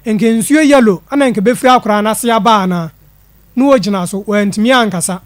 Nka nsuo yellow na nka ɛbɛfiri akoraa no ase aba anaa? Na ɔgyina so, wantumi ankasa.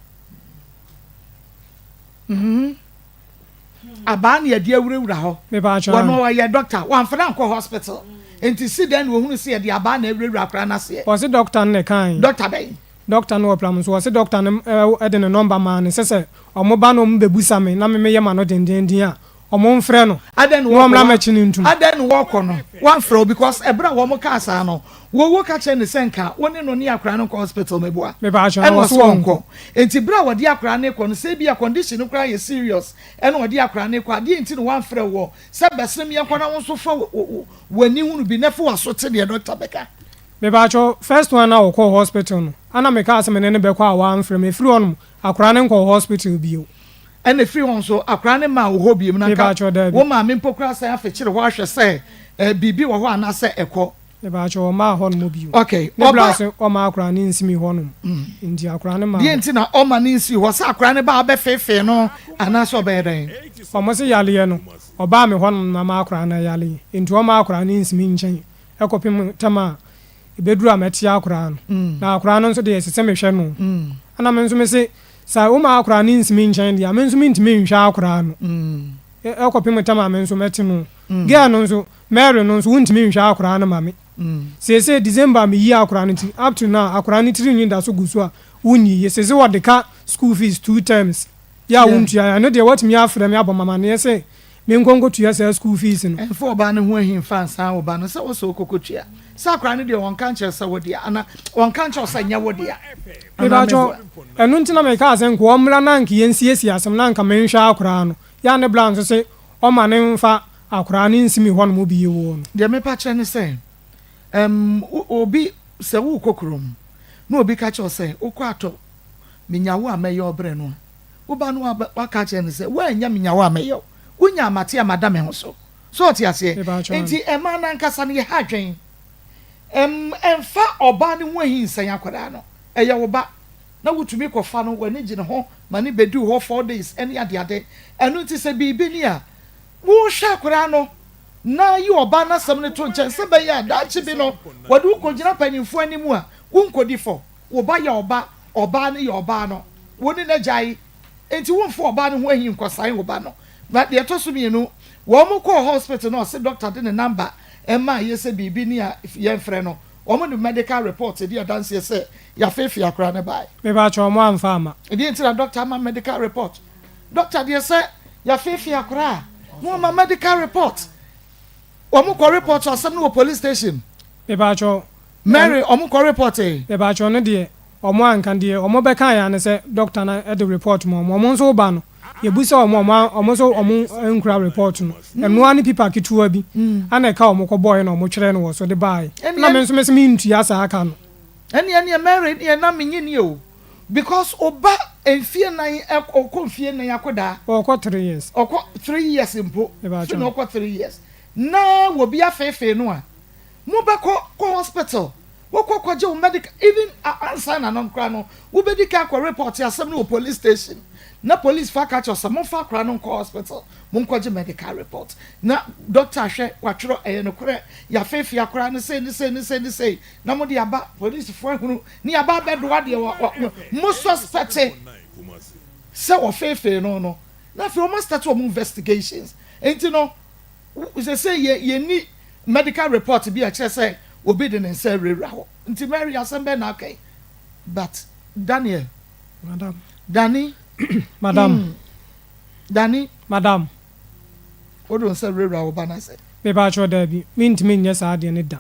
Abaa na yɛde awurawura hɔ. Mepaakyɛw. Wɔn ɔyɛ doctor, wamfa no ankɔ hospital. Nti si dɛn na ohunu sɛ yɛde abaa na awurawura akwadaa no aseɛ? Wɔse doctor no na ɛkae. Doctor bɛn? Doctor no wɔ pram nso wɔse doctor no de ne number maa no sɛ sɛ ɔmo ba na ɔmo bɛbusa me na me meyɛ ma no dendeenden a ɔmo mfrɛ no Adɛn na na ɔmmra wɔkɔ mmɛkye no ntum. Adɛn na wɔkɔ no wamfrɛ wo because ɛberɛ a wɔn kaa saa no wo wo ka kyerɛ no sɛ nka wo ne no ne akwadaa no nkɔ hospital meboa Mepaakyɛw ɛna ɔse ɔse ɔnkɔ. ɔnkɔ nti berɛ a wɔde akwadaa no rekɔ no sɛ ebia condition no koraa yɛ serious ɛna ɔde akwadaa no rekɔ a deɛ nti na wamfrɛ woɔ sɛ bɛsene me yɛnkɔ na wo nso fa w'ani hunu bi na fa w'aso te deɛ doctor bɛka. Mepaakyɛw first one a ɔkɔɔ hospital no ana mekaa sɛ mene no bɛkɔ a wamfrɛ me ɛfiri hɔ nom akwadaa no nkɔɔ hospital bio. Ɛna ɛfiri hɔ nso akwadaa no mmaa wo hɔ bio na nka Mepaakyɛw daabi. wo maame mpo koraa san afekyere hɔ ahwɛ sɛ biribi wɔ hɔ anaasɛ ɛkɔ. Mepaakyɛw ɔmmaa hɔ nom bio. Okay, Ne bra ɔba. se ɔmma akwadaa no nsi me hɔ nom nti akwadaa no maa Deɛ hɔ. nti na ɔmma no nsi hɔ sɛ akwadaa no ba a ɔbɛfeefee no anaasɛ ɔbɛyɛ dɛn? Ɔmo se yareɛ no ɔbaa me hɔ nom na ama akwadaa no ayare nti ɔmma akwadaa no nsi me nkyɛn kɔpem tɛm a ɛbɛduru a mɛte akoraa no, na akoraa no nso deɛ ɛsɛ sɛ mehwɛ no. Ɛna me nso mese, sɛ woma akoraa no nsi me nkyɛn deɛ a, me nso mentumi nhwɛ akoraa no kɔpem tɛm a me nso mɛte no. Girl no nso, Mary no nso, wontumi nhwɛ akoraa no ma me. Seesei December a meyii akoraa no ti, up to now, akoraa no tiri nwi da so gu so a wonyiiɛ. Seesei wɔde ka school fees two terms yɛ a wontua. Ɛno deɛ woatumi afrɛ me abɔ me amaneɛ sɛ Menkɔ nkɔtua saa school fees no. Ɛmfa ɔbaa no ho ahi mfa nsan wo ba no sɛ wosɛ wokɔkɔtua. Sɛ akwadaa no deɛ wɔnka nkyerɛ sɛ wo dea anaa wɔnka nkyerɛ wo sɛ nyɛ wo dea anaa Mepakyɛw, meboa. ɛno nti na mekaa sɛ nka ɔmmra na anka yɛnsiesie asɛm na anka menhwɛ akwadaa no. Yɛ a ne bra nso se ɔmma no mfa akwadaa no nsi me hɔnom bio no. Deɛ mepa kyerɛ ne sɛ, ɛm, obi, sɛ worekɔ kurom na obi ka kyerɛ wo sɛ wokɔ atɔ menya wo a mɛyɛ wo brɛ no a, Wo ba no waka akyerɛ no sɛ, Woannya me nya wo a mɛyɛ wo. Wonya a mate a mada me ho so. So ɔte aseɛ? Enti mmaa no ankasa no yɛha adwene. Ɛmfa ɔbaa no ho ahi nsɛn akwadaa no. Ɛyɛ wo ba na wotumi kɔfa no, w'ani gye ne ho ma no bɛdi wo hɔ 4 days ne adeade. Ɛno nti sɛ biribi ni a, wohwɛ akwadaa no na yi ɔbaa no asɛm no to nkyɛn sɛ ɛbɛyɛ a daakye bi no wɔde wo kɔgyina mpanimfoɔ anim a, wonkɔdi fɔ. Wo ba yɛ ɔba, ɔbaa no yɛ ɔbaa no, wo ne no agyae, enti womfa ɔbaa no ho ahi nkɔsan wo ba no. Na deɛ ɛtɔ so mienu, wɔn kɔɔ hospital no ɔse doctor de ne number maa yɛ sɛ biribi ni a yɛnfrɛ no, wɔn de medical report di adanseɛ sɛ yɛafeefee akwadaa no bae. Mepakyɛw ɔmo amfa amma. Ɛdeɛn nti na doctor ama medical report? Doctor deɛ sɛ yɛafeefee akwadaa a na wama medical report. Wɔn kɔ report asɛm no wɔ police station. Mepakyɛw, Mary ɔmo kɔ report ee. Mepakyɛw no deɛ ɔmo anka deɛ ɔmo bɛkaeɛ ara ne sɛ doctor no de report ma ɔmo, ɔmo nso ba no yɛbusa ɔmo a ɔmo ɔmo nso ɔmo nkura report no, ɛno ara ne pipa ketewa bi ɛna ɛka ɔmo kɔ bɔɔɛ na ɔmo twerɛ no wɔ so de baaɛ, ɛna me nso mese mentua saa ka no. Ɛneɛ neɛ Mary deɛ na menye ni o because oba mfie nan ɔkɔ mfie nan akodaa. Ɔkɔ 3 years. Ɔkɔ 3 years mpo, fi na ɔkɔ 3 years na wɔbi afeefee no a. Mo bɛ kɔ kɔ hospital wo kɔ kɔ gye wo medical even ansa na no koraa no wo bɛ di kan akɔ report asɛm no wɔ police station na police fo aka kyerɛ wo sɛ mo nfa akora no nkɔ hospital mo nkɔ gye medical report na doctor ahwɛ watwerɛ ɛyɛ nokorɛ yafeefee akora no sei ne sei ne sei ne sei na mo de aba police fo ahunu ne yaba abɛdoa deɛ wɔ wɔ mo suspect sɛ wɔfeefee no no na afei wɔn start wɔn investigations nti no Seesei yɛ yɛnni medical report bi a ɛkyerɛ sɛ obi de ne nsa awurawura hɔ. Nti Mary asɛm bɛn na aka yi? But Daniel. Madam. Danny. Madam. Danny. Madam. Wode wo nsa wurawura wo ba no ase? Mepakyɛw daabi, mentumi nyɛ saa adeɛ no da.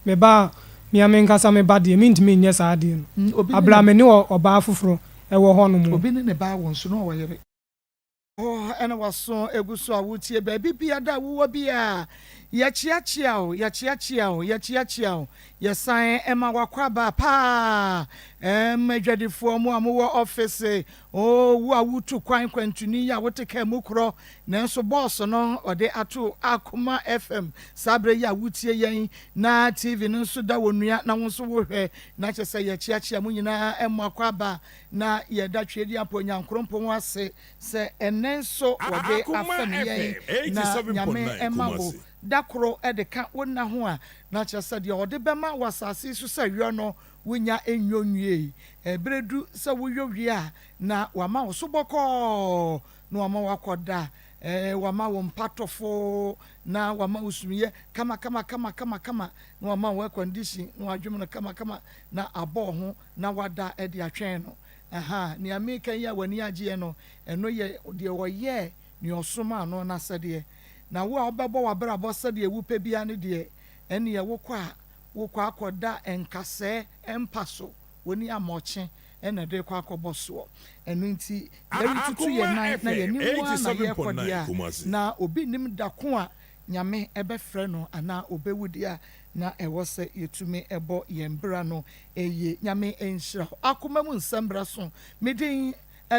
Me ba a, me ara menkasa me ba deɛ, mentumi nyɛ saa adeɛ no. Obi ne Abere a ne. me ne ɔbaa foforɔ wɔ hɔnom. Obi ne ne ba wɔ nso na ɔwɔ yere. Hɔ na w'aso gu so a woretie baabi biada a wowɔ biara. Yɛkyeakyea wo, yɛkyeakyea wo, yɛkyeakyea wo. Yɛsan ma w'akwaaba paa. Ɛm, adwadifoɔ, mo a mowɔ ɔfese, oo, wo a wotu kwan, kwantuni yi a wote kaa mu korɔ, nanso bɔɔso no ɔde ato Akoma FM saa berɛ yi a wotie yɛn, na TV no nso da wɔ nua na wo nso wohwɛ, na kyerɛ sɛ yɛkyeakyea mo nyinaa mo akwaaba, na yɛda Tweediampɔ Nyankrompɔn ase Sɛ ɛnnɛ nso wɔde Akoma afɛm FM yɛn na Nyame 87.9 ma wo Kumasi. da koro de ka wo nna ho a, na kyerɛ sɛ deɛ ɔde bɛma wɔ asase yi so sɛ yɔ no, wonnya nyɔ nwiei. Berɛ du sɛ woyɔ wie a, na wama wo so bɔkɔɔ, na wama woakɔda, wama wo mpa tɔfoo, na wama wo sumiiɛ kama kama kama kama kama, na wama wo air condition, na wadwom no kama kama, na abɔ wo ho na wada de atwɛn no. Ahaa, nea mereka yi a w'ani agyeɛ no, ɛno yɛ deɛ ɔyɛɛ nea ɔsomaa no no asɛdeɛ. Na wo a wobɛbɔ w'abrabɔ sɛdeɛ wopɛ biara no deɛ, ɛnneɛ wokɔ a, wokɔ akɔda nkasɛɛ mpa so, w'ani amɔkye na ɛde rekɔ akɔbɔ soɔ. Ɛno nti, yɛretutu yɛn Akoma nan na FM yɛn anim ara na yɛrekɔ 87.9 deɛ a, Kumasi. na obi nnim da ko a Nyame bɛfrɛ no anaa ɔbɛwu deɛ a, na ɛwɔ sɛ yɛtumi bɔ yɛn bra no yie. Nyame nhyira wo. Akoma mu nsɛm bra so. Me din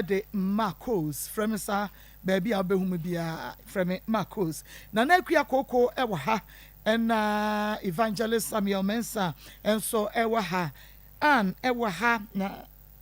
de Marcos. Frɛ me saa baabi a wobɛhu me biara. Frɛ me Marcos. Nana Akua Kooko wɔ ha, ɛna Evangelist Samuel Mensah nso wɔ ha. Ann wɔ ha, na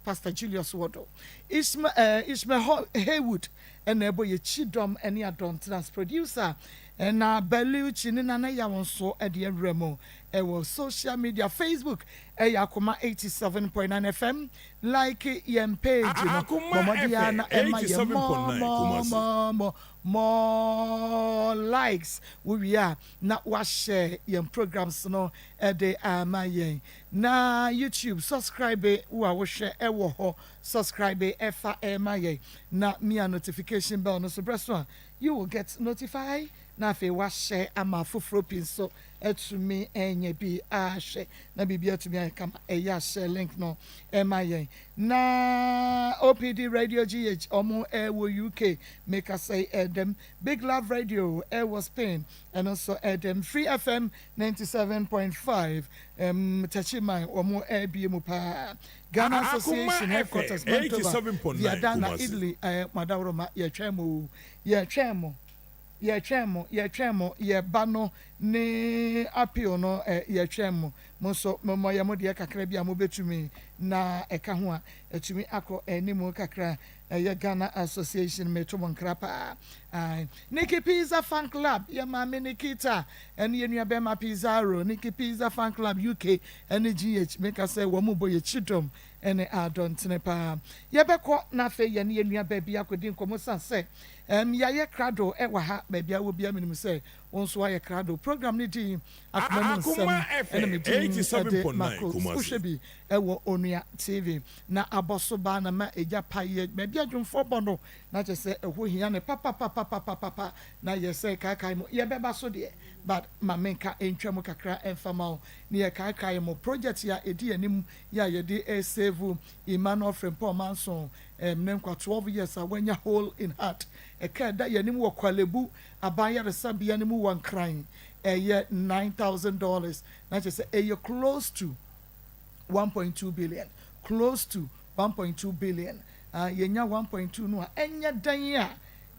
Pastor Julius wɔ do. Ishmael, eh, Ishmael Haywood na ɛbɔ yɛ Kyidɔm ne Adɔntenas producer, na Berlucci ne Nana Yaw nso de awura mu wɔ social media, Facebook ɛyɛ Akoma 87.9 FM, like yɛn page no, bɔ Akoma mmɔden ara FM na ɛma yɛn more, 87.9 more, Kumasi. more, more, more likes, wowie a na wahyɛ yɛn programs no de ama yɛn. Na YouTube subscribe wo a wohwɛ wɔ hɔ subscribe fa ma yɛn na mia notification bell no so berɛ so a you will get notify na afei wahyɛ ama afoforɔ pii nso atumi anya bi ahwɛ na biribi atumi ayɛ kama. Ɛyɛ a share link no ma yɛn. Na OPD Radio GH ɔmo ɛwɔ UK mekasa yi ɛdɛm. Big Love Radio ɛwɔ Spain ɛno nso ɛdɛm. Free FM 97.5 um Techiman wɔn ɛrebie mu paa. Ghana Akoma Association FM Headquarters Mantova 87.9 Viadana Kumasi. Italy eh, mo adaworoma yɛtwɛn mo o yɛtwɛn mo yɛtwɛn mo yɛtwɛn mo yɛba no ne appeal no eh, yɛtwɛn mo mo nso mommɔ yɛ mo deɛ kakra bi a mobɛtumi na ɛka ho a atumi akɔ anim kakra. Ɛyɛ Ghana Association meto mo nkra paa ae. Nikki Pizza Fan Club yɛ maame Nikita ɛne yɛ nua bɛɛma Pizarro Nikki Pizza Fan Club UK ɛne GH meka sɛ wɔn bɔ yɛ kyidɔm ɛne adɔntene paa. Yɛbɛkɔ na afei yɛne yɛ nua baa bi akɔdi nkɔmmɔ sane sɛ ɛm yɛayɛ krado ɛwɔ ha baabi a wɔ biara menim sɛ wo nso woayɛ krado. Program no din Akoma mu Akoma Nsɛm ɛne me FM din ɛde 87.9 Marcos Kumasi. wohwɛ bi ɛwɔ Onua TV. Na abɔso baa na ma egya pae yɛ baabi a dwomfoɔ bɔ no na kyerɛ sɛ ɛhɔ hia no papapapapapapa na yɛ sɛ kaakae mo yɛbɛba so deɛ but ma menka ntwa mu kakra mfa ma wo ne yɛ kaakae mo project a ɛdi anim yɛ a yɛde resave Emmanuel Frimpong Manson ɛm ne nkwa 12 years a wanya hole in heart ɛka ɛda yɛn anim wɔ Korle-Bu aban yaresabea no mu wɔ Nkran ɛyɛ $9,000 na kyerɛ sɛ ɛyɛ close to 1.2 billion, close to 1.2 billion, ah, yɛnya 1.2 no a, ɛnyɛ dɛn a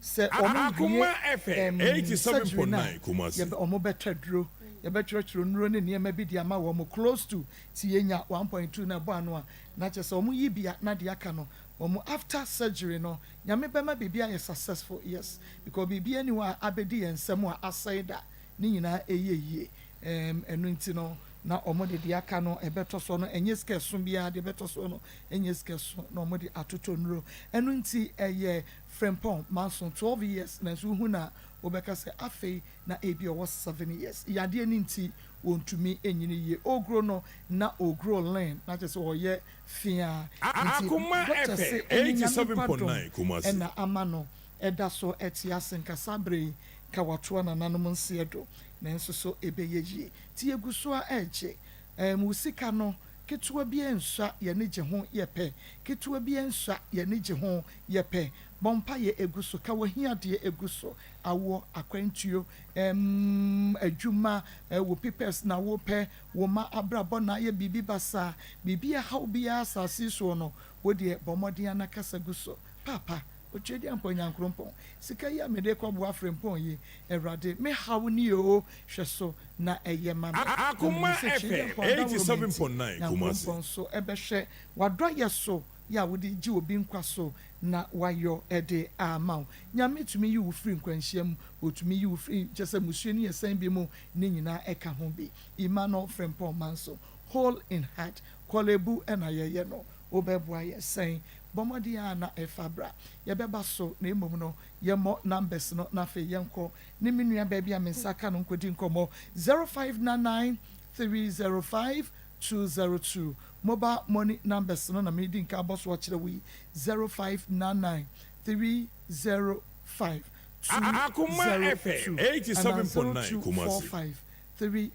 sɛ wɔn wie Akoma FM ɛm, surgery no a, 87.9 Kumasi. yɛbɛ, wɔn bɛtɔ aduro, yɛbɛtwerɛtwerɛ nnuro ne nneɛma bi de ama wɔn, close to, ti yɛnya 1.2 no ɛbɔ ano a, na kyerɛ sɛ wɔn yi bia na deɛ aka no, wɔn after surgery no, Nyame bɛma biribi ayɛ successful, yes, because biribi ani hɔ a abɛdi yɛn nsam a asɛe da, ne nyinaa ɛyɛ yie. Ɛɛm, ɛno nti no, na wɔde deɛ aka no ɛbɛtɔ soɔ no, ɛnyɛ sika ɛso biara, deɛ ɛbɛtɔ soɔ no ɛnyɛ sika ɛso, na wɔde atotɔ nnuro. Ɛno nti ɛyɛ frempɔn manso, 12 years, nanso wohu no a, wobɛka sɛ afei na ebia ɔwɔ 7 years. Yadeɛ no nti wɔntumi nyini yie. Ɔregro no, na ɔregro lean, na kyerɛ sɛ ɔreyɛ feaa. Nti Akoma doctor se FM ɛnyɛ Nyame mpa dom 87.9 Kumasi. na ama no ɛda so te ase nka saa berɛ yi nka watoa nananom nseɛ do nanso so ɛbɛyɛ yie? Nti yɛgu so ara regye ɛɛm wo sika no ketewa biara nsua yɛn gye ho yɛpɛ ketewa biara nsua yɛn gye ho yɛpɛ bɔ mpaeɛ gu so ka w'ahiadeɛ gu so awoɔ akwantuo ɛɛm adwuma wo papers na wopɛ wo mma abrabɔ na ayɛ biribi basaa biribi ɛhaw biara asase yi soɔ no wo deɛ bɔ mmɔden ara na kasa gu so paapa. Otwedeampɔn Nyankoropɔn, sika yi a mede rekɔboa Frempɔn yi, Awurade, me haw nie oo, hwɛ so na ɛyɛ ma me. Na menim Akoma sɛ FM Twedeampɔn adawuroma nti, 87.9 Kumasi. Nyankoropɔn nso bɛhwɛ w'adɔeɛ so yɛ a wode gye obi nkwa so na wayɔ de ama wo. Nyame tumi yi wo firi nkwanhyia mu, Ɔtumi yi wo firi kyerɛ sɛ mmusuo ne asiane bi mu, ne nyinaa ɛka ho bi. Emmanuel Frimpong Manso, Hole in Heart, Korle Bu na yɛyɛ no, wobɛboa yɛ sɛn? Bɔ mmɔden ara na fa bra. Yɛbɛba so na mmom no yɛmmɔ numbers no na afei yɛnkɔ ne me nua baa bi a me nsa ka no nkɔdi nkɔmmɔ, 0599 305 202. Mobile money numbers no na meredi nka abɔ so akyerɛ wo yi, 0599 305 Akoma 202 FM anaa 87.9 Kumasi. 0245 30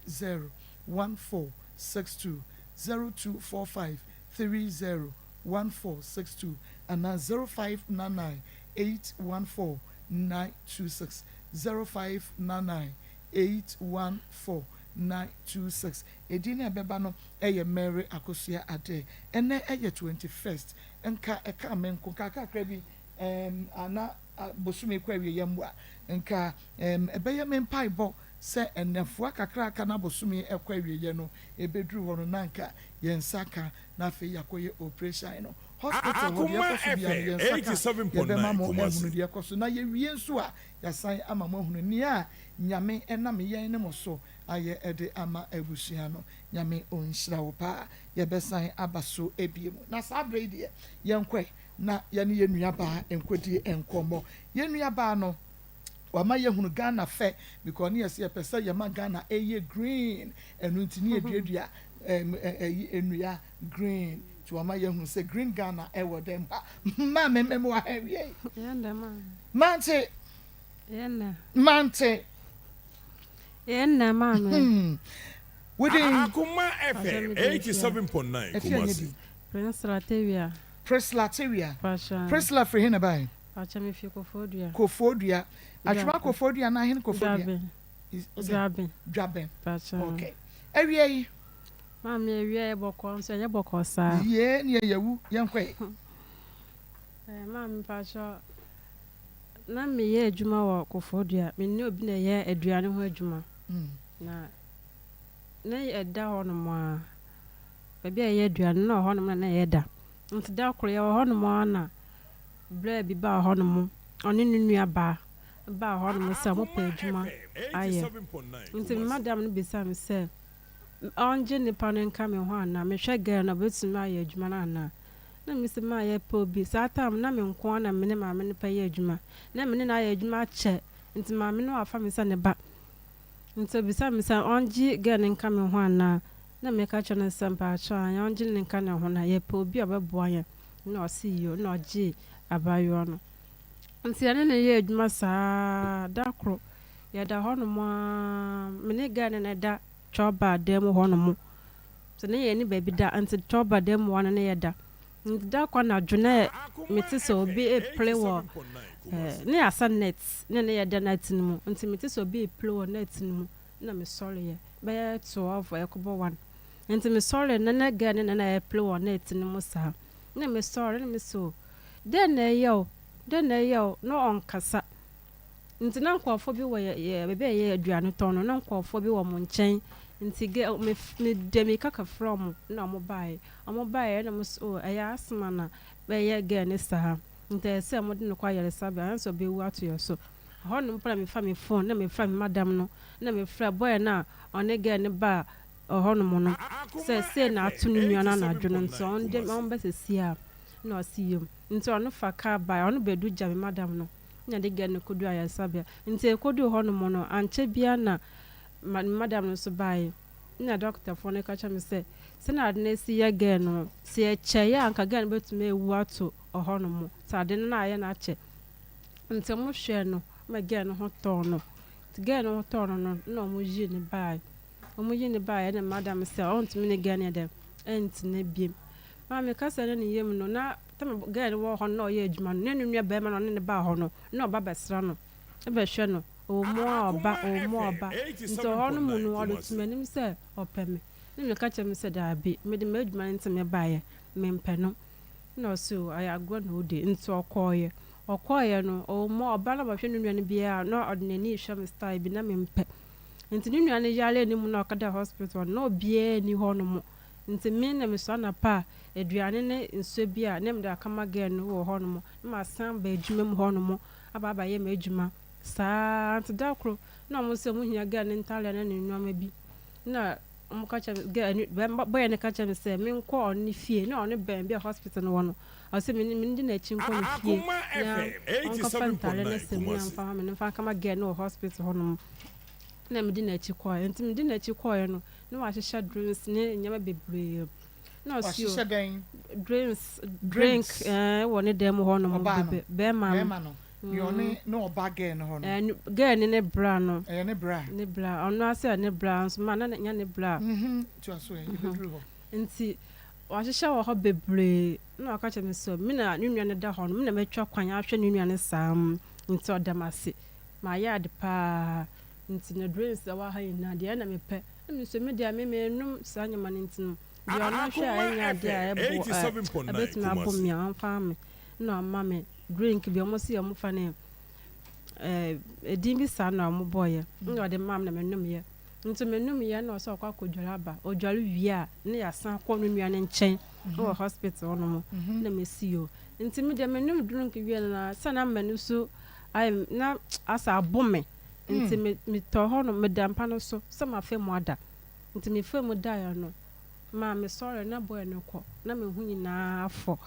1462, 0245 30 1462 anaa 0599 814 926, 0599 814 926. Edin no a ɛbɛba no yɛ Mary Akosua Adeh. Ɛnnɛ yɛ 21st. Nka ɛkaa me nko, nka kakra bi ɛɛm ana bosome kɔ awieɛ mmoa. Nka ɛɛm ɛbɛyɛ me mpaebɔ sɛ nnafua kakra a aka na bosome kɔ awieɛ no ɛbɛduru hɔ no na nka yɛn nsa ka na afei yɛakɔyɛ oprehyɛn no. Hospital hɔ deɛ Akoma ɛkɔ so biara no FM yɛn nsa ka a yɛbɛma 87.9 mo ahunu Kumasi. deɛ ɛkɔ so na yɛwie nso a yɛasan ama mo ahunu nea Nyame nam yɛn ne mo so ayɛ de ama abusua no. Nyame ɔnhyira wo paa. Yɛbɛsan aba so bio. Na saa berɛ yi deɛ yɛnkɔ ɛ na yɛne yɛn nua baa nkɔdi nkɔmmɔ. Yɛn nua baa no wama yɛhunu Ghana fɛ because ne yɛsɛ yɛpɛ sɛ yɛma Ghana ɛyɛ green ɛno nti ne yɛduadua ɛyi nnua green nti wama yɛhunu sɛ green Ghana ɛwɔ dɛm ha. Maame mɛmoa ha awiei. Mante. Mante. Yɛn na maame. Hmm. Wo din? Akoma FM 87.9 Ɛfi anyɛ Kumasi. bi. Priscilla Tewia. Priscilla Tewia. Pacha. Priscilla firi he na bae? Pacha me fi Koforidua. Koforidua. Atwema Koforidua anaa hen Koforidua? Dwaben. Dwaben. Dwaben. Pacha. Okay. Awia yi. Maame awia yɛ bɔkɔɔ nso ɛnyɛ bɔkɔɔ saa. Yee ne yɛ yɛwu yɛnkɔ yi. Eh, maame pacha. Na meyɛ adwuma wɔ Koforidua. Me ne obi na ɛyɛ aduane ho adwuma. Na na ɛda hɔnom ara. Baabi a yɛyɛ aduane no, na ɛwɔ hɔnom na na yɛda. Nti da koro yɛwɔ hɔnom ara na braa bi baa hɔnom. Ɔne ne nuabaa baa hɔnom sɛ wɔpɛ Akoma adwuma FM ayɛ. 87.9 Nti me Kumasi. madam no bisaa me sɛ ɔngye nnipa no nka me ho anaa? Mehwɛ girl no a, ɔbɛtumi ayɛ adwuma no anaa? Na mese ma yɛpɛ obi. Saa time no na me nko ara na me ne maame no pɛ yɛ adwuma. Na me ne no ayɛ adwuma akyɛ nti maame no afa me sɛ ne ba. Nti obisa me sɛ ɔngye girl no nka me ho anaa. Na meka kyerɛ no sɛ mpakyɛw aane ɔngye no nka ne ho na yɛpɛ obi a ɔbɛboa yɛn. Na ɔse yoo na ɔgyee abaayewa no. Nti yɛne no yɛɛ adwuma saa da koro yɛda hɔnom ara me ne girl no na ɛda twɔba dan mu hɔnom. Sɛ na yɛnni baabi da nti tɔba dan mu hɔ no na yɛda. Nti da koro anadwo na mete sɛ obi repere wɔ eh, na yɛasa net na na yɛda net no mu. Nti mete sɛ obi repere wɔ net no mu na mesɔreeɛ bɛyɛ 12 ɛrekɔbɔ 1. Nti mesɔreeɛ no na girl no na na ɛrepere wɔ net no mu saa. Na mesɔre na mese o, dɛn na ɛyɛ o, dɛn na ɛyɛ o, na ɔnkasa. Nti na nkurɔfoɔ bi wɔ yɛ yɛ baabi a yɛyɛ aduane tɔn no, na nkurɔfoɔ bi wɔ wɔn nkyɛn. Nti gɛ me mede mmirika kɔfrɛɛ wɔn na wɔbaeɛ. Wɔbaeɛ na wɔse oh ɛyɛ asthma na ɛyɛ girl no saa, nti ɛsɛ sɛ wɔde no kɔ ayaresabea anyɛ saa ɔbɛwu ato yɛn so. Ɛhɔnom mpo na mefa me phone na mefrɛ me madam no na mefrɛ boy no a ɔne girl no baa hɔnom no sɛ Akoma sei na ato FM ne nua no anadwo no nti ɔnde 87.9 Kumasi. ɔmmba seesei a. Na ɔse yom. Nti ɔno fa car baeɛ, ɔno bɛdu gya me madam no. na de girl no kɔduu ayaresabea. Nti ɛkɔduu hɔ nom no, ankyɛ biara na me madam no nso baeɛ. Ɛna dɔkotafoɔ no ka kyerɛɛ me sɛ, sɛdeɛ ade no asi yɛ girl no, sɛ yɛkyɛeɛ a anka girl no bɛtumi awu ato hɔ nom. Sɛ ade no na ayɛ no akyɛ. Nti wɔhwɛɛ no ma girl no ho tɔɔ no. Nti girl no ho tɔɔ no no, ɛna wɔyii no baeɛ. Wɔyii no baeɛ ɛna madam sɛ ɔntumi ne girl no nyɛ dɛn, ɛntena biom. Maame kasa ne ne yam no, na tam a girl no wɔ hɔ no na ɔyɛ adwuma no, na ne nua barima no a ɔne no baa hɔ no, na ɔba bɛsra no, bɛhwɛ no. Ɔwɔ mu a ɔba, Akoma ɔwɔ mu a FM ɔba. Nti ɔhɔ no mu 87.9 no, ɔde to Kumasi. m'anim sɛ ɔpɛ me. Na meka kyerɛ no sɛ, Daabi, mede m'adwuma no nti mebaeɛ, mempɛ no. Ɛna ɔse, O, ɛyɛ agorɔ na wodi. Nti ɔkɔeɛ. Ɔkɔeɛ no, ɔwɔ mu a ɔba na ɔbɛhwɛ ne nua no biara a, na ɔde n'ani rehwɛ me style bi na mempɛ. Nti ne nua no yaree ne mu na ɔkɔdaa hospital no, na obiara nni hɔnom. Nti me na mesɔre anɔpa a, aduane ne nsuo bi a na mede akɔma girl no wɔ hɔnom, na masan aba adwuma mu hɔnom aba abɛyɛ m'adwuma saa ara. Nti da koro na wɔn sɛ wɔhia girl no ntaadeɛ ne ne nneɛma bi, na wɔka kyerɛ me girl no, bɛrima boy no ka kyerɛ me sɛ menkɔ ɔno ne fie, na ɔno bɛn baabi a hospital no wɔ no. Ɔse me mendi n'akyi nkɔ ne fie Akoma na FM ɔnkɔfa ntaadeɛ ne 87.9 samina Kumasi. mfa ma me na mfa nkɔma girl no wɔ hospital hɔnom. Na medi n'akyi kɔeɛ. Nti medi n'akyi kɔeɛ no, na wahyehyɛ drinks ne nneɛma bebree. Na ɔse o, Wahyehyɛ dɛn? drinks, drink Drinks. ɛɛ wɔ ne dan mu hɔnom Ɔbaa no. bebe, bɛrima no. Bɛrima no. Nea ɔne ne ɔba girl no hɔ no. Ɛɛ girl ne ne bra no. Ɛyɛ ne bra. Ne bra, ɔno ara sɛ ne bra nso ma na nyɛ ne bra. Mhm, toa so ɛ, yɛbɛduru hɔ. Nti wahyehyɛ wɔ hɔ bebree. Na waka kyerɛ me sɛ me na ne nua no da hɔ no, me na mɛtwa kwan ahwɛ ne nua no saa. Nti ɔda me ase. Mayɛ ade paa. Nti na drinks a ɛwɔ ha nyinaa deɛ na mepɛ. Na me nso me deɛ me mennom saa nneɛma no nti no, deɛ ɔno hwɛ a Akoma ɛnyɛ adeɛ a FM ɛbo ɛ 87.9 ɛbɛtumi abɔ Kumasi. me a ɔmfa mma me. Na ɔma me drink bi, wɔn se wɔfa no ɛɛ edin bi saa na wɔbɔeɛ. Ɛna ɔde maa me na menomyɛ. Nti menomyɛ na ɔsɛ ɔkɔ akɔdware aba. Ɔdware wie a na yɛasan akɔ ne nua no nkyɛn wɔ hospital hɔnom. Na mesi o. Nti me deɛ menom drink wie no na sɛ na m'ani so ayɛ na asɛ abo me. Nti me metɔ hɔ no meda mpa no so sɛ mafa mu ada. Nti mefaa mu daeɛ no maa mesɔre na boy no kɔ na me ho nyinaa afɔ.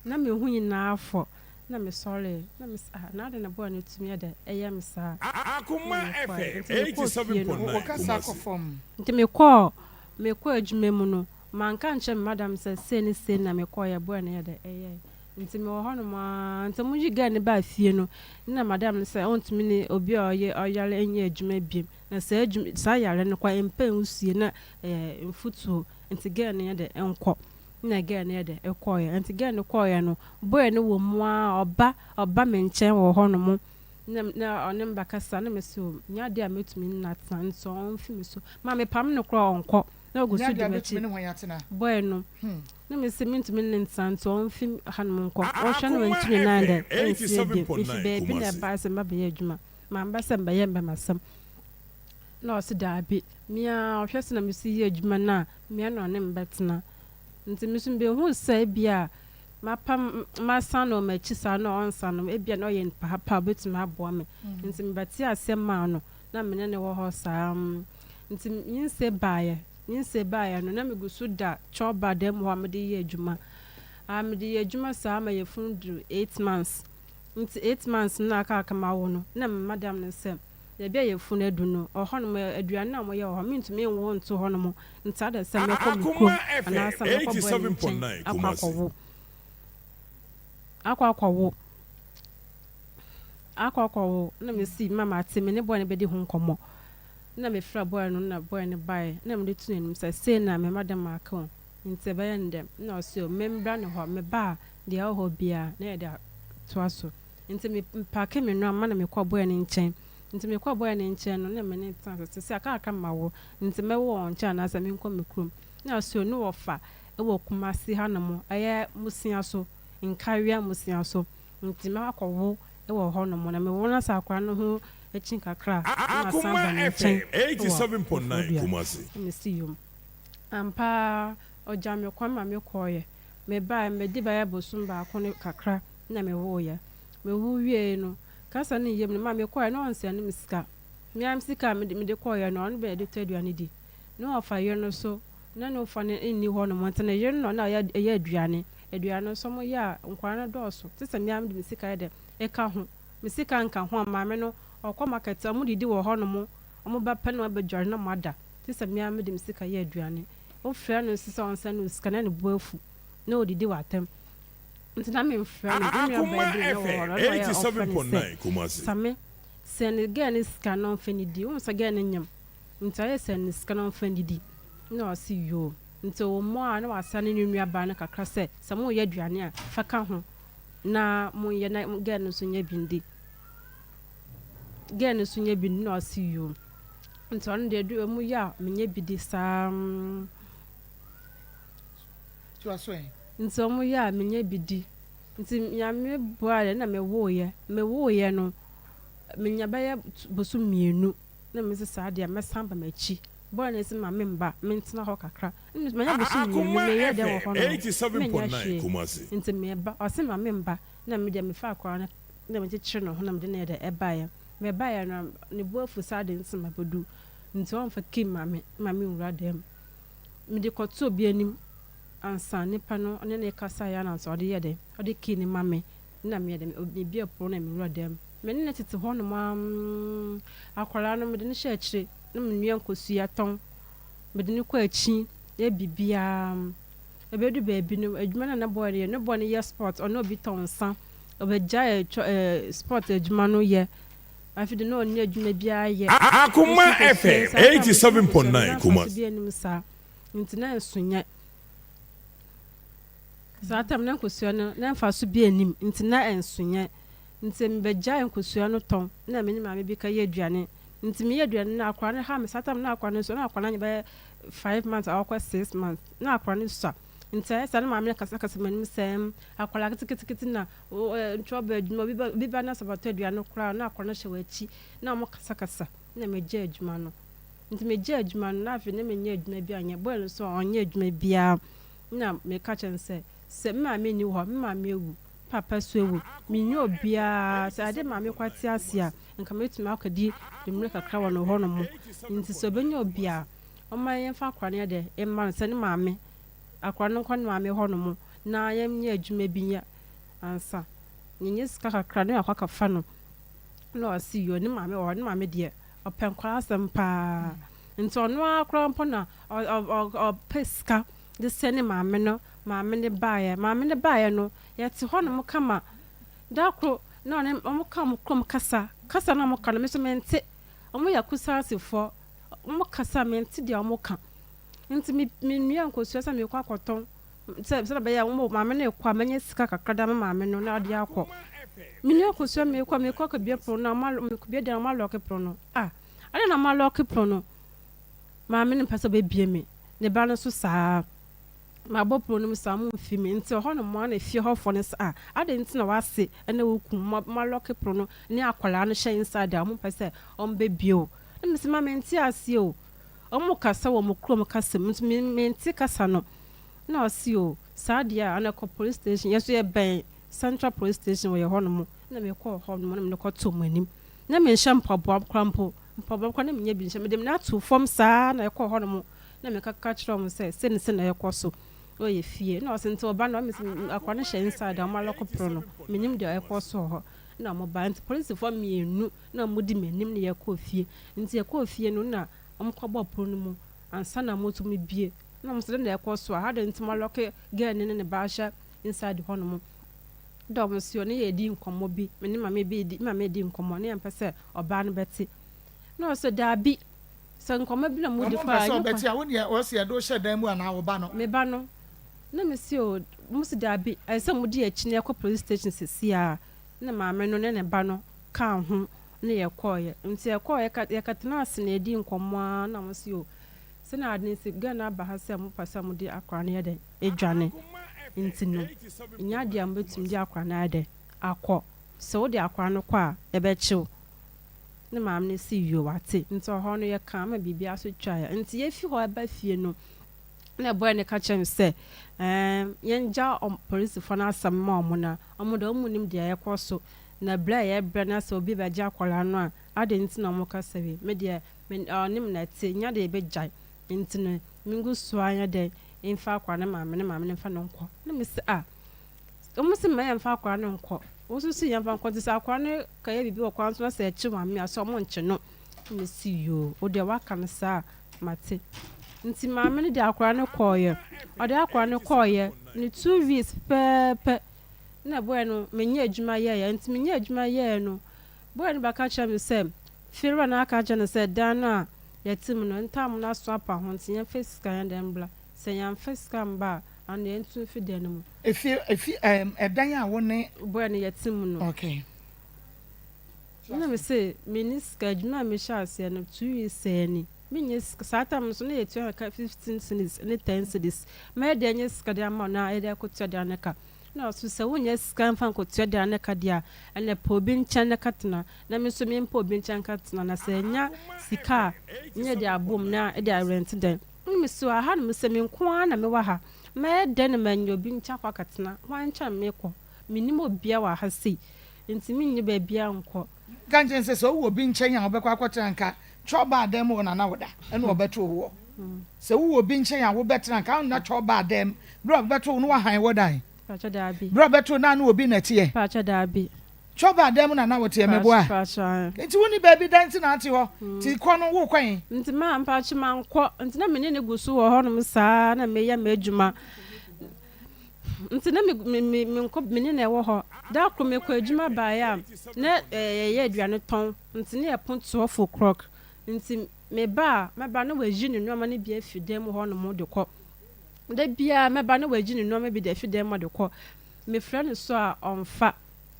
Na me ho nyinaa afɔ na mesɔree na mese ah na adɛn na boy no tumi yɛ dɛ ɛyɛ me saa. Na Akoma mekɔɛ. FM Nti mekɔɔ fie no. Wo kasa kɔ 87.9 Kumasi. fam. Nti mekɔɔ mekɔɔ adwuma mu no manka ankyerɛ me madam sɛ sei ne sei na mekɔeɛ boy no yɛ dɛ ɛyɛɛ. Nti mewɔ hɔnom ara, nti wɔyi girl no baa fie no, nna madam no sɛ ɔntumi ne obi a ɔyɛ ɔyare nyɛ adwuma biom, na saa adwuma saa yare no koraa ɛmpɛ nwusie na ɛyɛ mfutuo, nti girl no nyɛ dɛ nkɔ, nna girl no yɛ dɛ ɛkɔeɛ, nti girl no kɔeɛ no, boy no wɔ mu ara ɔba ɔba me nkyɛn wɔ hɔnom, na na ɔne me bɛkasa, na mese o, nyɛ adeɛ a mɛtumi ne no atena, nti ɔmfi me so, ma mepam no koraa ɔnkɔ. Na ogu Nyɛ so adeɛ di a m'akyi. mɛtumi ne hwan atena? Boy no, Hmm. na mese mentumi ne no ntena nti ɔmfi hanom nkɔ. Ɔhwɛ no Akoma wantumi ne nan dɛ FM ɛnsi abiem. Mefi 87.9 baabi na Kumasi. ɛbae sɛ mebɛyɛ adwuma. Mamba sɛ mebɛyɛ mbɛmasɛm. Na ɔse daabi, me ara ɔhwɛ sɛnea mesi yɛ adwuma no a, me ara na ɔne me bɛtena. Nti me nso mebɛhuu sɛ ebia mapam masan no wɔ m'akyi saa na ɔnsan no, ebia na ɔyɛ nipa pa a obetumi aboa me. Nti mebɛtee aseɛ maa no. Na me ne no wɔ hɔ saa. Nti nyinsɛn baeɛ. Nyinsɛn baeɛ no, na megu so da chɔba dan mu hɔ a mede yɛ adwuma. Ah, mede yɛ adwuma saa ma yafunu duru 8 months. Nti 8 months no na aka aka mawo no, na me madam no sɛ, baabi a yafunu adu no, ɔhɔnom aduane a wɔyɛ wɔ hɔ, mentumi nwo nto hɔnom. Nti adɛ sɛ mɛkɔ me kurom Akoma FM anaasɛ mɛkɔ boy no nkyɛn 87.9 akɔ Kumasi. akɔwo. Akɔ akɔwo. Akɔ akɔwo. Na mesi ma mate me ne boy no bɛdi ho nkɔmmɔ. Na mefrɛ boy no na boy no baeɛ. Na mede to n'anim sɛ sei na me madam aka o. Nti ɛbɛyɛ no dɛn? Na ɔse o membra ne hɔ. Meba a deɛ ɛwɔ hɔ biara na yɛde atoa so. Nti me paake me nnoɔma na mekɔ boy no nkyɛn. Nti mekɔ boy no nkyɛn no na me ne no tena ase. Seesei aka kakra ma mawo. Nti mɛwo wɔ wɔn nkyɛn anaasɛ menkɔ me kurom. Na ɔse o ne wɔfa wɔ Kumasi hanom ɛyɛ Musia so, Nkawia Musia so. Nti mɛkɔ akɔwo wɔ hɔnom na mewo na sɛ akwadaa no ho akyi kakra a na masan Akoma aba ne FM nkyɛn wɔ 87.9 Koforidua. Kumasi. Na mesi yom. Ampa ara ɔgyaa me kwan ma mekɔeɛ. Mebaeɛ medi bɛyɛ bosom baako ne kakra na mewoeɛ. Mewo wieeɛ no, kasa no yam no ma mekɔeɛ na ɔnsɛne me sika. Me ara me sika a mede mede kɔeɛ no ɔno bɛyɛ de tɔ aduane di. Na ɔfa yere no so na ne wofa no nni hɔnom nti ne yere no na ɔyɛ ɛyɛ aduane. Aduane no nso wɔyɛ a nkwadaa no dɔɔso. Te sɛ me ara mede me sika yɛ dɛ ɛka ho. Me sika nka ho a maame no ɔkɔ market a wɔdidi wɔ hɔnom. Wɔba pɛ na wɔabɛdware na wɔada. Te sɛ me ara mede me sika yɛ aduane. Wofrɛ no nso sɛ ɔnsɛne wo sika na ne bo afu na ɔdidi w'atɛm. Nti na memfrɛ no. Me nua Akoma baa bi na ɛwɔ hɔ FM no ɔno na ɔyɛ ɔfrɛ no sɛ 87.9 Kumasi. Same sɛne girl no sika na ɔmfa nnidi. Wohu sɛ girl no nyem nti ayɛ sɛne ne sika na ɔmfa nnidi. Na ɔse yoo. Nti ɔwɔ mu a na wasane ne nua baa no kakra sɛ sɛ moreyɛ aduane a fa ka ho na monyɛ na girl no nso nyɛ bi ndi. Girl no nso nyɛ bi ndi na ɔse yoo. Nti ɔno deɛ du ɔmo yɛ a menyɛ bi di saa. Toa so ɛ. Nti ɔmo yɛ a menyɛ bi di. Nti Nyame boaeɛ na mewoeɛ. Mewoeɛ no, menya bɛyɛ bosom mmienu na mese saa deɛ mɛsan aba m'akyi. Boy no se ma memba, mentena hɔ kakra. Na mese manya bosom mmienu, Akoma meyɛ dɛn wɔ FM hɔnom? Menyɛ 87.9 hwee. Kumasi. Nti meba. Ɔse ma memba. Na me deɛ mefaa akwadaa no na mekyekyere ne ho na mede no yɛ dɛn ɛbaeɛ. Mebaeɛ no, ne bo afu saa ade nti na mabɛdu. Nti ɔmfa key mma me ma menwura dan mu. Mede kɔtoo obi anim ansa nipa no ne no kasaeɛ ara ansa ɔde yɛ dɛn, ɔde key no ma me na meyɛ dɛn, mebue pono na mewura dan mu. Me ne no tete hɔnom ara, akwadaa no mede no hyɛ akyire na menoa nkosua tɔn, mede no kɔ akyi yɛ biribiara. Ɛbɛdu baabi no, adwuma no a na boy no yɛ, na boy no yɛ sport, ɔne obi tɔn nsa, ɔbɛgyae ɛtwa ɛɛ sport adwuma no yɛ. Afei de na ɔnni adwuma biara yɛ. Akoma Nso kosua FM saa time no nso na kosua no 87.9 na mfaso Kumasi. biara nnim saa nti na ɛnso nyɛ. Saa time no na nkosua no na mfaso biara nnim nti na ɛnso nyɛ. Nti mebɛgyae nkosua no tɔn na me ne maame bi kɛyɛ aduane. Nti meyɛ aduane no akwadaa no ha me saa time no na akwadaa no sua na akwadaa no anya bɛyɛ 5 months a ɔkɔ 6 months na akwadaa no sua. Nti ayɛ saa na maame no kasakasa m'anim sɛ akwadaa ketekete na ntwerɛ adwuma obi ba obi ba na sɛ ɔbɛtɔ aduane koraa na akwadaa no hyɛ w'akyi na wɔn kasakasa na megyae adwuma no. Nti megyae adwuma no na afei na menyɛ adwuma bi anyɛ. Boy no nso ɔnyɛ adwuma biara na meka kyerɛ no sɛ sɛ me maame nni hɔ, me maame awu, papa nso awu, menni obiara sɛ ade maame kɔ ate ase a nka mɛtumi akɔdi mmerɛ kakra wɔ no hɔnom. Nti sɛ ɔbɛnya obi a ɔmma yɛmfa akwadaa no yɛ dɛ mma no sɛ ne maame akwadaa no nkɔ ne maame hɔnom na yɛnyɛ adwuma bi nyɛ ansa. Yɛnyɛ sika kakra na yɛakɔ akɔfa no. Na ɔse yoo ne maame wɔ hɔ, ne maame deɛ ɔpɛ nkwadaa asɛm paa. Nti ɔno ara koraa mpo na ɔpɛ sika de sɛ ne maame no. Maame no baeɛ. Maame no baeɛ no, yɛte hɔnom kama. Da koro na ɔne ɔmo ka ɔmo kurom kasa. Kasa na ɔmo ka no me nso mente. Ɔmo yɛ Kusaasifoɔ. Ɔmo kasa mente deɛ ɔmo ka. Nti me menua nkosua sɛ mekɔ akɔtɔn sɛ sɛdeɛ ɛbɛyɛ a ɔmo maame no rekɔ a mɛnya sika kakra de ama maame no na ɔde akɔ. Menua nkosua mekɔ akɔbue pono no a ɔmo mekɔbue dan ɔmo alock pono no. Ah, adɛn na ɔmo alock pono no? Maame no mpɛ sɛ ɔbɛbue me. Ne ba no nso saa. Mabɔ pono no mu saa ɔmo mfi me. Nti ɛhɔnom ara na efie hɔfoɔ no sɛ ah adɛn nti na w'ase ne wo kun mo alock pono no ne akwadaa no hyɛ inside a ɔmo mpɛ sɛ ɔmo bɛbue o. Na mese ma mente aseɛ o. Ɔmo kasa wɔ ɔmo kurom kasa mu nti me mente kasa no. Na ɔse o saa deɛ a ɔno ɛkɔ police station. Yɛn nso yɛbɛn Central Police Station wɔ yɛn hɔnom. Na mekɔɔ hɔnom na mede kɔtoo ɔmo anim. Na menhyɛ mpaboa koraa mpo. Mpaboa koraa na mennya bi nhyɛ. Mede me nan ato fam saa na ɛkɔɔ hɔnom na meka kyerɛɛ ɔmo sɛ sei ne sei na ɛkɔ so wɔ yɛ fie. Na ɔse nti ɔba no ɔme akwadaa no hyɛ inside a ɔmo alock pono no. Mennim deɛ ɛkɔ so wɔ hɔ. Na ɔmo bae nti polisifoɔ mmienu na ɔmo di m'anim na yɛkɔɔ fie. Nti yɛkɔɔ fie no na ɔmo kɔbɔɔ pono no mu ansa na ɔmo tumi bue. Na ɔmo se dɛn na ɛkɔ so a adɛn nti mo alock girl no ne ne ba ahyɛ inside hɔnom. Da ɔmo se ɔne yɛdi nkɔmmɔ bi. Me ne maame bi di me maame di nkɔmmɔ na yɛmpɛ sɛ ɔbaa no bɛte. Na ɔse daabi sɛ nkɔmmɔ bi na mo di Ɔmo koraa mpɛ sɛ ɛnyɛ ɔbɛte a wo deɛ ɔsi ɛde wo hyɛ dan mu anaa wo ba no. Me ba no. Na me se o mo se daabi ɛsɛ sɛ mo di akyi na yɛkɔ police station seesei ara. Na maame no ne ne ba no kaa ho na yɛkɔɔeɛ. Nti yɛkɔɔeɛ yɛkɔtenaa ase na yɛdii nkɔmmɔ ara na ɔmo se o sɛnea ade no si girl no aba ha sɛ mopɛ sɛ mode akwadaa no yɛ dɛn edwane. Nti no ɛnyɛ adeɛ a mobɛtumi de akwadaa no ayɛ dɛn akɔ. Sɛ wode akwadaa no kɔ a yɛbɛkye wo. Ne maame no se yoo wate. Nti ɔhɔ no yɛkaa ma biribiara so twaeɛ. Nti yɛfi hɔ ɛba fie no na boy no ka kyerɛ me sɛ ɛɛm yɛngya polisifoɔ no asɛm ma ɔmo na ɔmo deɛ ɔmo nim deɛ ɛkɔ so. Na berɛ a yɛbrɛ na sɛ obi bɛgye akwadaa no a adɛn nti na ɔmo kasa bi. Me deɛ me ɔne me na ɛte nyɛ adeɛ yɛbɛgyae. Nti no mengu so ara nyɛ dɛn mfa akwadaa no maame ne maame no mfa no nkɔ. Na me se ah ɔmo se mma yɛmfa akwadaa no nkɔ. Wo nso se yɛmfa nkɔ nti sɛ akwadaa no kɔyɛ biribi wɔ kwan so na sɛ ɛkye maame a sɛ ɔmo nkye no. Na me se yoo wo deɛ woaka no saa a mate. Nti maame no de akwadaa no kɔɔeɛ. Ɔde akwadaa no kɔɔeɛ ne 2 weeks pɛpɛɛpɛ na boy no menyɛ adwuma yɛeɛ. Nti menyɛ adwuma yɛeɛ no boy no bɛka kyerɛ me sɛ fiewura no aka kyerɛ no sɛ dan no a yɛte mu no ntam no aso apa ho nti yɛmfa sika yɛn dɛn mbra. Sɛ yɛamfa sika mba a ano yɛntu mfi dan no mu. Efie efi ɛdan a wo ne. Boy no yɛte mu no. Na me se menni sika adwuma a mehyɛ aseɛ no 2 weeks sɛɛ ni. Menyɛ sika saa time no so na yɛtua ka 15 cedis ne 10 cedis. Mɛyɛ dɛn anya sika de ama wo na yɛde akɔtua dan no ka. Na ɔse sɛ wonnya sika mfa nkɔtua dan no ka deɛ a, ɛnna pɛ obi nkyɛn na kɔtena, na me nso mempɛ obi nkyɛn nkɔtena, na sɛ yɛnya sika a, na yɛde abom na yɛde arɛnte dan. Ɛna mese aha nom sɛ me nko ara na mewɔ ha, mɛyɛ dɛn na manya obi nkyɛn akɔ akɔtena? Hwan nkyɛn na mekɔ? Mennim obiara wɔ ha sei, nti menni baabiara nkɔ. Ka nkyerɛ no sɛ, sɛ wowɔ obi nkyɛn a wobɛkɔ akɔtena nka kyɔɔbaa dan mu hɔ na na woda, ɛna ɔbɛto wo hɔ. Sɛ wowɔ obi nkyɛn a wobɛtena nka wonna kyɔɔbaa dan mu, berɛ a ɔbɛto wo no woahan wɔ dan? Berɛ a ɔbɛto wo no na ne obi na ɛteɛ? Kyɔɔbaa dan mu na na woteɛ, meboa? Nti wonni baabi da nti na ate hɔ, nti kɔ no worekɔ he? Nti ma mpaakye mankɔ, nti na me ne no gu so wɔ hɔnom saa na meyɛ m'adwuma. Nti na me me me menkɔ me ne na ɛwɔ hɔ. Da koro mekɔ adwuma baeɛ a, na yɛyɛ aduane tɔn nti na yɛpon 12 o'clock. Nti meba a, mɛba na wayi ne nneɛma no bi afi dan mu hɔnom de kɔ. Da biara mɛba na wayi ne nneɛma bi de afi dan mu de kɔ. Mefrɛ no so a, ɔmfa.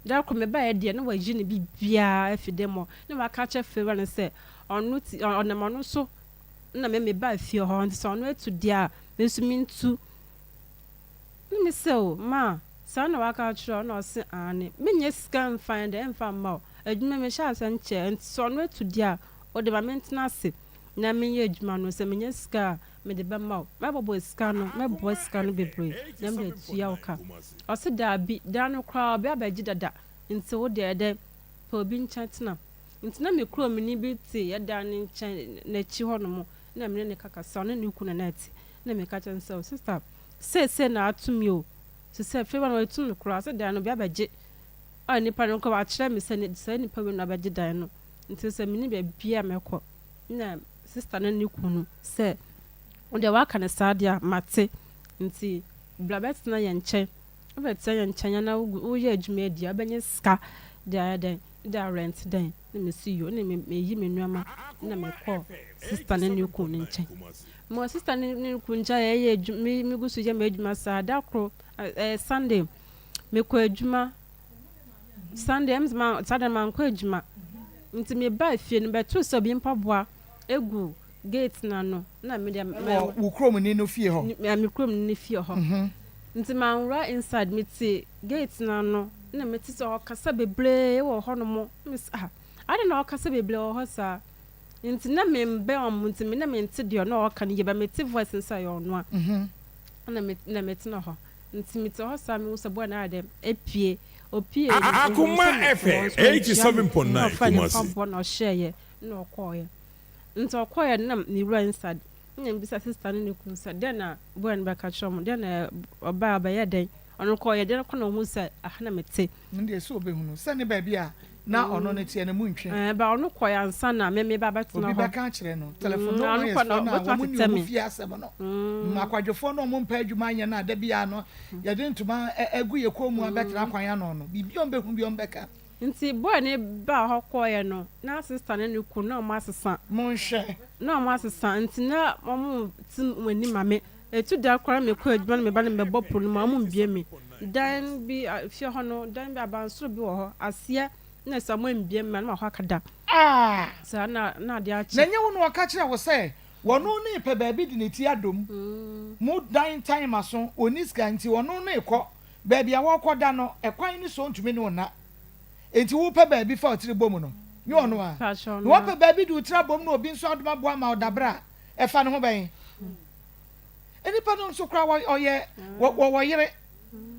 Da koro mebaeɛ deɛ, na wayi ne biribiara afi dan mu hɔ. Na waka akyerɛ Fewura no sɛ ɔno ti ɔnam ɔno so na me mebaa fie hɔ nti sɛ ɔno atu deɛ a, me nso mentu. Ne me se o, ma, saa na waka akyerɛ wo? Na ɔse aane. Mennya sika mfa nyɛ dɛn mfa mma wo, adwuma yi mehyɛɛ aseɛ nkyɛɛ, nti sɛ ɔno atu deɛ a, wode ma mentena ase na menyɛ adwuma no, sɛ menya sika a mede bɛma wo, mɛbɔbɔ sika no, mɛboa sika no bebree na mede atua wo ka. Ɔse daabi, dan no koraa obi abɛgye dada, nti wo deɛ ɛdɛn, pɛ obi nkyɛn tena. Nti na me kuromni bi te yɛ dan no nkyɛn, n'akyi hɔnom, na me ne no kakasa, ɔne ne kunu na na ɛte. Na meka kyerɛ no sɛ, oh sister, seesei na ato me o, te sɛ afei na watu me koraa sɛ dan no obi abɛgye a nipa no koraa wakyerɛ me sɛ saa nipa wei na abɛgye dan no, nti sɛ menni baabi a mɛkɔ. Na sister no ne kunu sɛ, wo deɛ woaka no saa deɛ a, mate, nti bra bɛtena yɛn nkyɛn, wobɛtena yɛn nkyɛn na woyɛ adwuma adi a, wobɛnya sika de ayɛ dɛn, de arɛnte dan. Na mesi yo, na meyi me nneɛma na mekɔɔ sister no ne kunu no nkyɛn. Mewɔ sista no ne ne kunu nkyɛn a yɛyɛ adwuma, me megu so yɛ m'adwuma saa. Da koro, ɛyɛ Sunday, mekɔ adwuma. Sunday, ɛm sɛ ma saa da no mankɔ adwuma. Nti mebaa fie no, bɛtoo sɛ obi mpaboa egu gate no ano. Na me deɛ Wɔ wo kuromni no fie hɔ? Me kuromni no fie hɔ. Nti manwura inside, mete gate no ano na mete sɛ ɔkasa bebree wɔ hɔnom. Mese ah, adɛn na ɔkasa bebree wɔ hɔ saa? Nti na me mbɛn ɔmo nti me na me nte deɛ ɔno ɔka no yie but me te voice no sɛ ɛyɛ ɔno a ɛna me na me tena hɔ nti me te hɔ saa me hu sɛ boy no ayɛ dɛ epie opie no ohun Akoma sɛ me te hɔ FM nso wankyia me na 87.9 ɔfaa ne Kumasi. mpaboa na ɔhyɛɛyɛ na ɔkɔɔyɛ nti ɔkɔɔyɛ no na me wura inside ɛna me bisa sister no ne kunu sɛ dɛn na boy no bɛka kyerɛ ɔmo dɛn na ɔbaa ɔbɛyɛ dɛn ɔno kɔ ɔyɛ dɛn kɔ na ohun sɛ aha na me te. Ɛno deɛ sɛ ɔbɛhunu sɛ ne baabi a na ɔno no teɛ no mu ntwe. Ɛɛ ba ɔno kɔɛ ansa na me meba abɛtena Obi hɔ. bɛka akyerɛ no. Telephone Mm, no ɔno wires kɔ na foɔ no a ɔbɛtumi wɔn nni atetɛ wɔn me. fie asɛm no. Mm, akwadwofoɔ no a wɔn mpɛ adwuma nyɛ no a da biara no yɛde ntoma agu yɛ kɔn mu abɛtena kwan ano no, biribi a wɔbɛhu biara wɔbɛka. Nti boy no baa hɔ kɔeɛ no, na sister ne ne kunu na wɔn asesa. Monhwɛ. Na wɔn asesa nti na wɔn te wɔn ani ma me. Etu da koraa na mekɔ adwuma na meba na mebɛbɔ pono no mu a, wɔn mbue me. Dan bi, fie hɔ no, dan bi abansoro bi wɔ hɔ, aseɛ na sɛ wɔn ambue me a na makɔ akɔda. Ah! Saa na na adeɛ akye. Na ɛnyɛ wo na ɔka kyerɛɛ wo sɛ wɔno no repɛ baabi de ne ti adom mu dan tan maso, ɔnni sika nti ɔno no rekɔ baabi a wɔrekɔ da no, ɛkwan no so ɔntumi ne wo nna. Enti worepɛ baabi fa wo tiri bɔ mu no, nyɛ ɔno a. Na woapɛ baabi de wo tiri abom na obi nso adom aboa ama wo daberɛ a, ɛfa ne ho bɛn? Nnipa no nso koraa ɔyɛ wɔwɔ yere.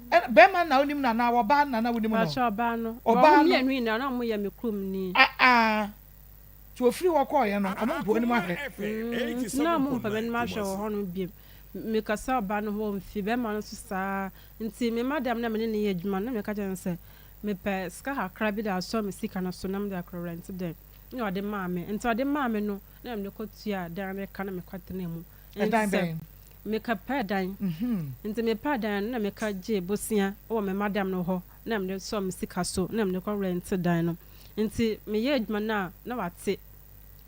Bɛrima na wonim no anaa ɔbaa na na wonim no? Mpakyɛ ɔbaa no. Ɔbaa no. Mmienu nyinaa na wɔn yɛ me kurom ni. Aa nti ofiri hɔ kɔɔyɛ no wɔn mpɛ anim ahwɛ. Nti na wɔn mpɛ m'anim ahwɛ wɔ hɔ nom bio. Mekasa ɔbaa no ho ɔmfi bɛrima no nso saa nti me madam na me ne no yɛ adwuma no na meka kyerɛ no sɛ mepɛ sika kakra bi de asɔ me sika no so na mede akɔ rent dan na ɔde maa me nti ɔde maa me no na mede kɔ tua dan no ka na mekɔ tena mu. Ɛdan bɛn? Meka pɛɛ dan. Nti mepɛɛ dan no na meka gyee bosea wɔ me madam no hɔ na mede sɔɔ me sika so na mede kɔ rent dan no. Nti meyɛ adwuma no a na wate.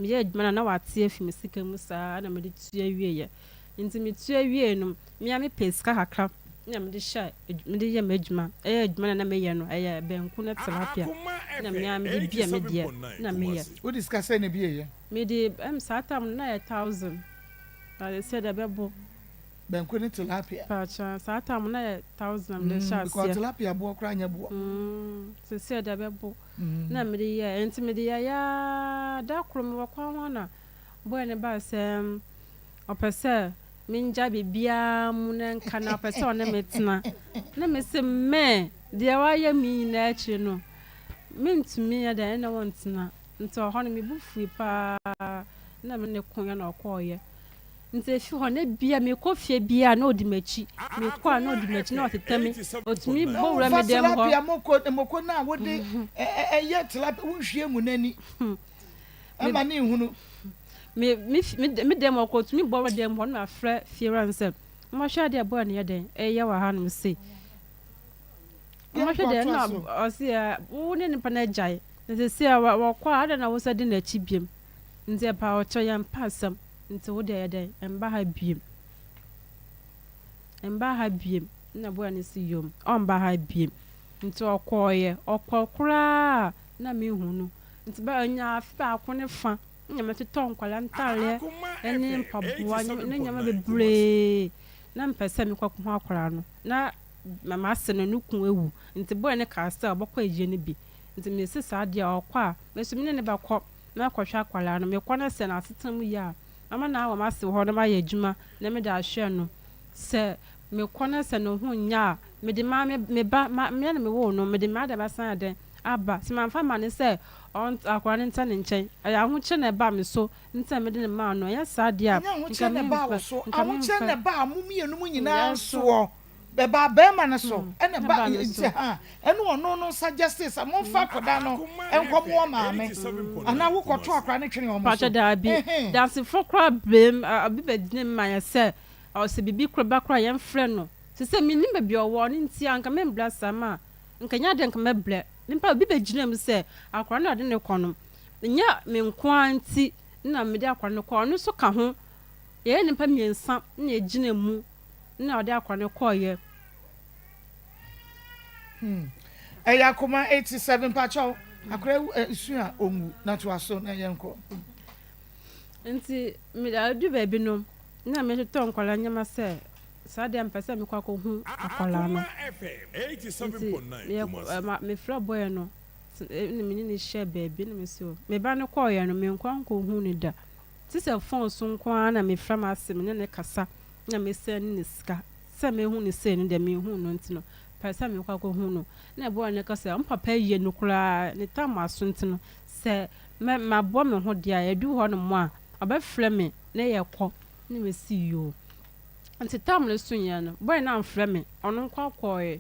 Meyɛ adwuma no a na wate afi me sika mu saa na mede tua wieɛ. Nti metua wiee no, me ara mepɛɛ sika kakra na mede hyɛɛ mede yɛ m'adwuma. Ɛyɛ adwuma no a na meyɛ no, ɛyɛ banku ne tilapia na me ara mede bue me deɛ na meyɛ. Wode sika sɛn na ebueeɛ? Mede, ɛm saa time no na ɛyɛ thousand. Na sɛdeɛ ɛbɛbo. Banku ne tilapia. Pakyɛ saa time na yɛ thousand na mede hyɛ aseɛ. Because tilapia boɔ koraa nyɛ boɔ. Sɛsɛ deɛ ɛbɛbo na mede yɛɛ nti mede yɛeɛ ara da koro mewɔ kwan ho na boy no baa sɛ ɔpɛ sɛ mengyae biribiara mu na nka na ɔpɛ sɛ ɔne me tena na mese mɛ deɛ wayɛ me nyinaa akyiri no mentumi nyɛ dɛn ɛne wo ntena nti ɔhɔ no me bo fui paa na me ne koeɛ na ɔkɔeɛ. Nti efi hɔ no ebia mekɔ fie biara na odi m'akyi, mekɔ a na odi m'akyi na ɔtetɛ me, otumi bɔ wura me dan mu hɔ. Na wofa tilapia moko moko no a wode yɛ tilapia wonhwie ngu n'ani ɛma ne nhunu. Me me me dan mu hɔ koraa otumi bɔ wura dan mu hɔ na mafrɛ fiewura no sɛ mommɛhwɛ adeɛ a boy no yɛ dɛn ɛreyɛ wɔ hanom sei. Mommɛhwɛ deɛ na ɔse wo ne nipa no agyae na seesei a wɔkɔ a adɛn na wosan di n'akyi biom. Nti ɛpaokyɛw yɛmpɛ asɛm. Nti wo deɛ yɛ dɛn mba ha biem mba ha biem nna boy no se yom ɔmba ha biem nti ɔkɔɔeɛ ɔkɔ koraa a na me hu no nti bɛ ɔnyaa afe baako ne fa nna me totɔ nkwadaa ntaareɛ ne mpaboa ne nneɛma bebree na me pɛ sɛ me kɔ hu akwadaa no na m'ase no ne kun awu nti boy no kaa sɛ ɔbɛkɔ ayie no bi nti me se saa deɛ ɔkɔ a me nso me ne no bɛkɔ. Mɛkɔhwɛ akwadaa no. Mekɔ na sɛ n'asetena mu ye a, mɛma no awɔ m'ase hɔ na mayɛ adwuma na mede ahwɛ no. Sɛ mekɔ na sɛ ne ho nyɛ a, mede ma me me ba, ma me na mewoo no, mede m'ade bɛsan ayɛ dɛn aba. Sɛ mamfa amma no sɛ ɔnt akwadaa no ntena ne nkyɛn, ɛyɛ ahokyerɛ na ɛbaa me so nti na mede no maa no. Ɛnyɛ saa deɛ a, Ɛnyɛ nka ahokyerɛ na ɛbaa memfa wo so, nka ahokyerɛ memfa. na ɛbaa mo mmienu mo nyinaa Yɛn so. soɔ. Ɛbaa barima no so ɛna Ɛbaa ɛba ne nti so. ha ɛne ɔno no suggest sɛ momfa akwadaa no nkɔmo wɔ maame anaa wokɔto akwadaa no twene wɔn so. Pakyɛ daabi. Ɛhɛn. Dansefo koraa brem obi bɛgyina mu ma yɛn sɛ sɛ biribi kora ba koraa yɛmfrɛ no. Sesei mennim baabi a ɔwɔ ɔno nti anka membrɛ saa ma nka ɛnyɛ adeɛ nka mɛbrɛ. Nipa obi bɛgyina mu sɛ akwadaa no a ɔde no kɔ no nyɛ me nko ara nti na mede akwadaa no kɔ ɔno nso ka ho. Yɛyɛ nnipa mmiɛnsa na yɛgyina mu. na ɔde akwa no kɔeɛ. Hmm. Ɛyɛ akoma 87 mpakyɛw. Akora eh, su a onwu na toa so na yɛnkɔ. Nti me adu baabi no na metotɔ nkwadaa nneɛma sɛ saa deɛ mpɛ sɛ mekɔ akɔhu akwadaa no. Nti meyɛ mefrɛ bɔyɛ no na me ne no hyɛ baabi na mesi o me ba no kɔɔeɛ no menkɔ nkɔhu no da. Te sɛ fon so nko ara na mefrɛ m'ase me ne no kasa na me sɛne no sika sɛ mehu no sei no deɛ menhuu no nti no pɛ sɛ mekɔ akɔhu no na ɛboa no ka sɛ ɔmo papa yie no koraa ne tam aso nti no sɛ mɛ mabɔ me ho deɛ a ɛdu hɔ nom a ɔbɛfrɛ me na yɛkɔ na mesi yoo nti tam no so yɛ no boy no amfrɛ me ɔno nko akɔɛ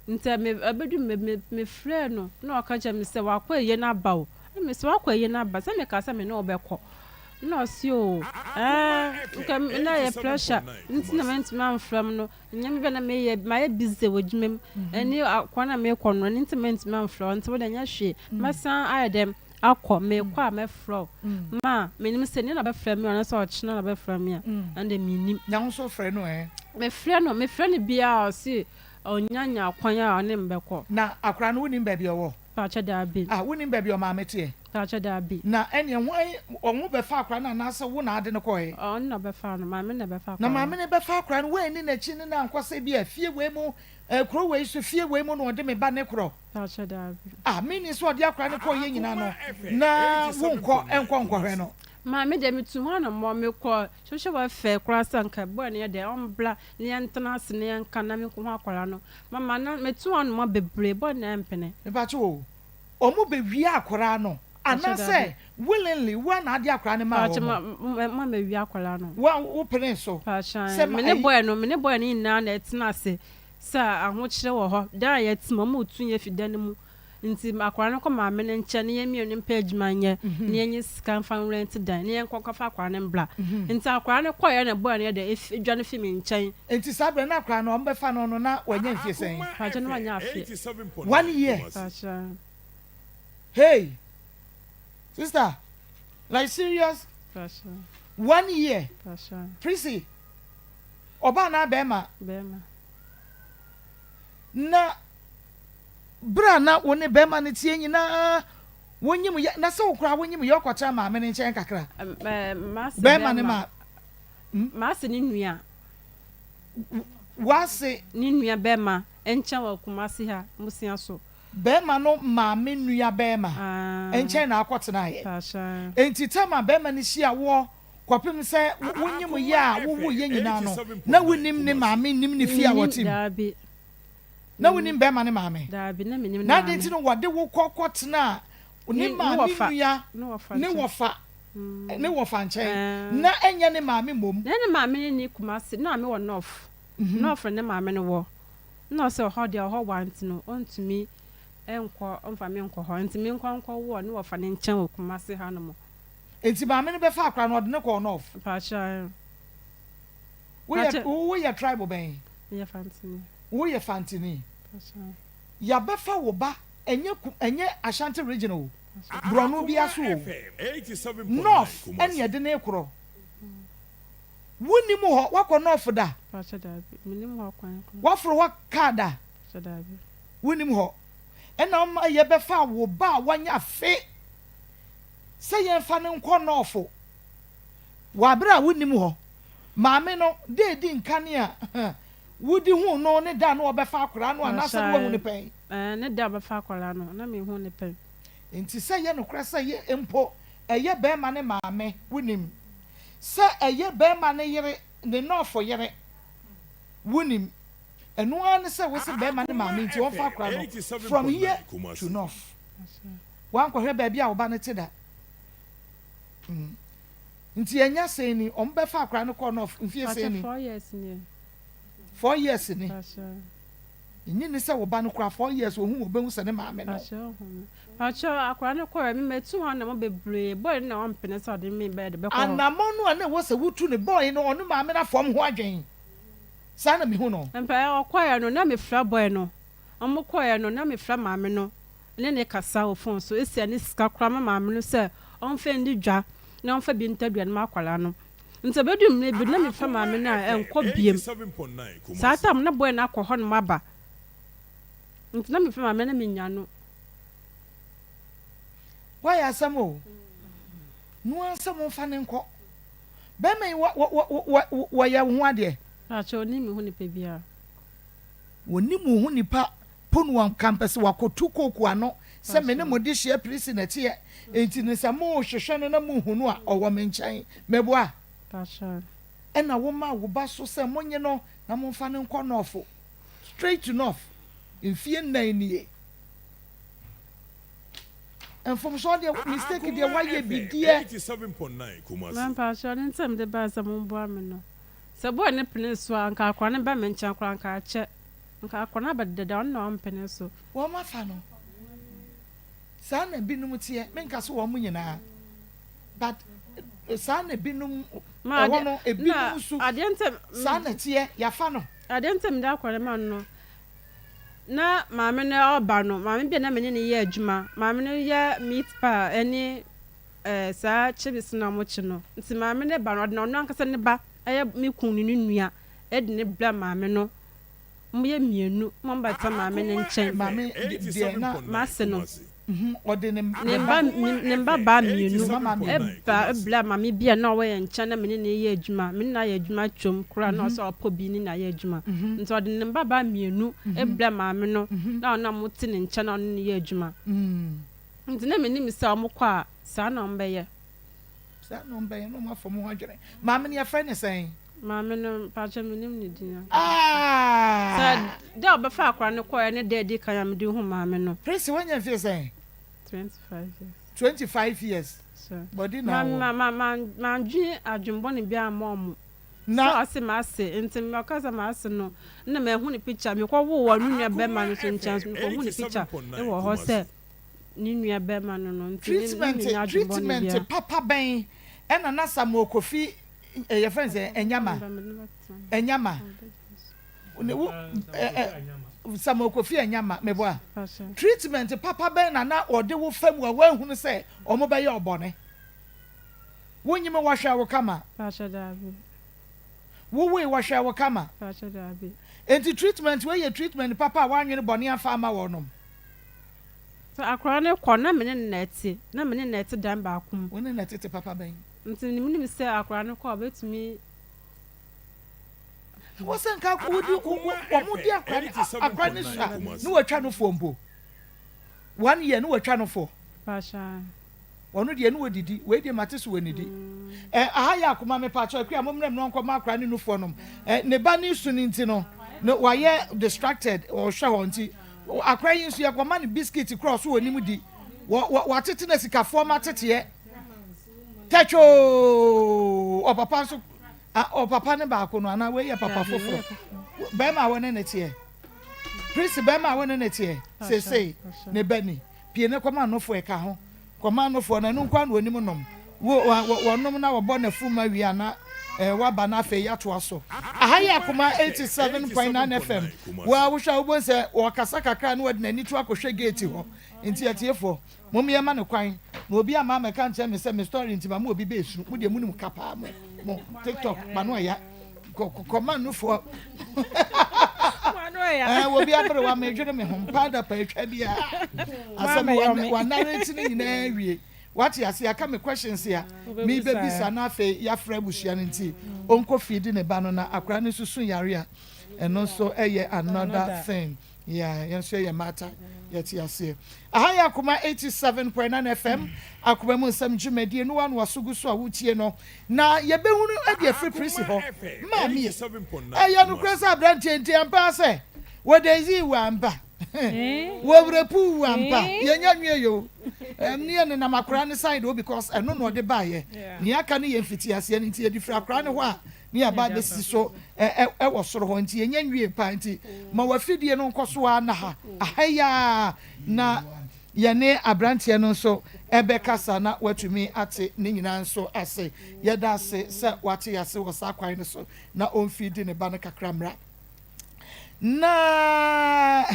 Nti me ɛbɛdu me me mefrɛɛ no na ɔka kyerɛ me sɛ wakɔ ayie no aba o. Na me sɛ wakɔ ayie no aba sɛ meka sɛ me ne wo bɛkɔ. Na ɔse o ɛɛ nka na ɛyɛ pressure nti na mantumi amfrɛ m no. Nneɛma bi a na meyɛ mayɛ busy wɔ adwuma mu ɛne kwan a mekɔ no ɛno nti mantumi amfrɛ wo nti wo deɛ nyɛ hwee mɛsan ayɛ dɛn akɔ mekɔ a mɛfrɛ wo ma menim sɛ nea na ɔbɛfrɛ me anaasɛ ɔkyena na ɔbɛfrɛ me a ɛno deɛ mennim. Na wo nso wofrɛ no ɛ? Mefrɛ no mefrɛ no biara ɔse Ɔnnya nyaa kwan a ɔne me bɛkɔ. Na akwadaa no wonim baabi a ɔwɔ? Pakyɛ daabi. Ah, wonim baabi a ɔmaame teɛ? Pakyɛ daabi. Na ɛneɛ hwan, ɔmo bɛfa akwadaa no anaasɛ wo na ade no kɔɛ? Ɔno na ɔbɛfaa no, maame no na ɛbɛfa akwadaa Na no. maame no bɛfa akwadaa no, woanni n'akyi ne no ankɔ sɛ ebia fie wei mu, eh, kuro wei so, fie wei mu na ɔde me ba no korɔ? Pakyɛ daabi. Ah, menni sɛ ɔde akwadaa no kɔeɛ nyinaa no, na wonkɔ nkɔ nkɔhwɛ no? Maame deɛ metu ho anammɔn, mekɔ social welfare koraa sɛ anka boy no yɛ dɛn, ɔmbra na yɛntena ase na yɛnka na menkohu akwadaa no. Mama na metu anoma bebree, boy no ɛmpene. Mepakyɛw o, ɔmo bɛ wia akwadaa no Pakyɛ anaasɛ daabi. willingly wo a na ade akwadaa no maa Pakyɛ wɔn? ma ma ma wia akwadaa no. Wo a wo penee so Pakyɛ sɛ ma me ne ayi. boy no, me ne boy no nyinaa na ɛtena ase sɛ ahokyerɛ wɔ hɔ, dan a yɛte mu, ɔmo retu yɛn afi dan no mu. Nti akwadaa no kɔ maame no nkyɛn na yɛn mmienu mpɛ adwuma nyɛ na yɛnyɛ sika mfa nrɛnte dan na yɛnkɔ nkɔfa akwadaa no mbra. Nti akwadaa no kɔeɛ na boy no yɛ dɛ efi dwane fi me nkyɛn. Nti saa berɛ no na akwadaa no wɔbɛfa no no na wanya mfie sɛn? Pakyɛ na wanya afe. One year. Pakyɛ. Hey sister like serious? Pakyɛ. One year. Pakyɛ. Prissy ɔbaa anaa bɛɛma? Bɛɛma. Na Bere a na wo ne barima no teɛ nyinaa, wonyim yɛ, na sɛ wo koraa wonyim yɛ ɔkɔtena maame no nkyɛn kakra. M'ase Barima no ma. M'ase ne nua. W'ase. Ne nua bɛɛma nkyɛn wɔ Kumasi ha, Musia so. Bɛɛma no maame nua bɛɛma nkyɛn na akɔ tenaeɛ. Enti tam a bɛɛma no hyia woɔ kɔpem sɛ wo nyem yɛ a wo woeɛ nyinaa no, na wo nim ne maame nnim ne fie a wɔte mu? Na wo nim bɛɛma no maame? Na adɛn nti na wɔde wo kɔ kɔ tenaa ne maame nua ne wɔfa ne wɔfa nkyɛn na ɛnyɛ ne maame mmom? Na ne maame no nni Kumasi, na maame wɔ North. North na ne maame no wɔ. Nna ɔsɛ ɔhɔ deɛ ɔhɔ wa nti no ɔntumi nkɔ ɔmfa me nkɔ hɔ nti menkɔ nkɔ wo ɔne wɔfa no nkyɛn wɔ Kumasi ha nom. Nti maame no bɛfa akora no ɔde no kɔɔ North? Mpakyɛw ae. Woyɛ woyɛ tribe bɛn? Meyɛ Fantini. Woyɛ Fantini. Mpakyɛw. Yabɛfa wo ba ɛnyɛ ku ɛnyɛ Ashanti region o borɔno bia so o North ɛne yɛde no rekorɔ. Wonnim hɔ? Woakɔ North da? Pakyɛ daabi, mennim hɔ kwan koraa. Woaforo hɔ kaa da? Pakyɛ daabi. Wonnim hɔ? Ɛna woma yɛbɛfaa wo ba a wanya afe sɛ yɛmfa no nkɔ North wɔ abere a wonnim hɔ. Maame no, da edi nkan a wode huu no ne da a na ɔbɛfa akwadaa no anaasɛ na woahu no pɛn? Ɛɛ, ne da a ɔbɛfa akwadaa no, na menhuu no pɛn. Enti sɛ ɛyɛ nokorɛ sɛ yɛ mpo ɛyɛ barima ne maame, wonim. Sɛ ɛyɛ barima no yere, ne nɔɔfo yere, wonim. Ɛno ara ne sɛ wose barima ne maame nti ɔmfa akora no from here to north. Wankɔhwɛ baabi a wo ba no te da. Mm. Nti ɛnya sɛn ni, wɔn bɛfa akora no kɔɔ north mfie sɛn ni? 4 years ni. 4 years ni. Nnye nni sɛ wo ba no kura 4 years ohu obehu sɛ ne maame no. Pakyɛ akwadaa no kɔɛ me matu ho anamɔ bebree boy no na ɔmpene sɛ ɔde me bɛyɛ de bɛkɔ hɔ. Anamɔ no a na ɛwɔ sɛ wotu no boy no ɔne maame no afɔm ho adwen saa na mehu no. Mpae ɔkɔɛ no na mefrɛ boy no ɔmo kɔɛ no na mefrɛ maame no ne no kasa wɔ phone so esia ne sika koraa ma maame no sɛ ɔmfa ndi dwa na ɔmfa bi ntɔ aduane ma akwadaa no. Ntsi obedu mber bi no na mefrɛ maame no a ɛnnkɔ biom. Saa tam no na boy no akɔ hɔnom aba. Ntsi na mefrɛ maame no na minya no. Woayɛ asɛm o. Noa sɛ momfa no nkɔ. Bɛrima yi wɔ wɔ wɔ wɔyɛ wo ho adeɛ? Pakyɛ ɔnnim me ho nipa biara. Wɔnnim wo ho nipa Pono a kampɛse wakɔtu kooko ano sɛ me ne mo dehyeɛ Prisi na ɛteɛ, enti no sɛ morehwehwɛ no na mohu no a, ɔwɔ me nkyɛn. Meboa? Ɛna womaa wo ba so sɛ monye no na momfa no nkɔ Nɔɔfo, straight to North, mfie nnan nie. Mfomsoɔ deɛ, mistake deɛ woayɛ bi deɛ. Mempakyɛw, ne nti a mede bae sɛ momboa me no, sɛ boy no penee so a, anka akora no ba me nkyɛn koraa anka akyɛ. Nka akɔnɔ abɛdeda da ɔno na ɔmpene so. Wɔn afa no. Saa na binom teɛ, menka sɛ wɔn nyinaa but saa na binom ɛhɔ no ebinom nso saa na ɛteɛ, yafa no. Adeɛ nti a mede akɔnɔ ma no no, na maame no ɔba no, maame bi a na me ne no yɛ adwuma, maame no yɛ meat pie ɛne ɛɛ saa chips no a wɔkye no, nti maame no ba no ɔde ɔno ankasa ne ba ɛyɛ me kunu ne ne nua ɛde no brɛ maame no. Wɔyɛ mmienu ma wɔbɛtena maame no nkyɛn. Maame deɛ na. M'ase no. Ɔde ne ne mba ne mba baa mmienu ba bla maame bi a na ɔwɔ yɛn nkyɛn na me ne no yɛ adwuma. Me ne no ayɛ adwuma twam koraa na ɔsɛ ɔpɔ bi ne no ayɛ adwuma. Nti ɔde ne mba baa mmienu bla maame no na ɔne wɔn te ne nkyɛn na ɔne no yɛ adwuma. Nti na menim sɛ wɔkɔ a saa na wɔbɛyɛ. Saa na wɔbɛyɛ na wɔafa wɔn ho adwene. Maame no yɛfrɛ no sɛn? Maame no, mpakyɛ mennim ne din ankasa. Ah! Sɛ da a ɔbɛfa akwadaa no kɔeɛ ne da a ɛdi kan a mede hu maame no. Prissy, woanya mfeɛ sɛn? 25 years. 25 years. Sure. Bɔdi na wɔ. Ma ma ma mandwen adwenbɔne biara amma ɔmo. Na. Sɛ ɔse m'ase, nti ɔka sɛ m'ase no, na mahu ne picture. Mekɔ woo wɔ ne nua bɛrima no nso nkyɛn nso, mekɔ hu ne picture wɔ hɔ sɛ ne nua bɛrima no no, nti ne Treatment, mennya adwenbɔne treatment biara. papa bɛn ɛna na Samuel Kofi eh, yɛfrɛ no sɛ Anyama, Anyama, ne wo eh, eh, Samuel Kofi Anyama, meboa. Treatment papa bɛn na na ɔde wo fa mu a woanhunu sɛ ɔmo bɛyɛ ɔbɔne? Wonyim wɔhwɛ wo kama. Wowoe wɔhwɛ wo kama. Enti treatment wei yɛ treatment papa a woanwene bɔne amfa amma wɔnom. Sɛ akwadaa no kɔ na me ne no na ɛte, na me ne no na ɛte dan baako mu. Wo ne no tete papa bɛn? Nti menim sɛ akwadaa no kɔ a ɔbɛtumi. Ɛwɔ sɛ nka wodi wɔn di akora ne akora ne sua ne wɔatwa no foɔ mpo. One year ne wɔatwa no foɔ. Ɔno deɛ ne wɔdidi wei deɛ mate so wɔnidi. Ɛ aha yɛ akoma me pakyɛ akua mo mmerɛ mu nkɔ ma akora ne nufoɔ nom. Ɛ ne ba ne su ne nti no ne wayɛ distracted ɔhwɛ hɔ nti akora yi nso yɛkɔ ma no biscuit kora ɔso wɔnim di. Wɔ wɔ wɔatete na sikafoɔ ma teteɛ. Tɛtwoo ɔpapa nso Ah ɔpapa ne baako no anaa wei yɛ papa foforɔ bɛrima a wɔne ne teɛ Prisi bɛrima a wɔne ne teɛ seesei ne ba ni pie ne kɔma anofoɔ ɛka ho kɔma anofoɔ no ɛno nkoa na onim nom wo wɔnom na wɔbɔ n'afum awie a na eh, waba na afei yɛatoa so aha yɛ akoma 87.9 FM wo a wohwɛ a wobɛhu sɛ wɔkasa kakra na wɔde n'ani to akɔhwɛ gate hɔ nti atiefoɔ Mom yɛ ma no kwan na obi amma amɛka ankyerɛ me sɛ me story nti mama obi bɛɛsu mo deɛ monim ka paa mo mo tiktok ma no ɔya kɔ ma nufoɔ ɛɛ obi aberewa medwene me ho mpa da pa atwa biara asɛm wa narrate ne nyinaa wie wate ase aka me questions a mebɛbisa na afei yɛafrɛ abusua no nti ɔnkɔ feed ne ba no na akora no nso su yare a ɛno nso ɛyɛ another thing. Yeah, yɛn nso yɛyɛ mmaatan, yɛte aseɛ. Aha yɛ Akoma 87.9 FM, Akoma mu nsɛm dwumadie no wa na waso gu so a wotie no. Na yɛbɛhunu de afiri Prisi hɔ. Maame, ɛyɛ nokorɛ sɛ aberanteɛ nti ampa ara sɛ wɔdɛnzii wo ampa? Wɔwerɛpuu wo ampa? Yɛnya nwie yɛ o. Ɛm ne yɛ nenam akora ne side o because ɛno na ɔde baeɛ. Nea aka no yɛ mfitiaseɛ no nti yɛde firi akora ne hɔ a ne aba abɛsi so wɔ soro hɔ nti yɛnya nwie paa nti ma w'afidie no nkɔ so ara na ha aha yi ara na yɛne aberanteɛ no nso ɛbɛkasa na watumi ate ne nyinaa nso ase. Yɛda ase sɛ wate yɛn ase wɔ saa kwan no so na ɔmfidi ne ba no kakra mmra. Na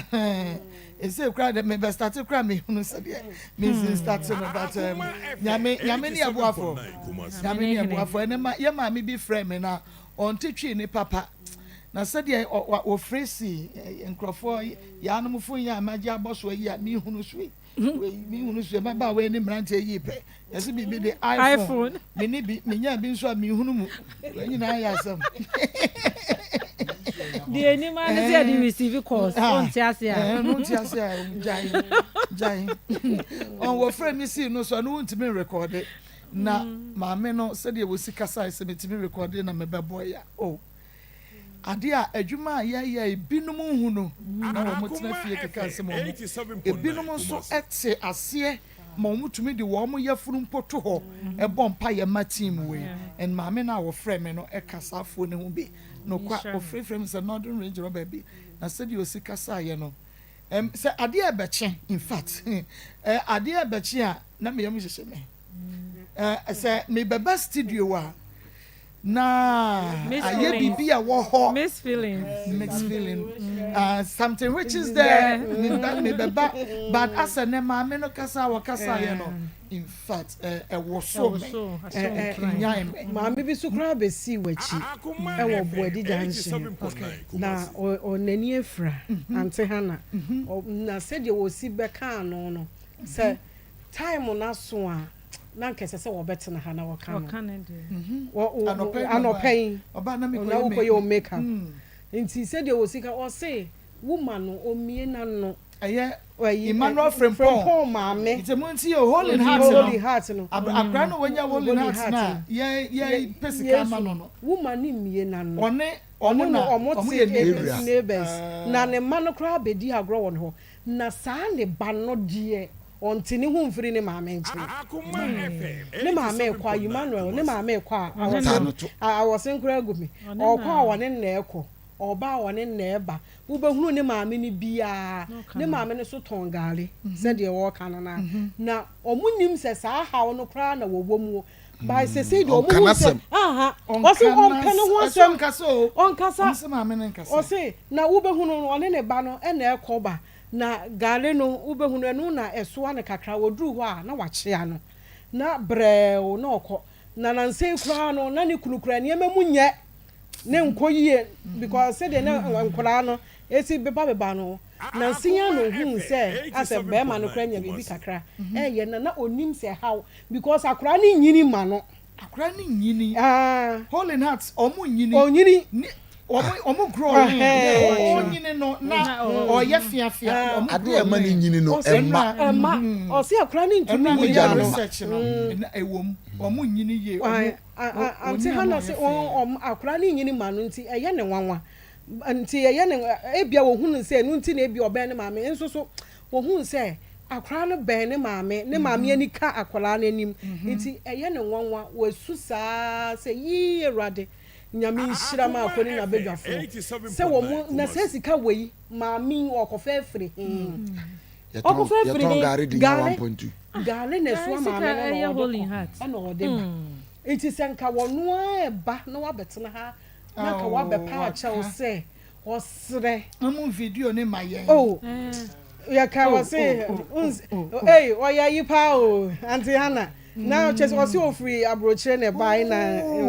ɛsɛ kura de mebɛ starte kura mehunu sɛdeɛ mensi starte no but um, nyame nyame ne ɛboafoɔ nyame ne ɛboafoɔ ɛnɛ ma yɛ maame bi frɛ me na ɔnte twi ne papa na sɛdeɛ wɔfrɛ si nkurɔfoɔ yɛanom fo yɛ a magye abɔ so ayi a mehunu so yi Wei me hunu so mmabaawa yi ne mmeranteɛ yi pɛ yɛsɛ biribi de iPhone me ne bi menya bi nso a mehunu mu wei nyinaa yɛ asɛm. Deɛ anim ara ne sɛ yɛde receive calls ɔnte ase a. Ɛno nte ase a gyae gyae ɔn wɔfrɛ me sii no so ɛno wontumi nrekɔde na maame no sɛdeɛ wɔsi kasae sɛ metumi rekɔde na mebɛbɔ ya oh. Ade a adwuma a yɛyɛ ebinom nhu no na wɔtena fie keka nsɛm a wɔn ebinom nso te aseɛ ma wɔtumi de wɔn yafunu mpo to hɔ bɔ mpaeɛ ma team wei. And maame no a wɔfrɛ me no ka saa afoɔ no ho bi. Nokwa wɔfrɛfrɛ me sɛ Northern Range hɔ baabi na sɛdeɛ ɔsi kasaeɛ no ɛm sɛ adeɛ rebɛkye in fact adeɛ rebɛkye a na me yam hyehye me. Sɛ mebɛba studio a Na ayɛ biribi a ɛwɔ hɔ. Mixed feelings. Mixed feeling. Uh, something which is there. Mebɛba but asɛ ne maame no kasa a wɔkasa yɛ no in fact ɛwɔ so me nyan me. Maame bi so koraa bɛsii w'akyi ɛwɔ Boadi junction na n'ani afira Ante Hannah na sɛdeɛ wɔsi bɛkaa no no sɛ time no aso a na anka ɛsɛ sɛ wɔbɛtena ha na wɔka no anɔpa yi na wokɔyɛ wo make up nti sɛdeɛ wɔsi ka ɔse woma no ɔmmie n'ano. Ɛyɛ Emmanuel Frimpong maame. Nti mo nti yɛ Holy Heart no. Holy Heart no. Akora no wɔnya Holy Heart no a yɛ yɛ pɛ sika ama no no. Woma no mmie n'ano. Ɔne ɔmo na ɔmo yɛ neighbors. Na ne mma no koraa bɛdi agorɔ wɔ ne hɔ. Na saa ne ba no deɛ ɔnte ne ho mfiri ne maame nkyɛn. Ne maame rekɔ a, Emmanuel, ne maame rekɔ a, awɔse, awɔse koraa agu me. Ɔrekɔ a ɔne no na ɛrekɔ, ɔreba a ɔne no na ɛreba. Wobɛhunu ne maame no biara, ne maame no nso tɔn gari sɛdeɛ wɔreka no no ara. Na wɔnnim sɛ saa haw no koraa na wɔwɔ mu. By sesei deɛ wɔhu sɛ, aha, ɔse ɔmpɛ ne ho asɛm, ɔnkasa, ɔse na wobɛhunu no ɔne ne ba no na ɛrekɔ ba. Na gare no, wobɛhu no, ɛno na ɛsoa no kakra, ɔduru hɔ a, na wakyea no, na brɛoo na ɔkɔ. Na nansa yi koraa no, na ne kunu koraa nneɛma mu nyɛ ne nkɔ yie, because sɛdeɛ na nkwadaa no si bebabeba no, nansa yi ara na ɔhuu sɛ asɛ barima no koraa anya biribi kakra ɛreyɛ, na na ɔnim sɛ ɛhaw, because akwadaa no nyini ma no. Akwadaa no nyini. Ah. Holy Heart, wɔn nyini. Ɔnyini. Ne. Wɔn grow ɔnyini no na ɔyɛ fiafia. Adeɛ ɛma ne nyini no ɛma. Ɛma ɔsi akora ne ntumi nyini ano. Research no na ɛwɔ mu wɔn nyini yie. Ante Hannah sɛ wɔn akora ne nyini ma no nti ɛyɛ ne nwanwa nti ɛyɛ ne ebia wɔhunu sɛ ɛnu nti na ebia ɔbɛn ne maame nso so wɔhunu sɛ akora no bɛn ne maame ne maame ani ka akwaraa no anim nti ɛyɛ ne nwanwa wɔasu saa sɛ yii awurade. Nyame nhyira Maako ne n'abadwafoɔ sɛ wɔn na saa sika wei maame yi ɔkɔfa afiri he? Ɔkɔfa afiri he? Gare gare na ɛsoa maame no na ɔde kɔ ɛna ɔde ba nti sɛ nka wɔno ara ɛba na wabɛtena ha na nka wabɛpa akyɛw sɛ Ɔsrɛ. Ɔmo video ne ma yɛn. Oh yɛka oh, ɔse oh, oh, oh, ei ɔyɛ ayi paa o Auntie Hannah na kyɛ sɛ ɔse ofiri aburokyire na ɛbae na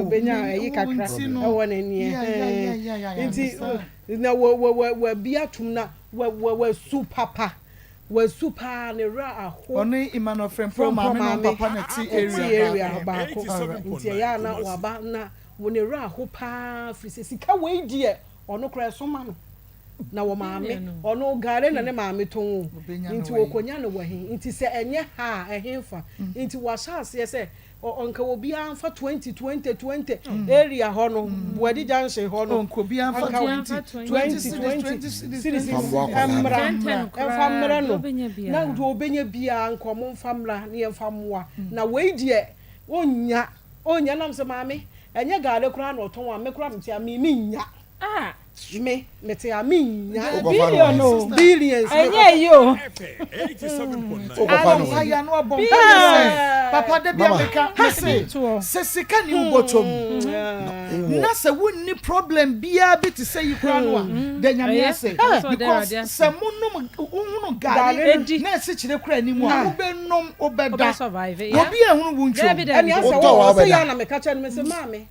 ɔbɛnya ayi kakra ɛwɔ n'ani nti na wabi atum na wasu papa wasu paa ne werɛ aho. Ɔne Emmanuel Frimpong maame no papa na ti area baako nti ɛyɛ a na waba na ne werɛ aho paa firi sɛ sika wei deɛ Ɔno koraa ɛso ma no na wɔ maame ɔno gare na ne maame tɔn o nti ɔkɔnya no wɔ he nti sɛ ɛnyɛ ha a ɛhenfa nti wahyɛ aseɛ sɛ ɔnka obiara nfa 20 20 20 area hɔ no Buadi junction hɔ no ɔnka obiara nfa 20 20 20 cedis mmra ɛmfa mmrɛ no na deɛ ɔbɛnya biara nka ɔmo nfa mmra na yɛmfa mmoa na wei deɛ ɔnnya Ɔnnya nam sɛ maame ɛnyɛ gare koraa na ɔtɔn a me koraa mete a me mennya. Ah. Me mete a mennya. Billion o. Billions. Ɛnyɛ yi o. Wokɔfa no wɔ. Ano abɔ mpaeɛ sɛ papa da bi a meka mese sɛ sika ni wo bɔtɔ mu na sɛ wonni problem biara bi te sɛ yi koraa no a da Nyame ase because sɛ monom wohunu gare na asikyire kora anim a wobɛnom wobɛda obi ahunu wo ntwom. Ɛne asɛ wɔ sɛ yɛ na meka kyerɛ no mese maame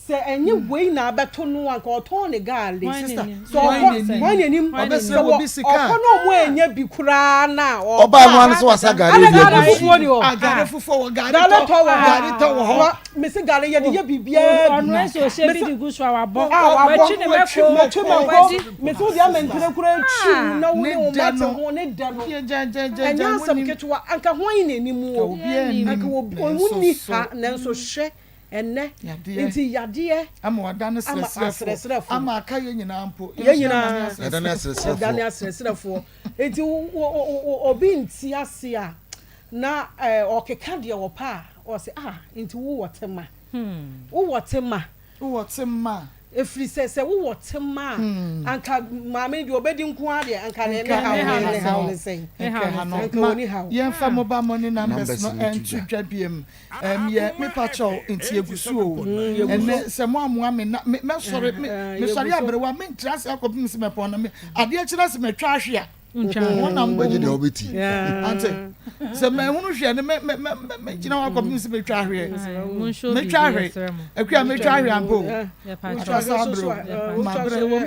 sɛ ɛnyɛ wei na abɛto no anka ɔtɔn ne gaale sɛ ɔkɔ wɔn n'anim ɔbɛsrɛ wɔ bi sika ɔkɔ na ɔmo anya bi koraa na ɔbaa no ano sɛ wasa gare bi gare fufuo ni hɔ ah, gare fufuo wɔ gare tɔ wɔ gare tɔ wɔ hɔ mese gare yɛde yɛ biribiara bi ɔno nso ɔhyɛ bi de gu so a wabɔ watwi ne mako watwi mako mese wode ama ntire koraa twi mu na wo ne wo mma te ho ne dɛ no ɛnyɛ asɛm ketewa anka hwan na anim o anka wɔn ni ha nanso hwɛ Ɛnnɛ, nti yadeɛ ama wadane asrɛsrɛfoɔ, ama aka yɛn nyinaa mpo, yɛn nyinaa yɛdane asrɛsrɛfoɔ. Nti obi nte ase a, na ɔkeka deɛ ɔpɛ a, ɔse ah, nti wowɔ tema, wowɔ tema. Wowɔ tema. Ɛfiri sɛ, sɛ wowɔ tema a, anka maame no deɛ ɔbɛdi nko ara deɛ, anka ne ne haw ne ne haw ne sɛn? Anka ɔnni haw. Yɛmfa mobile money numbers no nto dwa biom. Ɛm yɛ mepa kyɛw nti egu so o. Ɛnɛ sɛ mo amoa me na me mɛsɔre me mesɔre aberewa mentra ase akɔpem sɛ mɛpɔn na me adeɛ kyerɛ sɛ mɛtwa ahwe a. Wɔn na mbɔ mu. Deɛ Ante sɛ mɛhunu hwɛ no mɛ mɛ mɛ mɛgyina hɔ akɔpem sɛ mɛtwa ahweɛ. Mɛtwa ahwe akua mɛtwa ahwe ampa o. Wotwa saa abere o mabrɛ wom.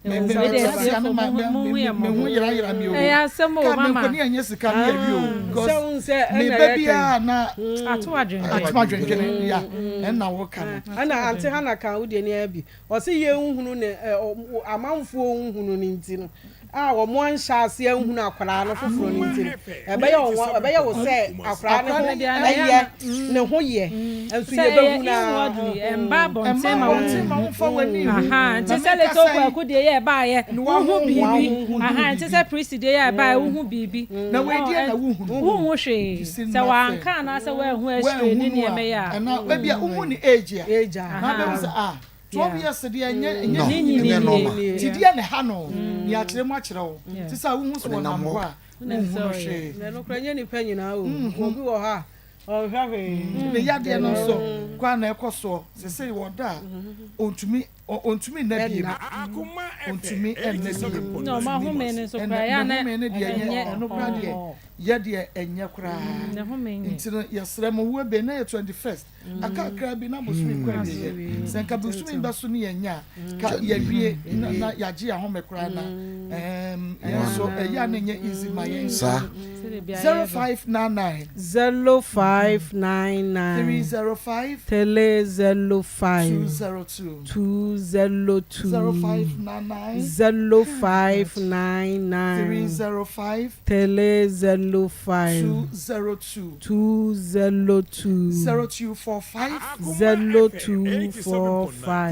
Me me me tia no ma me me ho yera yera mi o. Ɛyɛ asɛm o mama. Ka me nkɔ ne ɛnyɛ sika ne ɛwi o. Because me ba biara na. Ato adwendwene. Ato adwendwene ya ɛna wo ka no. Ɛna ante Hannah kan wo deɛ ne abi. Ɔse yɛn nhunu ne amanfoɔ nhunu no nti no a wɔn anhyɛ aseɛ anhunu akwadaa no foforɔ no nti no ɛbɛyɛ wɔn ɛbɛyɛ wo sɛ akwadaa no ho ɛyɛ ne ho yɛ nso Sɛ ɛyɛ yɛbɛhu no ara. inwardly, ɛmba abɔnten ma Ɛmma abɔnten ma womfa w'ani nhu. Aha, nti Na sɛ meka little sɛn? Kwaku deɛ yɛ ɛbaayɛ, Na wohu wahu biribi. wahu Aha, nti biribi. sɛ Prissy deɛ yɛ ɛbaayɛ, wohu biribi. Na wei Ɔ, deɛ ɛ, na wohunu. wonhu hwee. You see Sɛ nothing. wanka anaasɛ woanhu x-ray ne Woanhunu nneɛma a, yi a, anaa ebia wohu ne age a, Age a. na wobɛhu sɛ Aha. ah, 12 years deɛ ɛnyɛ ɛnyɛ No, ne nyini ɛnyɛ nie. normal. Nti deɛ na ɛha no, nea akyerɛ mu akyerɛ wo. Nti sɛ wohu sɛ Ɔnenam ɔnam hɔ. hɔ a, Wonim sɛ wonhunu ɔyɛ. hwee. Na ɛno koraa ɛnyɛ nnipa nyinaa o. Obi wɔ hɔ a, ɔnhwɛ hwee. Ne yadeɛ no nso kɔ a na ɛkɔ soɔ. Seesei ɔda a, ɔntumi ɔntumi nna biem. Ɔntumi nna biem. Na ɔmo ahome no nso Ɛnna koraa ɛyɛ a ne na home no deɛ ɛnyɛ ɛnyɛ ɛno koraa deɛ yɛ deɛ ɛnyɛ koraa. Ne home nyɛ. Nti no yɛsrɛ mo wo ebe na yɛ 21st aka kakra bi na bosome kɔ awieɛ. Sɛ nka bosome bɛso ne yɛnyɛ a ka yɛwie na na yɛagye yɛn ahome koraa na ɛɛm yɛn nso ɛyɛ a na ɛnyɛ easy ma yɛn. Saa. 0599. 0599. 305. 305. 202. 202. 02. 0599. 0599. 305. 305. 202. 202. 0245. 0245.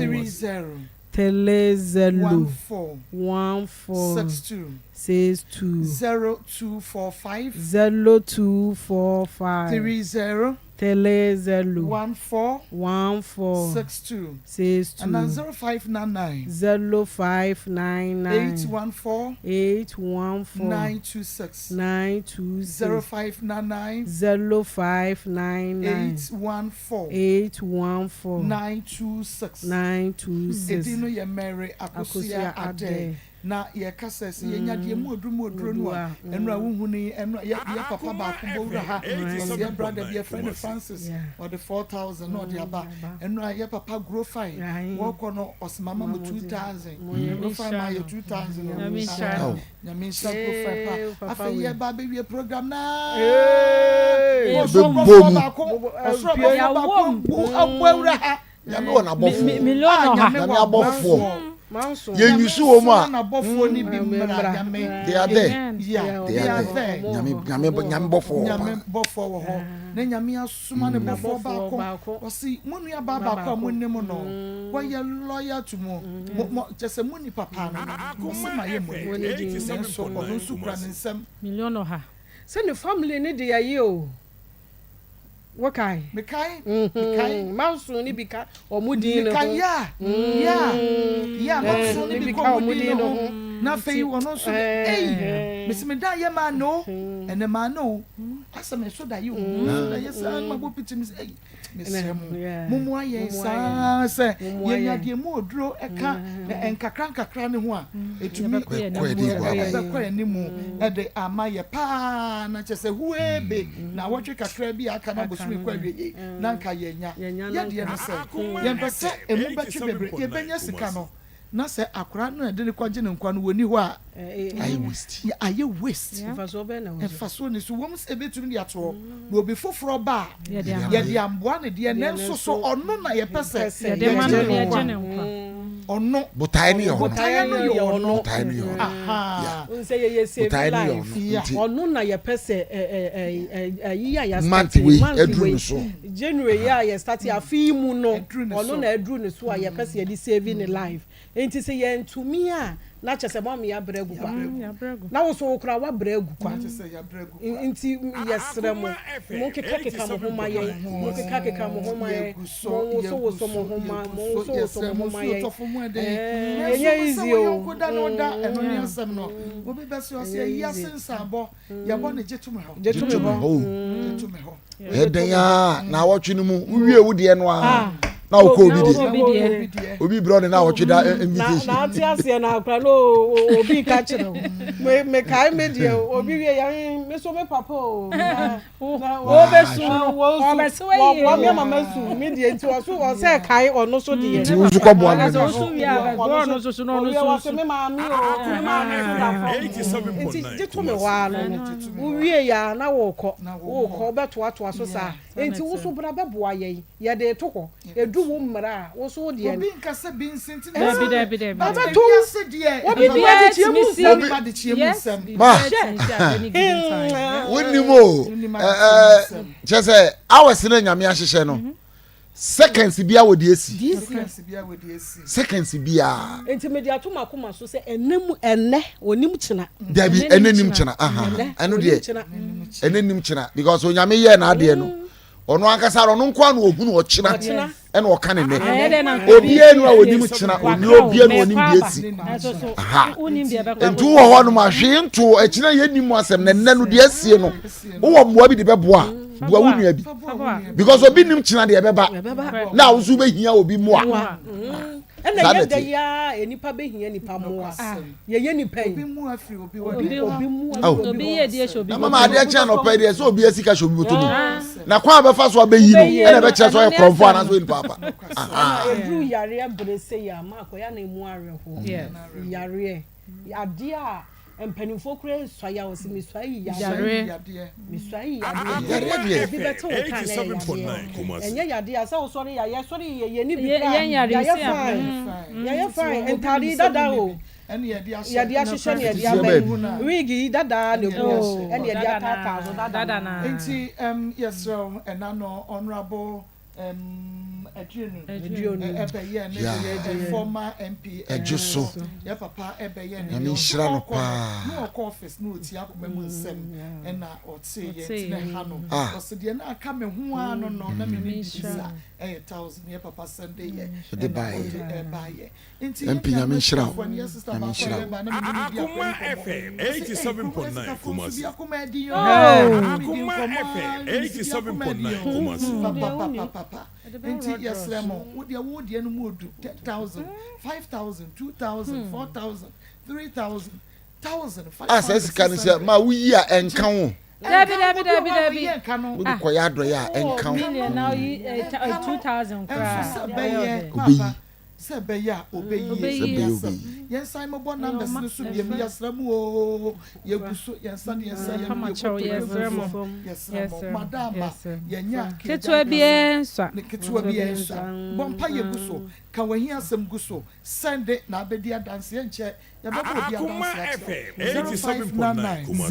30. 30. 14. 14. 62. 62. 0245. 0245. 30. 30. 14. 14. 62. 62. And then 0599. 0599. 814. 814. 926. 926. 0599. 0599. 814. 814. 926. 926. Edin no yɛ Mary Akosua Akosua Adeh. Adeh. Na yɛka sɛ sɛ yɛnya deɛ mu oduru mu oduro no a ɛnura wohu no yi ɛnura yɛ yɛ papa baako bɔ wura ha ɔsɛ yɛ brother bi yɛfrɛ no Francis ɔde 4000 na ɔde aba ɛnura yɛ papa Grofine wɔkɔ no ɔsɛ mama mo 2000 Grofine ma yɛ 2000 o Nyame nhyira no. Nyame nhyira Grofine pa afei yɛ ba abɛwie program naa Yɛbɛbɔ ɔsoro bɔfoɔ mu. baako ɔsoro bɔfoɔ baako bu abɔ wura ha. Nyame wɔ n'abɔfoɔ. Million ɔha. Nyame abɔfoɔ. Yɛnyusu wɔ mu a. N'abɔfoɔ ni bi mmra Nyame. They are there. Yeah, They are there. Nyame Nyame Nyame bɔfoɔ wɔ Nyame hɔ. bɔfoɔ wɔ hɔ. Na Nyame asoma ne bɔfoɔ baako. Ɔsi mo nua baa baako a mo nim no. Wɔyɛ lawyer to mo. Mo mo kyɛ sɛ mo nipa paa no. Ɔsi ma yɛ mo ni. Nanso ɔno nso kura ne nsam. Million ɔha. Sɛ ne family ne de yɛ o. Wokae? Mekae. Mekae. Manson ne bi ka ɔmo din ne ho. Mekae ya. Ya. Ya manson ne bi ka ɔmo din ne ho. Na afei ɔno nso de ei mesi me dan yɛ maa no ɛnɛ maa no asɛ me so da yi o so da yɛ saa ma bɔ piti mi sɛ ei mesrɛ mo mo mo ayɛ saa sɛ yɛnya deɛ mu oduro ɛka nkakra nkakra ne ho a ɛtumi ɛbɛkɔ anim ɛde ama yɛ paa na kyɛ sɛ huebe na awɔtwe kakra bi a aka na bosome kɔ awie yi na nka yɛnya yɛdeɛ no sɛ yɛmpɛ sɛ ɛmu bɛtwe bebree yɛbɛnya sika no na sɛ akora no ɛde ne kɔgye ne nkwa no wɔni hɔ a ayɛ waste ayɛ waste mfasoɔ ni so wɔm sɛ ebɛtumi de ato hɔ na obi foforɔ ba a yɛde amboa ne deɛ nanso so ɔno na yɛpɛ sɛ yɛgye ne nkwa ɔno botaeɛ no yɛ ɔno botaeɛ no yɛ ɔno botaeɛ no yɛ ɔno aha sɛ yɛyɛ save botaeɛ no yɛ life ɔno nti ɔno na yɛpɛ sɛ ɛyi a yɛ month wei aduru ne so January yi a yɛ start afe yi mu no Aduru ne ɔno so. na aduru ne so a yɛpɛ sɛ yɛde save ne life nti sɛ yɛntumi a na kyɛ sɛ mɔmi abrɛ agu kwa na wo so wo kora wabrɛ agu kwa kyɛ sɛ yɛabrɛ agu kwa nti yɛsrɛ mo mo keka keka mo ho ma yɛn mo keka keka mo ho ma yɛn yɛgu so mo woso woso mo ho ma mo woso woso mo ho ma yɛn tɔfo mu ɛdɛn Ɛɛ, ɛnyɛ easy o yɔnko da na ɔda ɛno ne asɛm no obi bɛsɛ ɔsɛ ayi ase nsabɔ yɛbɔ ne gye to me hɔ gye to me gye to me hɔ hɔ o gye to me hɔ ɛdɛn a na awɔtwe no mu wowie wo deɛ no a na wokɔ obi deɛ Obi deɛ. obi deɛ obi brɛ ɔde na awɔtwe da na invitation na ate aseɛ na akora no obi ka kyerɛ wo me mekae me deɛ obi wie yɛ me so me papa o na na Wɔbɛsu. wɔsu Wɔbɛsu ayi. wɔn mi mama su mi deɛ nti ɔso ɔsɛ kae ɔno so deɛ nti wo nso kɔboa no Ɔno nso wie a, bɛboa ɔno nso so na ɔno owie nso wɔsɛ su. me maame o me maame so da fam nti gye to me hɔ ara no no wowie yɛ a na wɔkɔ wɔkɔ wobɛtoatoa so saa nti wo so bra bɛboa yɛn yɛde to hɔ edu wo mmerɛ a wo so wo deɛ no obi nkasa bi nsi nti Dabi dabi dabi. Ɔbɛto wiase deɛ obi Obiara bi adekyea mu tumi si. nsɛm obi adekyea mu Yes. nsɛm Ma. Biribiara tumi si at any given time. Yeah. wonim o Wonim ɛɛ adekyea mu nsɛm. kyɛ sɛ hours no nyame ahyehyɛ no seconds bia wɔ deɛ esi Seconds bia wɔ deɛ esi seconds bia nti mede ato m'akoma so sɛ ɛnɛ mu ɛnɛ onim kyena dabi Ɛnɛ ɛnɛ nim nim kyena. kyena aha ɛnɛ ɛno onim deɛ kyena ɛnɛ nim kyena because onyame yɛ n'adeɛ no ɔno ankasa no ɔno nko ara na ohunu ɔkyena Ɔkyena. ɛna ɔka ne nɛ Ɛyɛ dɛn na nka obiara nu a obi onim kyena Wakra oni wo, obiara nu onim mɛkɔ deɛ aba. esi Nanso so, Aha. wonim deɛ ɛbɛkɔ nti wowɔ hɔ nom ahwee nto akyina yɛ nim asɛm na nnɛ no deɛ asie no wowɔ mmoa bi de bɛboa a boa wo nua bi Faboa. because obi nim kyena deɛ ɛbɛba ɛbɛba na wo nso wobɛhia obi mmoa mmoa ɛna Saa na yɛ da ɛte. yi a nipa bɛhia nipa mmoa yɛyɛ nipa obi yi mu afiri obi hɔ Obi deɛ hɔ. obi mmoa Aw. obi Obi hɔ yɛ die hyɛ obi na bɔtɔ mama mu. adeɛ kyɛn anɔpa yi deɛ sɛ obi asi ka hyɛ obi bɔtɔ mu Ah. na kwan a bɛfa so abɛyi no Wobɛyi ɛna no, ɛbɛkyerɛ sɛ ɛno ɔyɛ ne korɔmfoɔ asɛm. anaasɛ ɔyɛ nipa apa ɛna eduru yareɛ bere se yɛ ama akɔya na emu awerɛhoɔ Yes. yareɛ adeɛ a Mpanimfoɔ koraa sua yaw sɛ mesua yi yadeɛ. Mesua yi yadeɛ. Yareɛ deɛ. Obi bɛte wo ka na ɛyɛ yadeɛ. Ɛnyɛ yadeɛ a sɛ wosɔre yɛ yɛsɔre yɛ yɛn ni bi koraa yɛayɛ fine. Yɛayɛ fine. Ntaade yi dada o. Yɛde ahyehyɛ na yɛde aba yi. Wig yi dada na egu hɔ ɛna yɛde ataataa so dada no. Nti yɛsrɛ wo ɛna no honourable Aduonu ɛbɛyɛ ne deɛ former MP Ɛdwo so. Yɛ papa ɛbɛyɛ ne Nyame deɛ nhyira no ɔkɔ no paa. na ɔkɔ office na ɔtie akoma mu nsɛm ɛna ɔte yɛ nti na ɛha no Ah. ɔsɛ deɛ na aka me ho ara no no na me ne bisa ɛyɛ thousand yɛ papa sɛnde yɛ Ɔde ɛna baeɛ. ɔde ɛbaeɛ nti yɛ MP Nyame nhyira wo. nuanom ne yɛ sister Nyame baako a nhyira wo. yɛba na me ne no di Akoma akɔnkɔmmɔ FM ɔsɛ ei kurom 87.9 asikafoɔ nso bi Kumasi. akoma ɛden o ne di Akoma nkɔmmɔ FM ara ne si bi akoma ɛden 87.9 o Kumasi. papapapapa nti yɛsrɛ mo wo deɛ wo deɛ no mu odu 10,000 5,000 2,000 4,000 3,000 1,000 A saa 500 sika no sɛ 600 ma woyi a ɛnka wo. Dabi ɛnka dabi wo obi dabi wɔ hɔ a dabi. woyi ɛnka no Wode kɔyɛ adɔeɛ a ɛnka wo. Million na oyi ɛnka no 2000 ɛnso koraa. sɛ Ɛyɛ bɛyɛ ɔdɛ. Obeyi. papa Sɛ ɛbɛyɛ a ɔbɛyie. Sɛ ɛbɛyɛ Asɛm. ɔbɛyi. Yɛnsan mmobɔ numbers no so biom, yɛsrɛ mo oo, yɛgu so, yɛn nsa ne yɛn nsa yam, yɛn kotodwe gu fam, yɛsrɛ mo, madaama, yɛnyɛ a Ketewa kagya nkasa, biara nsua. ne ketewa biara nsua. Bɔ mpaeɛ gu so, ka w'ahiasɛm gu so, sɛnde na abɛdi adanseɛ, ɛnkyɛ Yɛbɛbɔ obi Akoma adanse FM akyerɛ wo. 87.9 0599. Kumasi.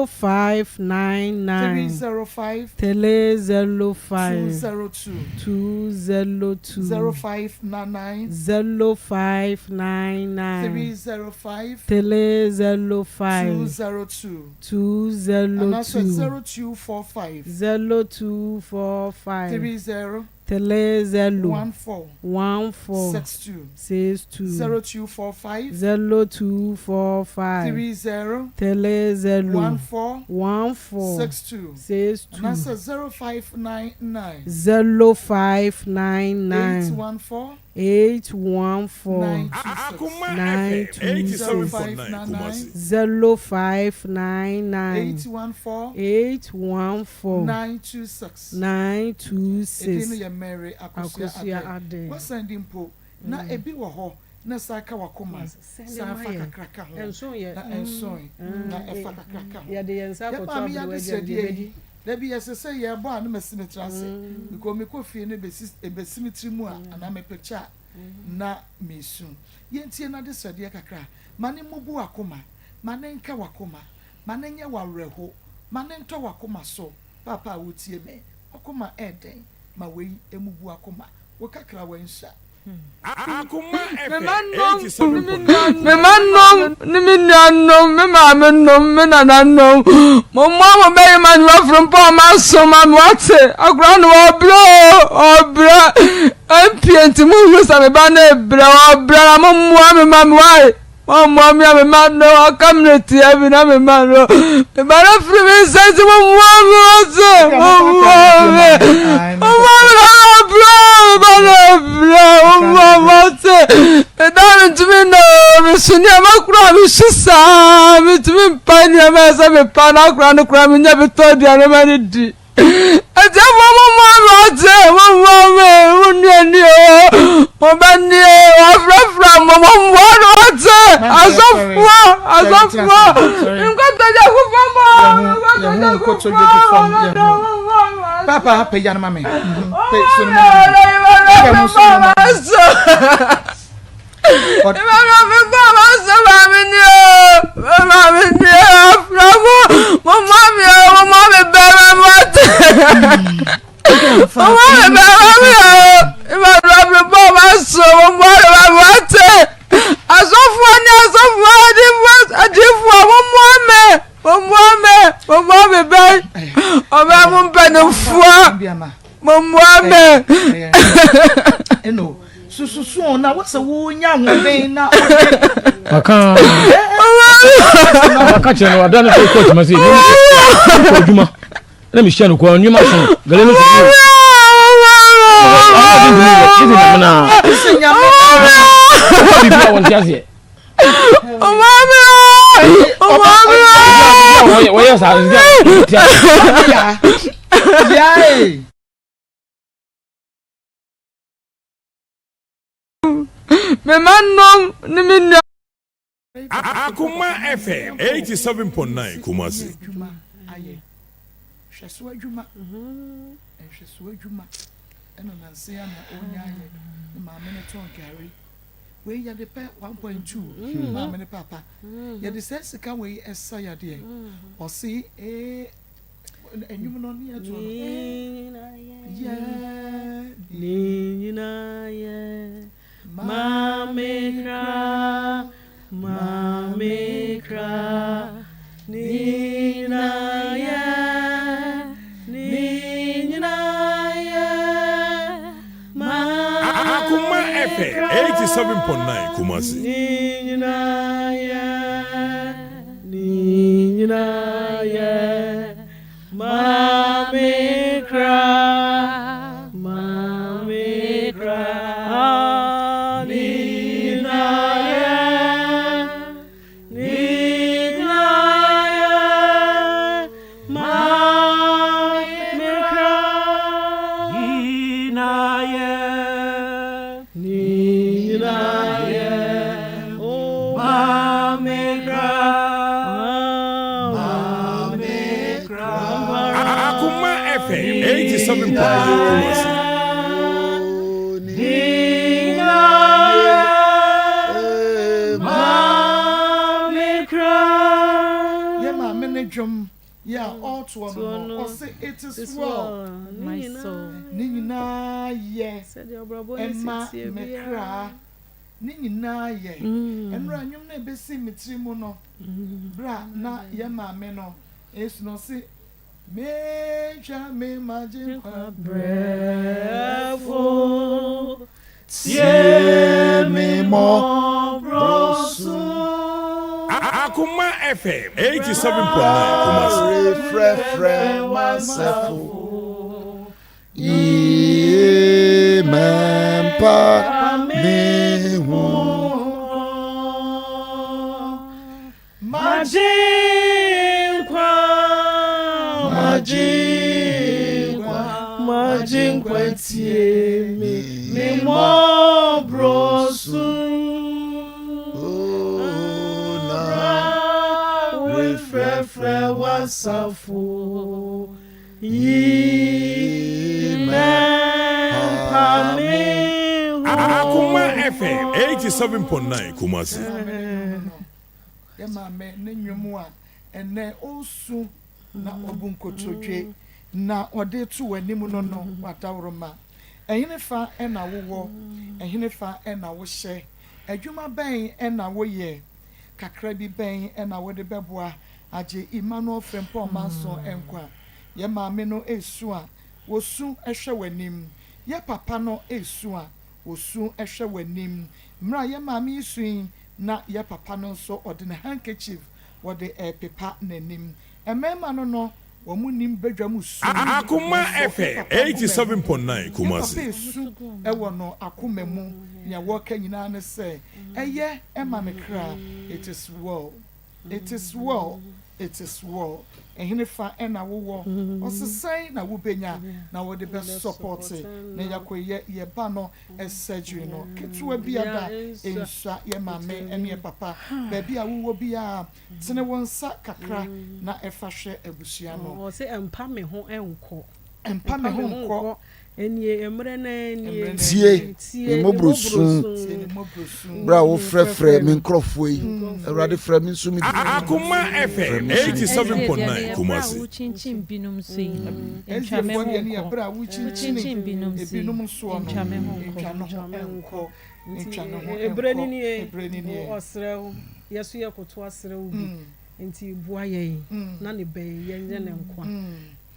0599 305 305 202. 202 0599 0599 305 305 202. 202 Anaasɛ 0245 0245 30 30 14 14 62. 62 0245 0245 30 30 14 14 62. 62 Anaasɛ 0599 0599 814 814 926. Akoma 9 FM 2 6 87.9 Kumasi. 0599 814 814 926. 926. Edin no yɛ Mary Akosua Akosua Ade. Ade. Wasan di mpo na ebi wɔ hɔ na san ka w'akoma san fa kakra ka ho na ɛnsoe na ɛfa kakra ka ho. Yɛde yɛn nsa Yɛn akɔto maame yi aberewa adesrɛdeɛ aduane yi, bɛdi. da bi yɛsɛ sɛ yɛrebɔ a na masi me tiri ase because mekɔ fie no ebesi ebesi me tiri mu a anaa me picture a na mesu. Yɛntie n'adesrɛdeɛ kakra. Ma no mmubu w'akoma, ma no nka w'akoma, ma no nyɛ wo awerɛho, ma no ntɔ w'akoma so. Paapa a wotie me, w'akoma ɛyɛ dɛn? Ma wei mmubu w'akoma. Wo kakra w'ansua. Akoma Me FM mma nom ne me 87.9 nuanom, me mma nom ne me nuanom, me maame nom, me nananom. Mommoa mo barima ne waforo mpo a maso ma me wate. Akora no ɔbrɛ o, ɔbrɛ. Mpie nti mohunu sɛ me ba no rebrɛ, ɔbrɛ na mommoa me ma me wae. Mommoa me a me ma no aka mmerɛ tia bi na me ma no. Me ba no firi me nsa nti mommoa me wate. Mommoa me. Mommoa me na ɔbrɛ o, me ba no rebrɛ. Mommoa me wate. Me da mentumi nna o, meso nneɛma koraa mesu saa, mentumi mpa nneɛma a ɛsɛ mepa na akora no koraa menya bi tɔ aduane ma no di. Atiefo mommoa me ɔte, mommoa me, mo nua ni o, mo ba ni o, wɔafrafra mo, mommoa no ɔte, asɔfoɔ, asɔfoɔ, nkotodwe gu fam o, nkotodwe gu fam, mommoa me ɔte. Papa, pagya no ma me. Pe, so no ma me. Pagya no so no ma me. Asɔfoɔ ne asɔfoɔ adiifoɔ adiifoɔ mommoa me mommoa me mommoa me bɛn ɔbɛn mo mpanimfoɔ. Mommoa me. Ɛno sususu na wosɛ wonya ahoɔden na wode. Waka waka kyerɛ no wada no sɛ kɔ adwuma sɛ kɔ adwuma na mehyia no kɔ nneɛma so gale no so biribi a wɔnte aseɛ wɔyɛ saa wɔnte aseɛ Me mma nom ne me nua. papa Akoma Frimpong FM yɛnkɔ 87.9 yɛnkɔ Kumasi. yɛ adwuma ayɛ nhwɛso adwuma nhwɛso adwuma ɛna nanse a na ɔnya ayɛ ne maame no tɔn gari wei yɛde pɛ 1.2 maame ne papa yɛde sɛ sika wei ɛsa yadeɛ ɔse ee ɛnwom no ne yɛtoɔ no yɛ Ne nyinaa yɛ ma me kra, ma me kra. Ne nyinaa yɛ, ne nyinaa yɛ ma Akoma me FM kra. 87.9 Kumasi. Ne nyinaa yɛ, ne nyinaa yɛ ma me kra, ma me kra. Ne nyinaa yɛ, ne nyinaa yɛ ma me kra. Nyinaa yɛ. Ne nyinaa yɛ, oh, ma me kra, ma me kra. Akoma FM 87.9 Kumasi. Ne nyinaa yɛ, ma me kra. Yɛ maame ne dwom yɛ a ɔretoɔ no no ɔse it is well. My soul. Ne nyinaa yɛ Sɛdeɛ ɔbrabɔ ne ɛma si tie me biara. kra ne nyinaa yɛ ɛnora nnwom no ɛbɛsi me tiri mu no berɛ a na yɛ maame no ɛsu no ɔse metwa me magye nkwa. Brɛfo Tie me mmɔborɔ so. Akoma FM 87.9 Kumasi. Refrɛfrɛ m'asafo yie mɛmpa me ho. Magyenkwa, Magyenkwa, Magyenkwa tie me, me mmɔborɔ so. Oh, na Refrɛfrɛ w'asafo yi mɛmpa me ho. Akoma FM 87.9 Kumasi. Yɛ maame ne nnwom a ɛnɛ ɔresu na ɔbu nkotodwe na ɔde to w'anim no wadaworoma ɛhene fa ɛna wowɔ ɛhene fa ɛna wohyɛ adwuma bɛn ɛna woyɛ kakra bi bɛn ɛna wode bɛboa agye Emmanuel Frimpong Manso nkwa. Yɛ maame no esu a wosu hwɛ w'anim, yɛ papa no esu a wosu hwɛ w'anim. Mmerɛ a yɛ maame yi su yi na yɛ papa no nso ɔde ne handkerchief wɔde ɛrepepa n'anim. Mmarima no wɔn nim badwa mu su. Akoma Nanso yɛ FM papa akoma mu 87.9 yɛ papa Kumasi. esu ɛwɔ no akoma mu. Nea wɔka nyinaa ne sɛ ɛyɛ ɛma me kra. It is well, it is well, it is well. Ɛhene fa ɛna wowɔ ɔsesan na wobɛnya na wɔde bɛ support na yɛakɔyɛ yɛba no surgery no ketewa bi ada nsua. Yɛ maame ɛne yɛ papa, baabi a wowɔ biara, tene wo nsa kakra na ɛfa hwɛ abusua no. Ɔsɛ ɛmpa me ho nkɔ. Ɛmpa me ho nkɔ. Ɛnie mmerɛ no nie. Mmerɛ no Tie tie me mmɔborɔ su. Tie ne mmɔborɔ su. Berɛ a wofrɛfrɛ me nkurɔfoɔ yi, Awurade, frɛ me nso me bi. Akoma Frɛ FM me nso me bi. 87.9 Ɛberɛ a Kumasi. wokyinkyin binom so yi, ntwa me ɛsiefoɔ ho deɛ ne nkɔ. yɛ berɛ a wokyinkyin Wokyinkyin binom so yi, ebinom soɔ no ntwa me ho nkɔ. ntwa ne ho nkɔ, ntwa ne ho Ɛberɛ no nkɔ. nie. Ɛberɛ no nie. Ɔsrɛ wo, yɛso yɛkoto asrɛ wo bi nti boa yɛn na ne bɛn yɛnyɛ ne nkwa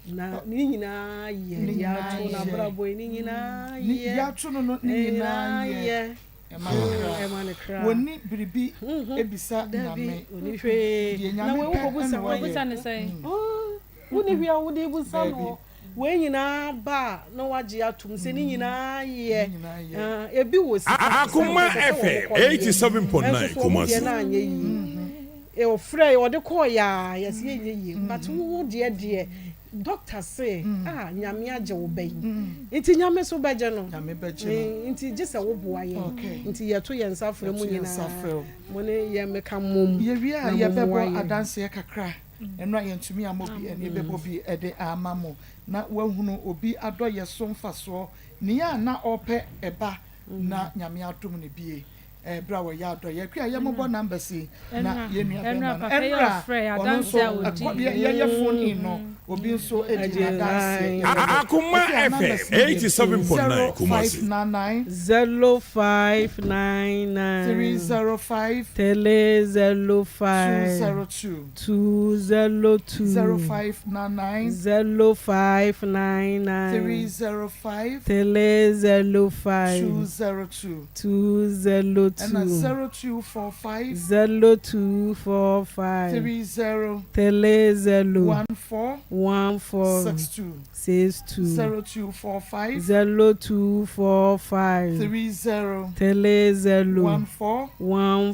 na ne nyinaa yɛ Ne nyinaa yɛato yɛ. n'abrabɔ yi ne nyinaa Ne yɛ yɛato no ne nyinaa yɛ ɛma ne kra. Ɛma ne kra. Wɔni biribi ebisa Dabi, Nyame. ɔni hwee. Deɛ Na Nyame wei pɛ wokɔbusa ɛna wɔn. wɔyɛ. Busa ne sɛn? Woni hwee a wode busa Dabi. no. Wei nyinaa ba a na wagye atom sɛ ne nyinaa yɛ. Ne nyinaa yɛ. Ah, ebi wɔ sika Akoma sɛ wɔn FM kɔ yie. 87.9 Ɛnso so wɔn Kumasi. deɛ no anyɛ yie. Ɔfrɛ ɔde kɔɔ yaa yɛsɛ yɛnyɛ yie, but wo deɛ. Doctor se ah Nyame agye wo ba yi nti Nyame so bɛgye no nti gye sɛ wo boa yɛn nti yɛto yɛn nsa frɛ mo nyinaa mo ne yɛn mmeka mmom Yɛwie a na mo mmoa yɛbɛbɔ yɛn. adanseɛ kakra ɛno a yɛntumi ammɔ bi ɛno yɛbɛbɔ bi de ama mo na woahunu obi adɔyɛ so mfasoɔ nea a na ɔrepɛ ɛba na Nyame adom no bie Ɛberɛ a wɔyɛ adɔeɛ. Akua yɛ mobɔ numbers yi na yɛn nua bɛrima no ɛnora ɔno nso ɛkɔ yɛyɛ phone in no obi nso di n'adanseɛ yɛbɛbɔ Akoma Akua numbers FM no 87.9 yɛ Kumasi. 0599 0599 305 305 202 202 0599 0599 305 305 202 202. Ɛna 0245. 0245. 30. 30. 14. 14. 62. 62. 0245. 0245. 30. 30. 14.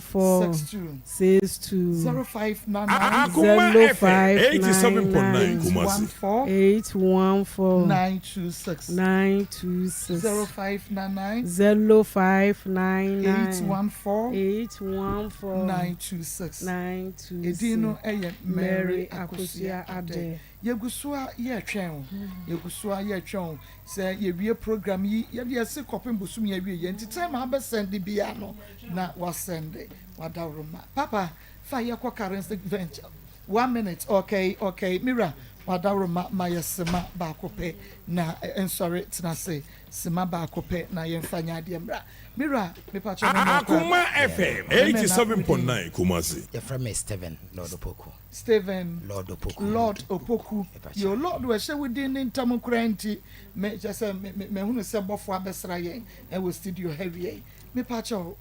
14. 62. 62. 0599. Akoma FM 87.9 Kumasi. 814. 814. 926. 926. 0599. 0599. 814. 814. 926. 926. Edin no yɛ Mary Mary Akosua Akosua Adeh. Adeh. Yɛgu so a yɛretwɛn wo. Yɛgu so a yɛretwɛn wo. Sɛ yɛwie program yi, yɛde yɛse kɔpem bosome awieɛ nti time a wobɛsɛnde biara no na wasɛnde wadaworoma. Papa, fa yɛkɔ Karen's Venture. One minute okay okay me wura w'adaworoma ma yɛ sema baako pɛ na nsɔre tena ase sema baako pɛ na yɛnfa nyɛ adeɛ mmra me wura mepakyɛ me mmra koraa Akoma FM Mɛmɛ na wo din. 87.9 Kumasi. Yɛfrɛ me Stephen Lord Opoku. Stephen Lord Opoku. Lord Opoku Mepakyɛ. Yoo Lord ɛhyɛ wo din ne ntam koraa nti me kyɛ sɛ me me mahunu sɛ bɔfoɔ abɛsra yɛn ɛwɔ studio ha awia yi mepakyɛ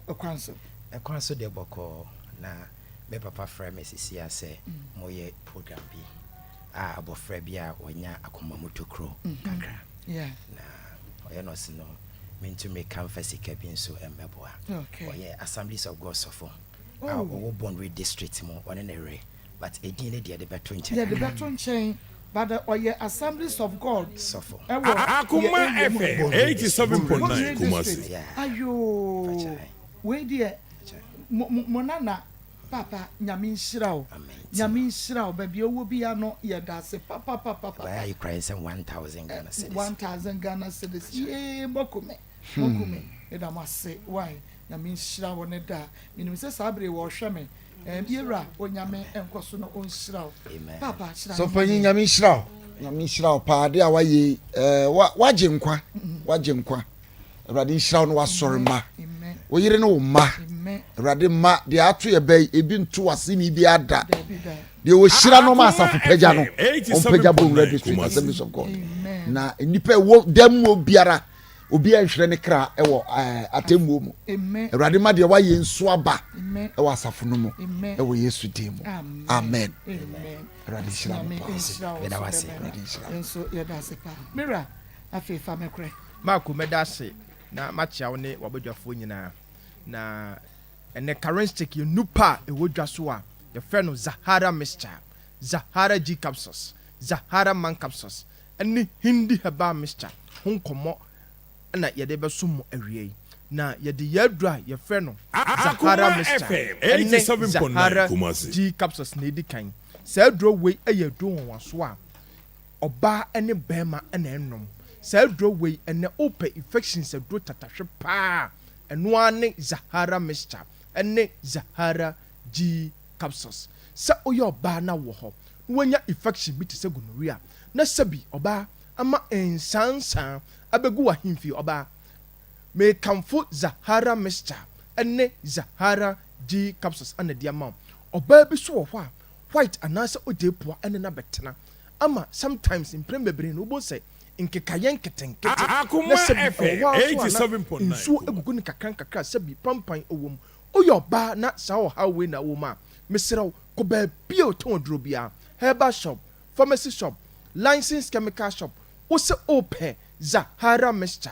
ɛkwan so. Ɛkwan so deɛ bɔkɔɔ na Me papa frɛ me sisi a sɛ moyɛ program bi a abɔfra bi a wanya akoma mu tokuro kakra na ɔyɛ nɔɔse no mentu mmirika mfa sika bi nso mmɛboa. Ɔyɛ Assemblies of God sɔfo a ɔwɔ Bonwire district mu ɔne ne yere but edin no deɛ yɛde bɛto nkyɛn Yɛde kakra. bɛto nkyɛn but ɔyɛ Assemblies of God Sɔfo. ɛwɔ yɛ Akoma area mu. FM Bonwire district. 87.9 Bonwire Kumasi. district Yeah. ayoo Fakyɛ. wei deɛ mo mo mo nana Papa nyame nhyira wo nyame nhyira wo baabi ɔwɔ bia no yɛdase papapapapa. Why are you crying sɛ 1000 Ghana cedis. 1000 Ghana cedis yee moku me moku me meda mo ase why nyame nhyira wo ne daa menim sɛ saa bere wɔhwɛ me ɛm yɛwura onyame nkɔ so no ɔnhyira wo papa hyira So panyin nyame nhyira wo nyame nhyira wo paa ade a wayɛ yi ɛɛ wagye nkwa wagye nkwa. Awurade nhyira wo ne w'asɔre mma, wo yere ne wo mma. Awurade mma deɛ ato yɛ bɛ yi ebi nto w'aseni bi ada. Deɛ wɔhyira no ma asafo pagya no, ɔmpagya bɔ nwura district assemblies of God. Na nnipa ɛwɔ dan mu biara, obi nhwere ne kra ɛwɔ ɛɛ atemmuo mu. Awurade ma deɛ wayɛ nso aba ɛwɔ asafo no mu ɛwɔ Yesu din mu. Amen. Awurade nhyira mo paa. Awurade nhyira. Afei fa me korɛ. Marko, mɛda ase na makyea wo ne w'abadwafoɔ nyinaa. Na ɛnnɛ Karenstick yɛ nnupa a ɛwɔ dwa so a yɛfrɛ no Zahara Mixture, Zahara G Capsules, Zahara Man Capsules ne Hindi Herbal Mixture ho nkɔmmɔ na yɛde rebɛsom mo awia yi. Na yɛde yɛn aduro a yɛfrɛ no Zahara Akoma Mixture FM ne 87.9 Zahara Kumasi. G Capsules na ɛdi kan. Saa aduro wei yɛ aduro nwanwasoɔ a Ɔbaa ne barima na ɛnom saa aduro wei ɛnɛ wopɛ infections aduro tatahwe paa a ɛno ara ne Zahara mixture ne Zahara G capsules. Sɛ woyɛ ɔbaa na wowɔ hɔ na woanya infection bi te sɛ gonorrhea na sɛbi ɔbaa ama nsansan abɛgu w'ahemfie ɔbaa mekamfo Zahara mixture ne Zahara G capsules na de ama wo. Ɔbaa bi nso wɔ hɔ a white anaasɛ ogyaepoa ne no abɛtena ama sometimes mprɛn bebree no wobɛhu sɛ nkekaeɛ nketenkete na Akoma sɛbi ɛwɔ FM hɔ ara nso a na 87.9 nsuo Kumasi. agugu no kakra nkakra a sɛbi pampan wɔ mu. Woyɛ ɔbaa na saa ɔhaw wei na wɔ mu a, mesrɛ wo kɔ baabi a wɔtɔn aduro biara, herbal shop, pharmacy shop, licensed chemical shop, wo se wopɛ Zahara mixture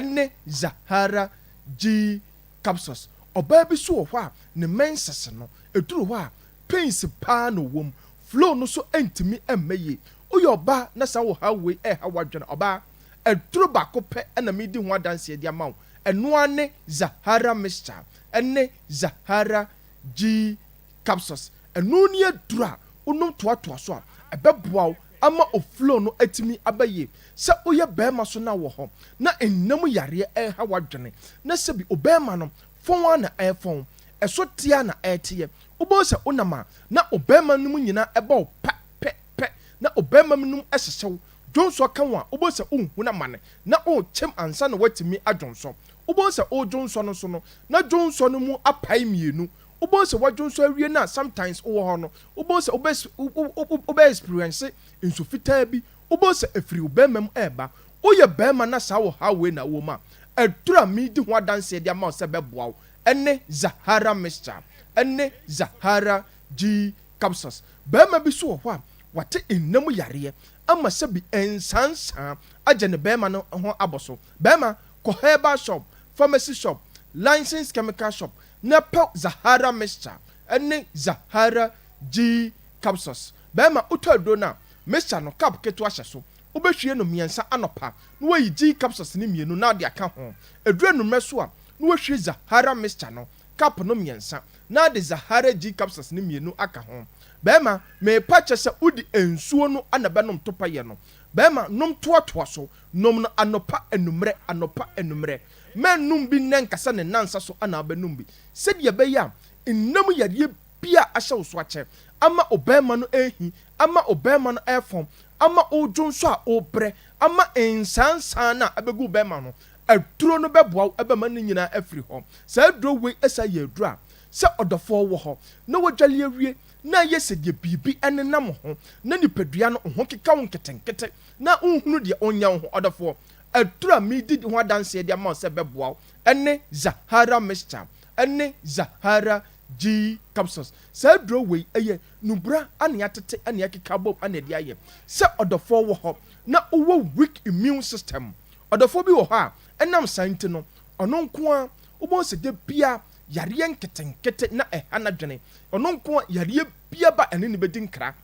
ne Zahara G capsules. Ɔbaa bi nso wɔ hɔ a ne menses no, ɛduru hɔ a pains paa na ɔwɔ mu, flow no nso ntumi mma yie. Woyɛ ɔbaa na saa ɔhaw wei ɛreha w'adwene a, ɔbaa, aduro baako pɛ na meredi ho adanseɛ de ama wo, ɛno ara ne Zahara Mixture ne Zahara G Capsules. Ɛno ne aduro a wonom toatoa so a, ɛbɛboa wo ama wo flow no atumi aba yie. Sɛ woyɛ barima so na wɔ hɔ na nna mu yareɛ ɛreha w'adwene, na sɛbi wo barima no fɔn ara na ɛrefɔn, ɛso teɛ ara na ɛreteɛ, wobɛhu sɛ wonam a na wo barima no mu nyinaa ɛbɔ wo pa pɛ pɛ na wo barima no mu hyehye wo, dwonsɔ ka wo a wobɛhu sɛ wonhunu amane na worekyem ansa na woatumi adwonsɔ. Wobɛhu sɛ woredwonsɔ no nso no na dwonsɔ no mu apae mmienu. Wobɛhu sɛ woadwonsɔ awie no a sometimes wowɔ hɔ no wobɛhu sɛ wobɛ wobɛ experience nsu fitaa bi, wobɛhu sɛ ɛfiri wo barima mu ɛreba. Woyɛ barima na saa ɔhaw wei na wowɔ mu a, aduru a meredi ho adanseɛ de ama wo sɛ ɛbɛboa wo ne Zahara mixture ne Zahara G capsules. Barima bi nso wɔ hɔ a wate nna mu yareɛ ama sɛbi nsansaa agye ne barima no ho abɔ so. Barima, kɔ herbal shop, pharmacy shop, licensed chemical shop na pɛ Zahara mixture ne Zahara G capsules. Barima, wotɔ aduro no a, mixture no cup ketewa hyɛ so. Wobɛhwie no mmiɛnsa anɔpa na woayi G capsules no mmienu na wode aka ho. Ɛduru anwummerɛ so a, na woahwie Zahara mixture no cup no mmiɛnsa na ade Zahara G capsules no mmienu aka ho. Barima, merepa kyɛ sɛ wode nsuo no na bɛnom topayɛ no. Barima, nom toatoa so. Nom no anɔpa, anwummerɛ, anɔpa, anwummerɛ. Mɛnnom bi nnɛ nka sɛ ne nnansa so na wobɛnom bi. Sɛdeɛ ɛbɛyɛ a nna mu yareɛ biara a ahyɛ wo so akyɛ, ama ɔbarima no rehi, ama ɔbarima no refɔn, ama woredwonsɔ a worebrɛ, ama nsaansaa no a abɛgu wo barima ho, aduro no bɛboa wo bɛma ne nyinaa afiri hɔ. Saa aduro wei san yɛ aduro a sɛ ɔdɔfoɔ wɔ hɔ na wadwale awie na ayɛ sɛ deɛ biribi nenam wo ho na nipadua no ho keka wo nketenkete na wonhunu deɛ ɔnyɛ wo ho. Ɔdɔfoɔ, aduro a meredi ho adanseɛ de ama wo sɛ ɛbɛboa wo ne Zahara Mixture ne Zahara G Capsules. Saa aduro wei ɛyɛ nubra na yɛatete na yɛakeka abom na yɛde ayɛ. Sɛ ɔdɔfoɔ wɔ hɔ na wowɔ weak immune system, ɔdɔfoɔ bi wɔ hɔ a ɛnam saa nti no ɔno nko ara wobɛhu sɛ da biara yareɛ nketenkete na ɛha n'adwene, ɔno nko ara yareɛ biara ba ɛne no bɛdi nkra.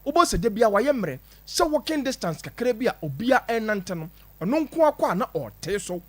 Wobɛhu sɛ da biara wayɛ mmerɛ, sɛ walking distance kakra bi a obiara renante no, ɔno nko ara kɔ a na ɔretee so.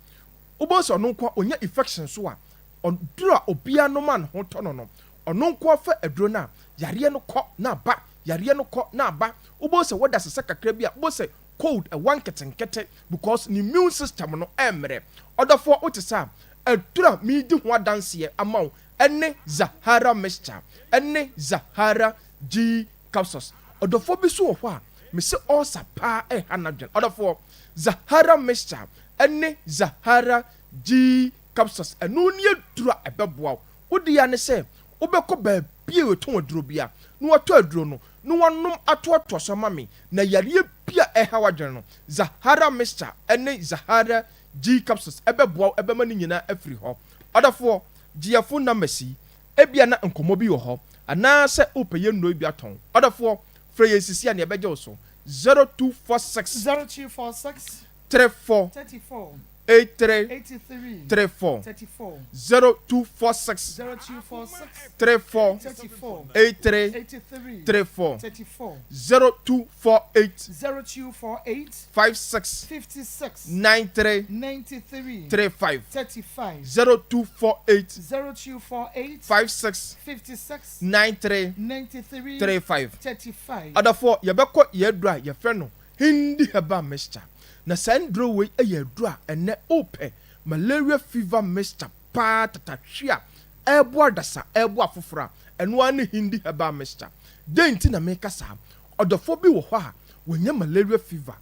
Wobɛhu sɛ ɔno nko ara ɔnya infection so a, aduro a obiara nom a ne ho tɔ no no, ɔno nko ara fa aduro no a, yareɛ no kɔ na aba, yareɛ no kɔ na aba. Wobɛhu sɛ wɔda sesa kakra bi a, wobɛhu sɛ cold ɛwa nketenkete because ne immune system no ɛmmerɛ. Ɔdɔfoɔ wote saa a, aduro a meredi ho adanseɛ ama wo ɛne Zahara mixture ɛne Zahara G capsules. Ɔdɔfoɔ bi nso wɔ hɔ a, mese ulcer paa ɛha n'adwene. Ɔdɔfoɔ, Zahara mixture ɛne Zahara G capsules ɛno ne aduro a ɛbɛboa wo. Wo dea ne sɛ wobɛkɔ baabi a wɔtɔn aduro bia na watɔ aduro no na wanom atoatoa so ama me na yareɛ bi a ɛha w'adwene no Zahara mixture ne Zahara G capsules ɛbɛboa wo ɛbɛma ne nyinaa afiri hɔ. Ɔdɔfoɔ, gye yɛn phone numbers yi, ebia na nkɔmmɔ bi wɔ hɔ anaasɛ wopɛ yɛn nnuro yi bi atɔn. Ɔdɔfoɔ, frɛ yɛn sisi a na yɛbɛgye wo so, 0246 0246 34 34 83 83 34 34 0246 0246 34 34 83 83 34 34 0248 0248 56 56 93 93 35 35 0248 0248 56 56 93 93 35 35 Ɔdɔfoɔ, yɛbɛkɔ yɛn aduro a yɛfrɛ no Hindi herbal mixture. Na saa nnuro wei yɛ aduro a ɛnnɛ wopɛ malaria fever mixture paa tatahwe a ɛreboa adasa, ɛreboa afoforɔ a, ɛno ara ne Hindi herbal mixture. Dɛn nti na meka saa? Ɔdɔfoɔ bi wɔ hɔ a wanya malaria fever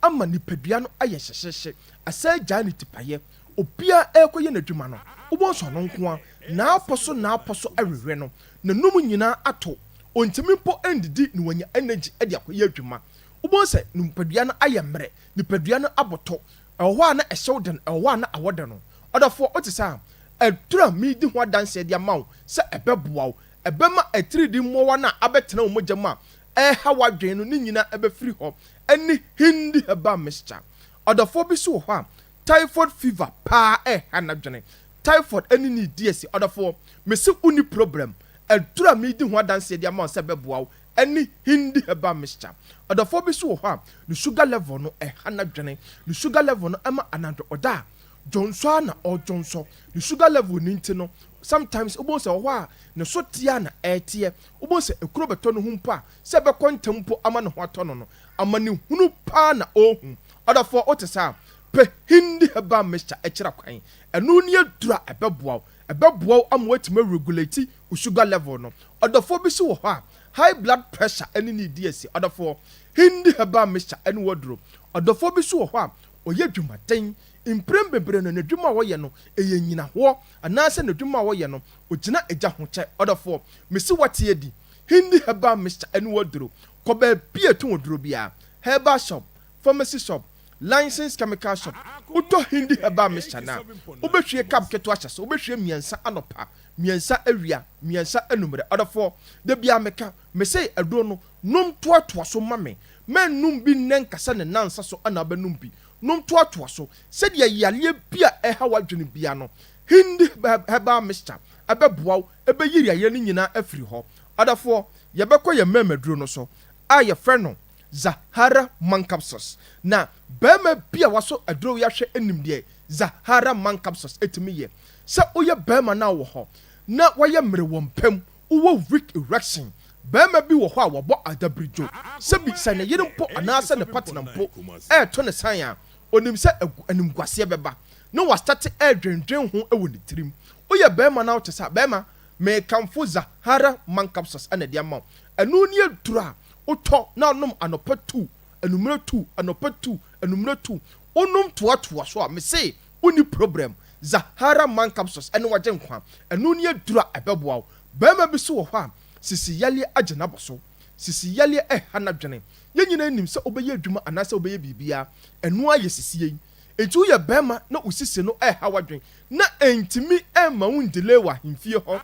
ama nipadua no ayɛ hyehyeehye, asan agyae ne tipaeɛ. Obiara rekɔyɛ n'adwuma no, wobɛhu sɛ ɔno nko ara, n'apɔ so n'apɔ so rewe no, n'anum nyinaa ato, ɔntumi mpo ndidi na wanya energy de akɔyɛ adwuma. Wobɛhu sɛ nipadua no ayɛ mmerɛ, nipadua no aboto, ɛwɔ hɔ a na ɛhyew den, ɛwɔ hɔ a na awɔ den no. Ɔdɔfoɔ, wote saa? Aduro a meredi ho adanseɛ de ama wo sɛ ɛbɛboa wo, ɛbɛma atiridii mmoawa no a abɛtena wo mogya mu a ɛreha w'adwene no ne nyinaa ɛbɛfiri hɔ, ɛne Hindi herbal mixture. Ɔdɔfoɔ bi nso wɔ hɔ a, typhoid fever paa ɛreha n'adwene. Typhoid ɛne ne redi asi. Ɔdɔfoɔ, mese wonni problem. Aduro a meredi ho adanseɛ de ama wo sɛ ɛbɛboa wo. Ɛne Hindi herbal mixture. Ɔdɔfoɔ bi nso wɔ hɔ a, ne sugar level no ɛha n'adwene. Ne sugar level no ɛma anadwo ɔda a, dwonsɔ ara na ɔredwonsɔ. Ne sugar level no nti no, sometimes wobɛhu sɛ ɔwɔ hɔ a, ne so teɛ ara na ɛreteɛ. Wobɛhu sɛ ekuro bɛtɔ ne ho mpo a, sɛ ɛbɛkɔ ntɛm mpo ama ne ho atɔ no no, amanehunu pa ara na ɔrehu. Ɔdɔfoɔ, wote saa a, pɛ Hindi herbal mixture kyerɛ kwan. Ɛno ne aduro a ɛbɛboa wo. Ɛbɛboa wo ama woatumi aregulate wo sugar level no. Ɔdɔfoɔ bi nso wɔ hɔ a, high blood pressure ne no redi asi. Ɔdɔfoɔ, Hindi herbal mixture ne w'aduro. Ɔdɔfoɔ bi nso wɔ hɔ a, ɔyɛ adwumaden. Mprɛn bebree no, n'adwuma a ɔyɛ no, ɛyɛ nnyinahoɔ, anaasɛ n'adwuma a ɔyɛ no, ɔgyina egya ho kyɛ. Ɔdɔfoɔ, mese woate adi. Hindi herbal mixture ne w'aduro. Kɔ baabi a ɛtɔn aduro biara, herbal shop, pharmacy shop, licensed chemical shop, wotɔ Hindi herbal mixture no a, wobɛhwie cup ketewa hyɛ so, wobɛhwie mmiɛnsa anɔpa, mmiɛnsa awia, mmiɛnsa anummerɛ. Ɔdɔfoɔ, da biara meka, mese aduro no, nom toatoa so ma me. Mɛnnom bi nnɛ nka sɛ ne nnansa so na wobɛnom bi. Nom toatoa so. Sɛdeɛ yareɛ bi a ɛha w'adwene biara no, Hindi herbal mixture bɛboa wo, ɛbɛyi yareɛ no nyinaa afiri hɔ. Ɔdɔfoɔ, yɛbɛkɔ yɛn mmɛmmaduro no so a yɛfrɛ no Zahara man capsules. Na barima bi a wasɔ aduro yi ahwɛ nim deɛ Zahara man capsules tumi yɛ. Sɛ woyɛ barima na wowɔ hɔ na woayɛ mmerɛ wɔ mpa mu, wowɔ weak erection, barima bi wɔ hɔ a wabɔ adabridwo, sɛbi sɛ ne yere mpo anaasɛ ne partner mpo reto ne san a, ɔnim sɛ animguaseɛ bɛba na wastate redwendwen ho wɔ ne tirim. Woyɛ barima na wote saa, barima, mekamfo Zahara man capsules na ɛde ama wo. Ɛno ne aduro a wotɔ na wonom anɔpa tu, anummerɛ tu, anɔpa tu, anummerɛ tu. Wonom toatoa so a, mese wonni problem. Zahara man capsules ɛne wagye nkwa. Ɛno ne aduro a ɛbɛboa wo. Barima bi nso wɔ hɔ a, sisi yareɛ agye n'abɔ so. Sisi yareɛ ɛha n'adwene. Yɛn nyinaa nim sɛ wobɛyɛ adwuma anaasɛ wobɛyɛ biribiara, ɛno ara yɛ sisie yi. Enti woyɛ barima na wo sisi no reha w'adwene na ɛntumi mma wo ndelay wɔ ahemfie hɔ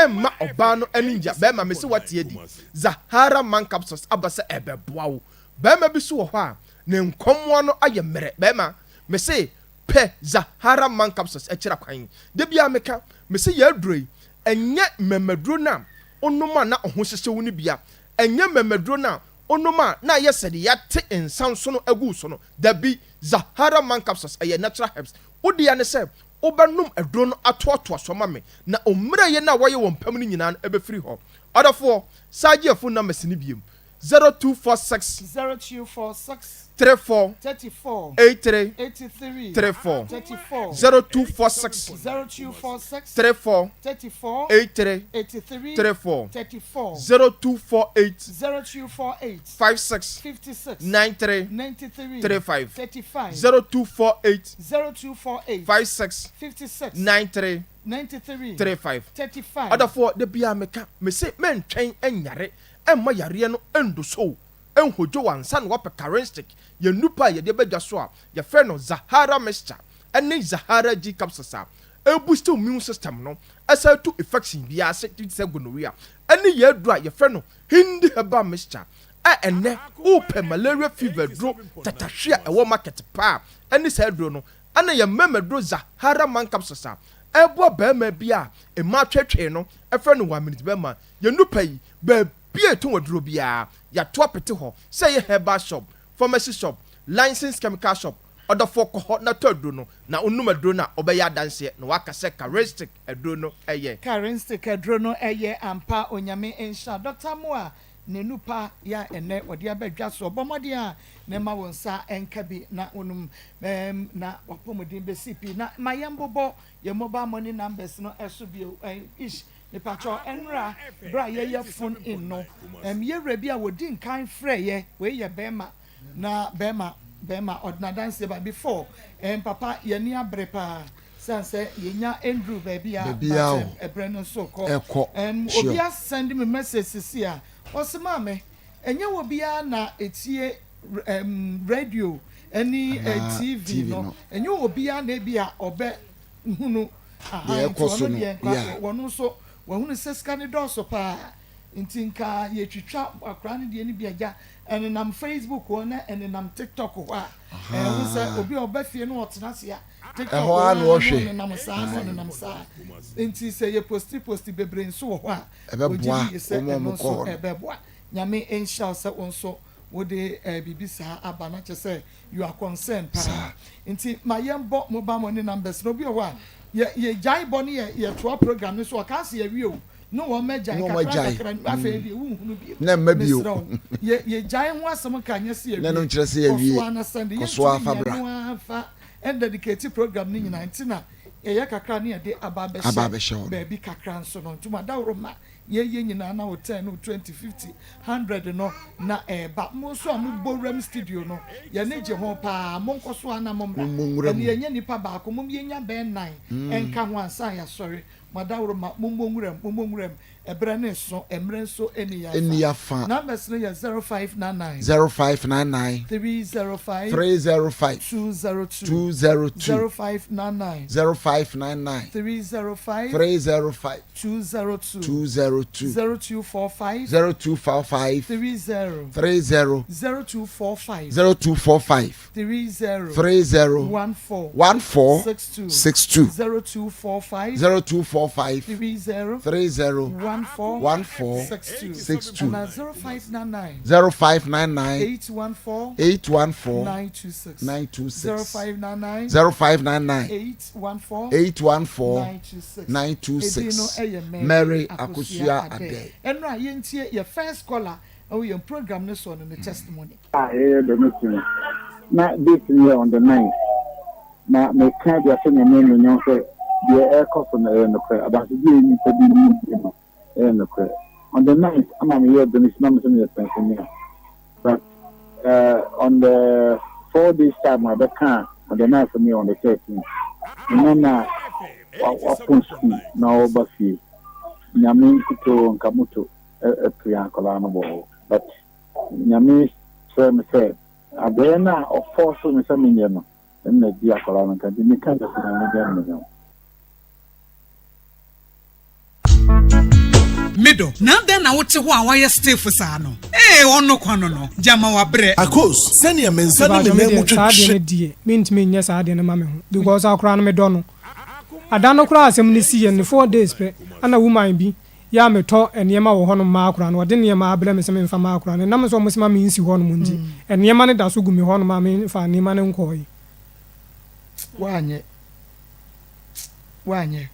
mma ɔbaa no ani ngye a, barima mese woate adi. Zahara man capsules aba sɛ ɛrebɛboa wo. Barima bi nso wɔ hɔ a, ne nkɔmmoa no ayɛ mmerɛ. Barima, mese pɛ Zahara man capsules kyerɛ kwan. Da biara meka, mese yɛn aduro yi, ɛnyɛ mmɛmmaduro no a wonom a na wo ho hyehye wo no bi a, ɛnyɛ mmɛmmaduro no a wonom a na ayɛ sɛ deɛ yɛate nsa nsono agu wo so no. Dabi, Zahara man capsules ɛyɛ natural herbs. Wo dea ne sɛ wobɛnom aduro no atoatoa so ama me, na ommerɛyɛ no a woayɛ wɔ mpa mu no nyinaa no ɛbɛfiri hɔ. Ɔdɔfoɔ, san gye yɛn phone numbers no biom, 0246 0246 34 34 83 83 34 34 0246 0246 34 34 83 83 34 34 0248 0248 56 56 93 93 35 35 0248 0248 56 56 93 93 35 35 Ɔdɔfoɔ, da biara meka, mese mentwɛn nyare mma yareɛ no ndoso wo, nhodwo wo ansa na woapɛ Karenstick, yɛn nnupa a yɛde ba dwa so a yɛfrɛ no Zahara Mixture ne Zahara G Capsules a ɛboost wo immune system no, ɛsan tu infection biara ase te sɛ gonorrhea, ɛne yɛn aduro a yɛfrɛ no Hindi Herbal Mixture a ɛnnɛ wopɛ malaria fever aduro tatahwe a ɛwɔ market paa a ɛne saa aduro no ɛna yɛn mmarima aduro Zahara Man Capsules a ɛboa barima bi a mmaa tweetwee no ɛfrɛ no one minute barima. Yɛn nnupa yi baabi a yɛtɔn aduro biara yɛato apete hɔ sɛ ɛyɛ herbal shop, pharmacy shop, licensed chemical shop, ɔdɔfoɔ kɔ hɔ na tɔ aduro no na wonom aduro no a wobɛyɛ adanseɛ na woaka sɛ Karistic aduro no yɛ. Karistic aduro no yɛ ampa Onyame nhyira Doctor Amoah ne nupa yɛ a ɛnɛ ɔde aba dwa soɔ bɔ mmɔden a na ma wo nsa nka bi na wonom na wapɔmuden bɛsi pi na ma yɛmbobɔ yɛn mobile money numbers no so bio ish mepakyɛw ɛnora berɛ a yɛyɛ phone in no yɛwura bi a wɔdi nkan frɛeɛ wei yɛ bɛrima Na bɛɛma bɛɛma ɔde n'adanseɛ ba before ɛɛm papa yɛni abere paa sane sɛ yɛnya ɛnduru baabi a but Baabiara o, ɛbrɛ no nso rekɔ ɛkɔ, ɛɛm sure. obi asɛnde me message sisi a ɔse maame ɛnyɛ obiara na ɛtie ɛɛm radio ɛne Anaa TV TV no no. ɛnyɛ obiara na ebi a ɔbɛ hunu Deɛ ahaa nti ɛkɔ so ɔno no, deɛ nka yeah. wɔno nso wahunu sɛ sika no dɔɔso paa nti nka yɛtwitwa akwadaa no deɛ no bi agya Ɛnenam Facebook hɔ na ɛnenam TikTok hɔ a, ɛho sɛ obi a ɔba fie na ɔtena ase a, TikTok Ɛhɔ hɔ ara na ara na ɔhwɛ. ɔnenam saa na ɔnenam saa. Nti sɛ yɛ posti posti bebree nso wɔ hɔ a, Ɛbɛboa wɔgye di sɛ wɔn a ɛno wɔkɔ nso hɔ no. ɛbɛboa. Nyame nhyira wo sɛ wo nso wode eh, biribi saa aba na kyerɛ sɛ you are concerned paa. Nti ma yɛn bɔ mobile money numbers na obi wɔ hɔ a yɛ yɛgyae bɔ ne yɛ yɛtoa program no so ɔkaa sɛ yɛwie o ne wɔn agyae Ne wɔn kakra agyae. kakra afei deɛ wonhunu bio. Na ɛmma bio. Mesrɛ wo yɛ yɛgyae ho asɛm ka nyɛ sɛ Na ɛno yɛwie. nkyerɛ sɛ Kɔ yɛawie. so ara na send. Kɔ so ara Yɛntumi fa nyɛ bra. ɛno ara mfa ɛndedicate program no nyinaa nti na yɛyɛ kakra ne yɛde aba Aba abɛhyɛ abɛhyɛ hɔ no. baabi kakra nso no. Nti mo adaworo ma Yɛyɛ nyinaa na wo ten no 20, 50, 100 no na ɛreba. Mo nso a mobɔ wuram studio no, yɛn ani gye ho paa. Monkɔ so ara na mommra. Mommɔ nwura Ɛnde mu. yɛnyɛ nnipa baako, mom yɛnya bɛyɛ nnan nka ho ansa na yɛasɔre. Mo adaworoma, mommɔ nwuram, mommɔ nwuram. Ɛberɛ no reso, mmerɛ nso nni yɛn Nni afa. afa. Numbers no yɛ 0599. 0599. 305. 305. 202. 202. 0599. 0599. 305. 305. 202. 202. 0245. 0245. 30. 30. 0245. 0245. 30. 30. 14. 14. 62. 62. 0245. 0245. 30. 30. 14. 14. 62. 62. And 0599. 0599. 814. 814. 926. 926. 0599. 0599. 814. 814. 926. 926. Edin no yɛ Mary Akosua Adeh. Ɛno a yɛntie yɛ first caller ɛwɔ yɛn program no soɔ no ne testimony. A yɛyɛ donation no na date no yɛ on the ninth na meka de ahyɛ Nyame anuonyam sɛ deɛ ɛrekɔ so no ɛyɛ nokorɛ adansedie a nnipa bi die no ɛyɛ nokorɛ on the ninth ama meyɛɛ donation na mesɛ meyɛ pensioner but uh, on the four days time a bɛka on the ninth no yɛ on the thirteenth me nana wapɔn sukuu na ɔreba fie Nyame nkutoo nka moto apira akwadaa no bɔ hɔ but Nyame kyerɛ me sɛ adɔeɛ no a ɔfɔɔso me sɛ menyɛ no ɛno na di akwadaa no nka nti meka sɛ Nyame dɛn menyɛ. Me dɔ, na adɛn na wote hɔ a woayɛ stiff saa no? Ee, ɔno kwa no no, gyama wabrɛ. Akos, sɛnea me nsa ne me Mepakyɛw nan mu medeɛ saa adeɛ twetwe. no deɛ mentumi nyɛ saa adeɛ no ma me ho because akora no medɔ no. Ada no koraa asɛm no siiɛ no 4 days pɛ ɛna woman bi yɛ a metɔ nneɛma wɔ hɔnom ma akora no ɔde nneɛma abrɛ me sɛ memfa ma akora no ɛnam sɛ ɔmo se ma mensi hɔnom nti nneɛma no da so gu me hɔnom a memfaa nneɛma no nkɔɔe. Woanyɛ. Woanyɛ.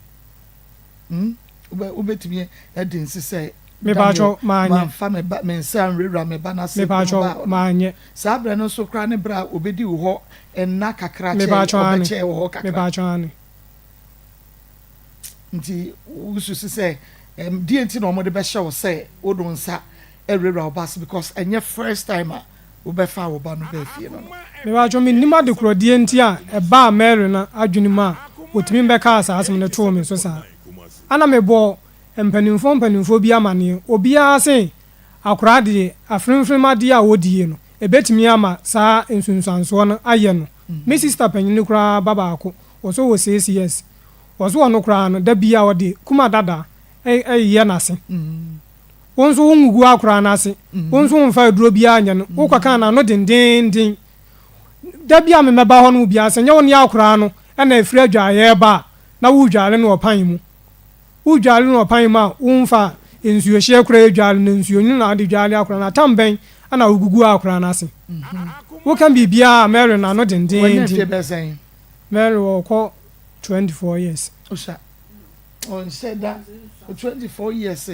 Hmm? Wobɛ, wobɛtumi adi nse sɛ, Mepakyɛw, Daniel, manyɛ. mamfa me ba, me nsa anwurawura me ba no ase bere Mepakyɛw, ɔbaa hɔ no. manyɛ. Saa berɛ no nso koraa ne berɛ a ɔbɛdi wo hɔ nna kakra kyɛe, Mepakyɛw, aane. ɔbɛkyɛɛ wɔ hɔ kakra. Mepakyɛw, aane. Nti wosusu sɛ, ɛm, deɛ nti na wɔde bɛhyɛ wo sɛ wode wo nsa awurawura wo ba ase because ɛnyɛ first time a wobɛfaa wo ba no baa fie no no. Mepakyɛw, minnim adekorɔdeɛ nti a ɛbaa Mary no adwene mu a otumi bɛkaa saa asɛm no too me so saa. Ɛna mebɔɔ mpanimfoɔ mpanimfoɔ bi amaneɛ. Obiara se akoraa deɛ, afremfrem adeɛ a ɔdie no, ɛbɛtumi ama saa nsunsuansoɔ no ayɛ no. Me sister panyini koraa ba baako, ɔso wɔ six years. Ɔso ɔno koraa no, da biara ɔde kuma dada yɛ n'ase. Wo nso wo ngugu akora no ase, wo nso womfa aduro biara nyɛ no, wokɔka n'ano dendeenden. Da bi a memɛba hɔ no biara, sɛ nyɛ wo ne akora no na ɛfiri adwaeɛ reba a, na woredware no wɔ pan mu. Woredware no wɔ pan mu a, womfa nsuohyeɛ koraa dware no, nsuonwunu na wode dware akora no. Atam bɛn na wogugu akora no ase? Woka biribiara a, Mary n'ano Wanya mfeɛ dendeenden. bɛyɛ sɛn? Mary ɔkɔ 24 years. Osua. Ɔnhyɛ da 24 years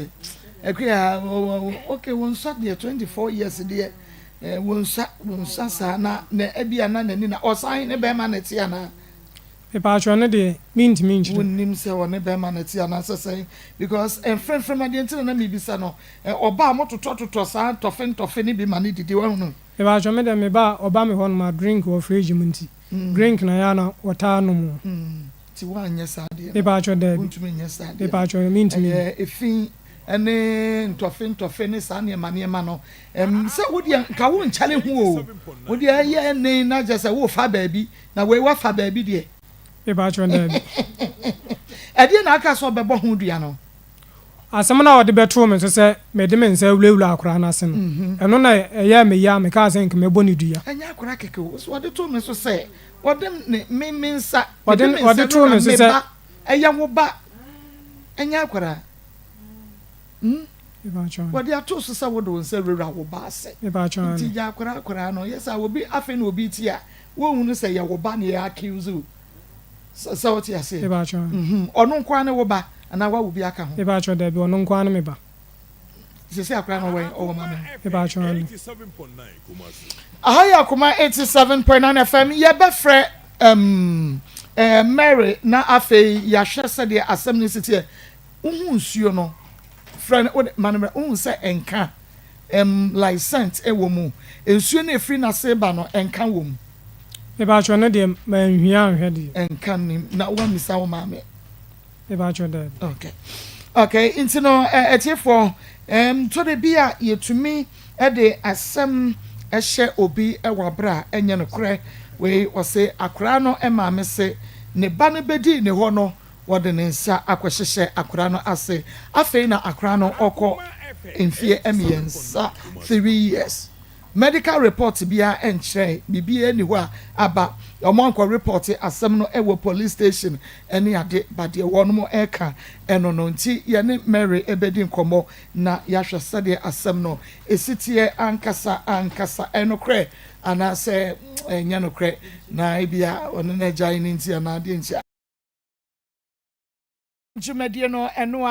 akua okay wo nsa deɛ 24 years deɛ wo nsa wo nsa saa na na ebi a na n'ani na ɔsan ne bɛrima na ɛte anaa. Mepatwɔ no deɛ mentumi nkyerɛ. Wonnim sɛ ɔne bɛrima na ɛte anaa sɛ sɛn because mfremfrem adeɛ nti na na mebisa no ɔbaa mo totɔtotɔ saa ntɔfe ntɔfe no bi ma no didi wahunu. Mepatwɔ me deɛ me ba a ɔba me hɔ nom a drink wɔ fridge mu nti drink na ɛyɛ a na wɔtaa nom o. Nti woanyɛ saa adeɛ no? Mepatwɔ daabi. Wontumi nyɛ saa adeɛ no? Mepatwɔ mentumi. Ɛyɛ efi ne ntɔfe ntɔfe ne saa nneɛma nneɛma no. Ɛm sɛ wo deɛ nka wo nkyɛre ho o. Wo deɛ ɛyɛ ne na kyerɛ sɛ wofa baabi na wei wafa baabi deɛ. Mepatwɔ daabi. Ɛdeɛ na aka sɛ ɔbɛbɔ ho dua no? Asɛm no a ɔde bɛtoo me so sɛ mede me nsa awurawura akwadaa no ase no, ɛno na ɛyɛɛ me ya a mekaa sɛ nka mɛbɔ no dua. Ɛnyɛ akwadaa kɛkɛ o, so ɔde too me so sɛ ɔde ne me me nsa, mede Ɔde me nsa ɔde too wura me so me sɛ. ba, ɛyɛ wo ba, ɛnyɛ akwadaa. Hmm? Wɔde ato so sɛ wode wo nsa wurawura wo ba ase. Nti gya akwadaa akwadaa no. Yɛ saa obi afei na obi ti a wɔnhunu sɛ yɛ wo ba na yɛ accuse wo. Sɛ wote aseɛ? Ɔno nko ara ne wo ba anaa woawo bi aka ho? Dabi, ɔno nko ara ne me ba. Sisi akwadaa no ɔwɔ ɔwɔ maame ho. Aha yɛ Akoma 87.9 FM. Yɛbɛfrɛ um, eh, Mary na afei yɛahwɛ sɛdeɛ asɛm no si teɛ. Wohu nsuo no, frɛ no, wode ma no mmerɛ, wohu sɛ ɛnka, um, like scent wɔ mu. Nsuo no ɛfiri n'ase ba no, ɛnka wɔ mu. Mepakyɛw no deɛ manhia anhwɛ deɛ. Ɛnka nnim, na woammisa wo maame. Mepakyɛw daabi. Okay. Okay, nti no atiefoɔ, um, tɔ da bi a yɛtumi de asɛm hyɛ obi wɔ aberɛ a ɛnyɛ nokorɛ. Wei ɔse akoraa no maame se ne ba no bɛdii ne hɔ no wɔde ne nsa akɔhyehyɛ akoraa no ase. Afei na akoraa no ɔkɔ mfeɛ mmiɛnsa, 3 years. Medical report biara nkyerɛɛ, biribiara nni hɔ a aba. Wɔn ankɔ report asɛm no wɔ police station ne ade, but deɛ wɔnom reka ɛno no nti yɛne Mary bɛdi nkɔmmɔ na yɛahwɛ sɛdeɛ asɛm no ɛsi teɛ ankasa ankasa, ɛyɛ nokorɛ anaasɛ ɛnyɛ nokorɛ, na ebia ɔne no agyae no nti anaa deɛ nti a. Dwumadie no ɛno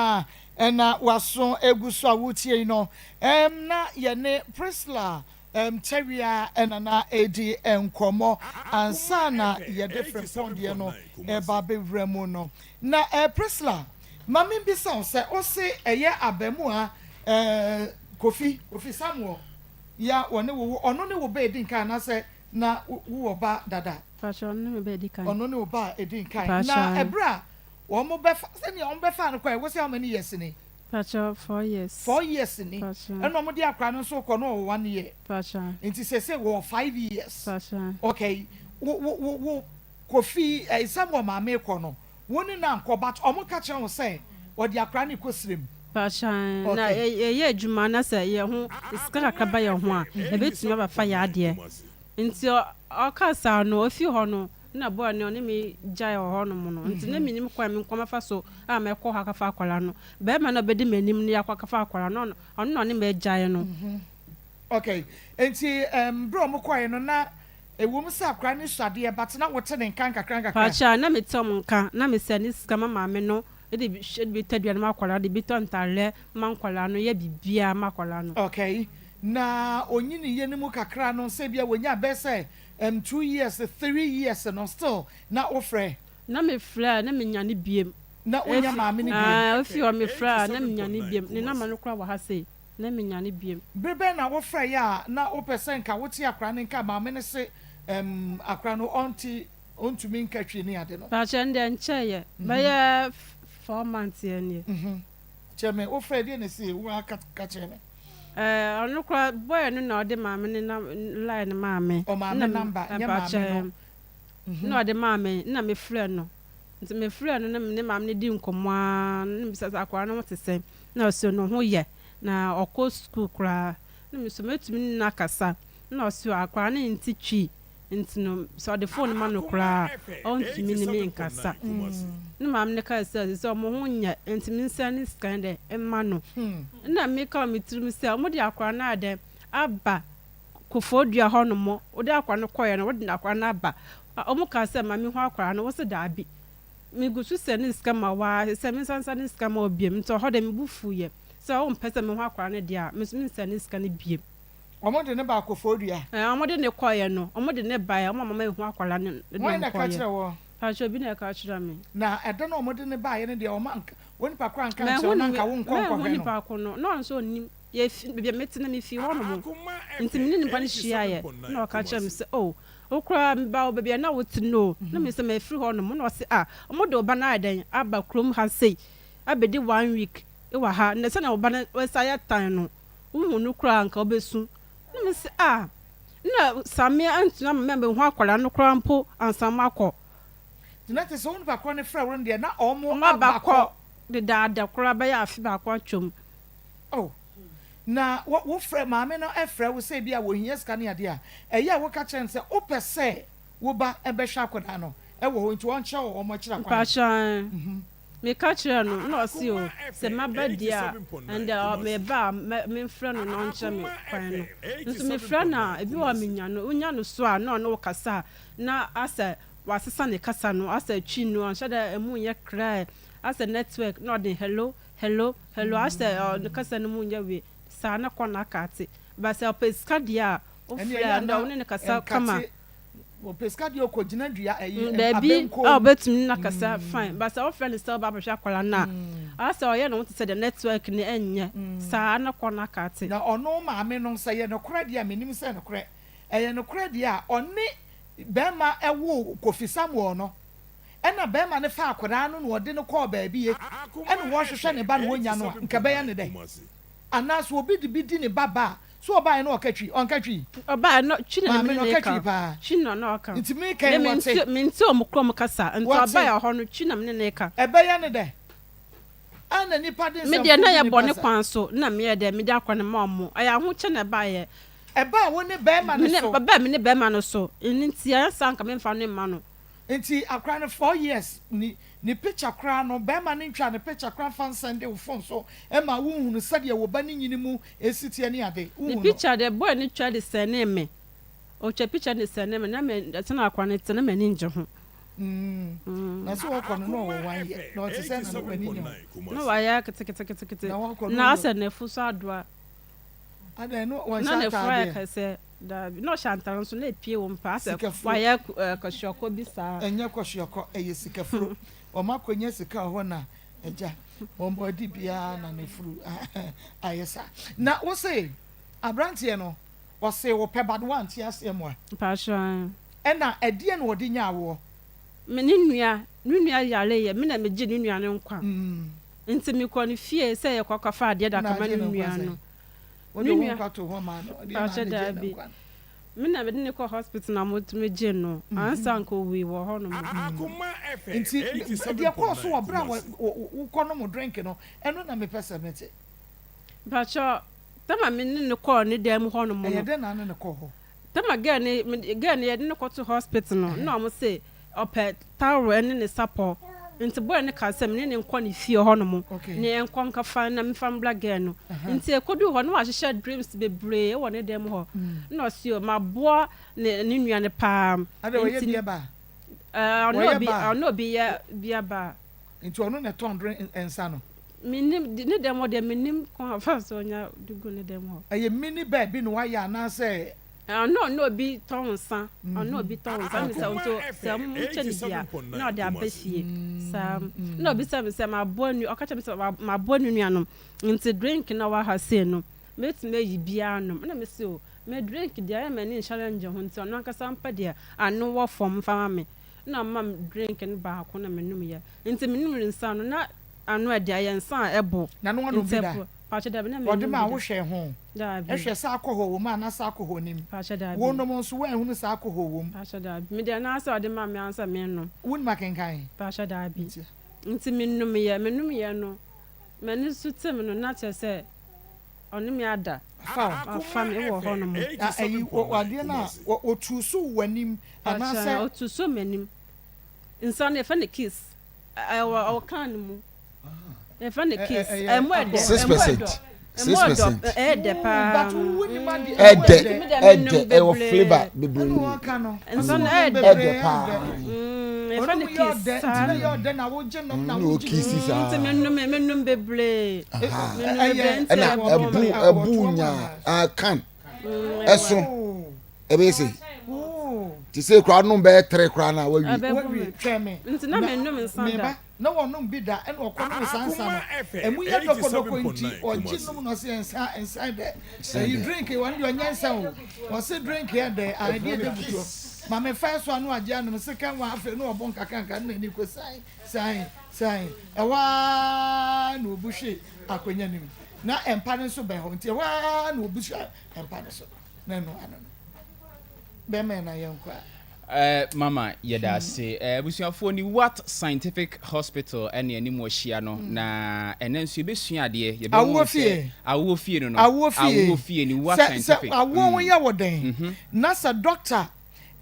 a na w'aso gu so a woretie yi no, na yɛne Priscilla Tawia na na ɛredi nkɔmmɔ ansa na yɛde Frimpong deɛ no reba abɛwura mu no. Na Priscilla, ma membisa wo sɛ, wose ɛyɛ abaamua Kofi, Kofi Samuel, ya wɔne wo wo, ɔno ne wo ba ɛdi nkan anaasɛ na wowɔ ba dada? Pakyɛ, ɔno ne me ba ɛdi kan. Ɔno ne wo ba a ɛdi nkan. Na ɛberɛ a Wɔn bɛfa sɛnea wɔn bɛfaa no kɔɛ wosɛ how many years ni? Pakyɛ four years. Four years ni. Pakyɛ. Ɛna wɔn de akora no nso kɔ no ɔwɔ one year. Pakyɛ. Nti sese wɔ five years. Pakyɛ. Okay wo wo wo wo Kofi ɛɛ Samuel maame kɔ no wo ne no ankɔ but wɔn ka kyerɛ wo sɛ wɔde akora no kɔ srem. Pakyɛ na yɛyɛ adwuma na sɛ yɛn ho sika kakra ba yɛn ho a yɛbɛtumi abafa yɛn adeɛ nti ɔka saa no ofi hɔ no. Nna boy no ɔne me gyae wɔ hɔnom no, ntsi nna minnyim kwan a me nko mɛfa so a mɛkɔ hɔ akɛfa akwadaa no. Barimba no a obedi m'enyim no yɛakɔ akɛfa akwadaa no, ɔno na ɔne me gyae no. Okay, ntsi ber a wɔkɔe no na ɛwɔ mu sɛ akwadaa no sua adeɛ but na wote ne nka nkakra nkakra? Pakyɛ, na metse wɔn nka, na mesɛne sika ma maame no de bi de bi tɔ aduane ma akwadaa no, de bi tɔ ntaadeɛ ma nkwadaa no, yɛ biribiara ma akwadaa no. Okay, na onyiniiɛ no mu kakra no sɛ ebia wɔnyaa bɛyɛ sɛ Erm two years three years no still na wo frɛ. Na me frɛ a na me nyane biem. Na wo nya maame no biem. Aah ofi hɔ me frɛ a na me nyane biem ne number no koraa wɔ ha sei na me nyane biem. Bere bɛn na wo frɛ yɛ a na wo pɛ sɛ nka wo te akora no nka maame no se erm akora no ɔnte ɔntumi nka twi ne ade no. Pakyɛ ɛndeɛ nkyɛɛ yɛ bɛyɛ four months yɛ nie. Kyerɛ me, wo frɛ deɛ na ɛsiiɛ, wo ara ka kyerɛ me. Ɛɛ ɔno koraa boy no na ɔde maame no nam line no maa me. Ɔmaame number nyɛ maame no. Na ɔde maa me na me frɛ no nti me frɛ no na me ne maame no di nkɔmmɔ ara na me bisa sɛ akwadaa no ho te sɛn na ɔse ne ho yɛ na ɔkɔ sukuu koraa na me nso mɛtumi ne no akasa na ɔse akwadaa no nte twi Nti no, sɛ ɔde fon no ma no koraa a, ɔntumi ne me nkasa. Ne maame no kae sɛ, seesei wɔn ho nyɛ, enti mensɛn ne sika no dɛ mma no. Ɛnna meka wɔ me tirim sɛ, wɔde akwadaa no ayɛ dɛn aba Koforidua hɔnom? Wode akwadaa no kɔeɛ no, wode akwadaa no aba. Wɔkaa sɛ ma menhu akwadaa no, wose daabi. Megu so sɛne ne sika ma wo ara, seesei mensan nsɛne ne sika mma wo bio. Nti ɛhɔ deɛ me bo fuiɛ sɛ wompɛ sɛ mehu akwadaa no deɛ a, me nso mensɛne ne sika no bio. Wɔn de no baa Koforidua. Ɛɛ, wɔn de no kɔeɛ no, wɔn de no baeɛ, wɔn ama mahu akwadaa no de Hwan wɔn na ɛka kɔeɛ. kyerɛɛ woɔ? Pakyɛ obi na ɛka kyerɛɛ me. Na ɛda no a wɔde no baeɛ no deɛ, wɔn anka, wo nipa korɔ anka ankyerɛ Manhu wo na no, anka wonkɔ manhu nkɔhwɛ no. nipa ko no, na ɔno nso ɔnnim. Yɛfi, baabi a mete no, mefi hɔnom. Nti me ne nipa no hyiaeɛ, na ɔka kyerɛɛ me sɛ, oh, wo koraa meba wo baabi a na wote no o. Na me nso mafiri hɔnom. Na ɔse, ah, wɔde wo ba no ayɛ dɛn aba kurom ha sei, abɛdi one week wɔ ha, na sɛdeɛ wo ba no asi ayɛ tan no, Wohu no koraa a anka wobesu. Na mese, Ah, nna Samia antumi amma me ambehu akwadaa no koraa mpo ansa makɔ. Nti na kyerɛ sɛ wo nipa korɔ no frɛ wo no deɛ na wɔn Wɔn aba aba kɔ kɔ. dedaada koraa bɛyɛ afe baako atwam. Oh, na wo wo frɛ maame no frɛ wo sɛ ebi a wɔhia sika ne adeɛ a, ɛyɛ a woka kyerɛ no sɛ wopɛ sɛ wo ba bɛhwɛ akwadaa no wɔ hɔ nti ɔnkyerɛ wo wɔn akyiri akwan? Mpakyɛ, ɛɛ. Meka kyerɛɛ no na ɔse o sɛ maba deɛ a ɛnde meba a memfrɛ no na ɔnkyerɛ me kwan no. Nso mefrɛ no a ebi wɔ hɔ a menya no, wonya no so a na ɔne wo kasa a na asɛ wasesa ne kasa no, asɛ twi no ɔnhyɛ da ɛmu nyɛ clear, asɛ network na ɔde hello hello hello asɛ ne kasa no mu nyɛ wei saa na kɔ na aka ate. But sɛ ɔpɛ sika deɛ a wofrɛ a ɛnde wo ne no kasa kama. Ɔpɛ sika deɛ ɔkɔgyina dua ɛyi Baabi abɛnkɔn a mu. ɔbɛtumi ne no akasa fine but sɛ wofrɛ no sɛ woba abɛhwɛ akwadaa no a asɛ ɔyɛ ne ho te sɛ deɛ network no ɛnyɛ saa na kɔ na aka ate. Na ɔno maame no sɛ ɛyɛ nokorɛ deɛ a mennim sɛ nokorɛ ɛyɛ nokorɛ deɛ a ɔne bɛɛma woo Kofi Samuel no ɛna bɛɛma no faa akwadaa no na ɔde no kɔɔ baabi ɛna wɔhwehwɛ ne ba na wɔnya no a nka ɛbɛyɛ no dɛn? Anaa sɛ obi de bi di ne ba ba a, so ɔbaeɛ no ɔka twi? Ɔnka twi? Ɔbaeɛ no, twi na Maame ne no me ɔka ka. twi paa. Twi na na ɔka. Nti meka yi Me wɔte. mente mente wɔn kurom kasa, nti Wɔte. ɔbaeɛ hɔ no, twi na me ne no ka. Ɛbɛyɛ ne dɛ? A na nipa de Me deɛ nsɛmfo na di ɛyɛ nipa bɔne sa. kwan so na meyɛ dɛ mede akora no ma wɔn. Ɛyɛ ahokyɛ na ɛbaeɛ. Ɛbaa wo ne bɛɛma no Me ne so? ɛbaa me ne bɛɛma no so. Ɛno nti anyɛ saa anka memfa no mma no. Nti akora no 4 years ni Ne picture koraa no bɛɛma no ntwaa ne picture koraa mfa nsɛnde wo phone so ma wo nhunu sɛdeɛ wo ba no nyini mu si teɛ ne ade, wo Ne hu no. picture deɛ boy no twa de sɛnee me, ɔtwa picture no de sɛnee me na me sɛnea akwadaa no te no m'ani ngye ho. Mm, na sɛ wɔkɔ no na ɔwɔ one year na ɔte sɛ na w'ani nye ho. Na wayɛ keteketekete Na wɔkɔ no na asɛ n'afu so adoa. Adɛn no Na wɔnhyɛ n'afu ayɛ ataadeɛ. kɛseɛ. Daabi, na ɔhyɛ antare nso na epie wɔ mu paa asɛ Sikafuro. wayɛ ɛɛ kɔhyiɔkɔ bi saa. Ɛnyɛ kɔhyiɔkɔ, ɛyɛ sikafuro. Wɔn akɔnya sika wɔ hɔ na agya wɔn adi biara na n'afuru ayɛ saa. Na wo se abranteɛ no ɔse wo pɛ but woante aseɛ moa? Mpakyɛw ae. Ɛna ɛdeɛn na ɔde nyaa woɔ? Me ne nua, ne nua yareeɛ, me na megyee ne nua no nkwa. Nti mekɔɔ ne fie sɛ yɛkɔ akɔfa adeɛ de Na akɔma agye ne ne nkwa nua sɛn? no. Wode Me wo nua, nkwa too hɔ maa no, ɔde maa Pakyɛ no gyee ne daabi. nkwa no. Me na mede no kɔɔ hospital na wɔtumi gyee no ansa anka owui wɔ hɔ nom. Nti deɛ ɛkɔɔ so wɔ berɛ a wokɔ nom drink no, ɛno na mepɛ sɛ mete. Pakyɛ, tama me ne no kɔɔ ne dan mu hɔ nom no. Ɛyɛ dɛn na ne no kɔɔ hɔ? Tama girl no, me girl no yɛde no kɔto hospital no, na wɔn se ɔpɛ towel ne ne sapɔ. Nti boy no kaa sɛ me ne no nkɔ ne fie hɔ nom na yɛnkɔ nkɔfa na memfa mbra girl no. Nti yɛkɔduu hɔ no na wahyehyɛ drinks bebree wɔ ne dan mu hɔ. Na ɔse o maboa ne ne nua no paa. Adɛn ɔyɛ Nti beer bar? ɛɛ ɔne Ɔyɛ obi bar? ɔne obi yɛ beer bar. Nti ɔno na ɛtɔn drink nsa no? Mennim ne dan mu hɔ deɛ mennim kwan a ɔfa so nya de gu ne dan mu hɔ. Ɛyɛ mini bar bi na wayɛ anaasɛ? Ɔne ɔne obi tɔn nsa, ɔne obi tɔn nsa. Ɛna sɛ nso sɛ wɔkyɛ no bi a, na ɔde aba fie saa. Ɛna ɔbisa me sɛ maboa nu, ɔka kyerɛ me sɛ maboa ne nuanom nti drink na ɔwɔ ha sei no mɛtumi ayi bi anom. Ɛna mese o me drink deɛ ɛyɛ m'ani nhyɛ da ngye ho nti ɔno ankasa mpɛ deɛ ano wɔ fam mfa ma me. Ɛna ɔma me drink no baako na menomyɛ. Nti menom nsa no na ano ɛde ayɛ nsa a ɛbo. Na no wanom Nti bi da? ɛbo. Pakyɛ dabi na Ɔde mennom maa bi wo da. hwɛɛ ho? Daabi. Hwɛ sɛ alcohol wɔ mu anaasɛ alcohol nnim. Pakyɛ daabi. Wonom nso woanhunu sɛ alcohol wɔ mu? Pakyɛ daabi. Me deɛ naa sɛ ɔde maa me ara sɛ mennom. Wonim akenkan? Pakyɛ daabi. Nti. Nti menomyɛ, menomyɛ no, m'ani so te me no na kyerɛ sɛ ɔne me ada. Wafa wo. Wafa me wɔ hɔ nom. Na ayi, adeɛ no a, ɔtuu so wɔ w'anim anaasɛ? Pakyɛ, ɔtuu so wɔ m'anim. Nsa no yɛfrɛ no kiss. Ɛwɔ ɔwɔ can mu. Yɛfrɛ no kiss. Ɛmu ɛdɛ. 6%. 6%. Ɛyɛ dɛ paa. Ɛdɛ ɛdɛ ɛwɔ flavour bebree. Nsa no ɛyɛ dɛ. Ɛdɛ paa. Yɛfrɛ no kiss saa. Na o kiss saa. Nti menom menom bebree. Ɛna ɛbu ɛbu nya can ɛso. Ɛbɛyɛ sei. Te sei koraa nom bɛyɛ tere koraa na wawie. Wawie twɛn me. Nti na mennom nsa da. Meba na wɔnom bi da ɛna ɔkɔnom saa nsa no. Ɛmu yɛ dɔkɔdɔkɔ nti ɔgye nom na ɔse nsa nsa dɛ. Ɛyi drink wɔn deɛ ɔnyɛ nsa o. Ɔse drink yɛ dɛ adeɛ dɛ butuo. Ma me first one no agye anom second one afei na ɔbɔ nkakrankra na n'ani kɔ san san san. Ɛhɔ ara na obu hwe akonnwa no mu. Na mpa no nso bɛn hɔ nti ɛhɔ ara na obu hwe mpa no so. Na ɛno ano no, bɛmɛn na yɛnkɔ a. Eh, mama yɛda ase. Eh, abusuafoɔ ni Wat Scientific Hospital ɛne anim ahyia no mm. na ɛnɛ nso yɛbɛsua adeɛ. Yɛbɛhu Awoɔ sɛ fie. awoɔ fie no no. Awoɔ fie. Awoɔ fie ni Wat Sɛ sɛ Scientific. awoɔ ho Mm. yɛ wo den Mhm. na sɛ dɔkta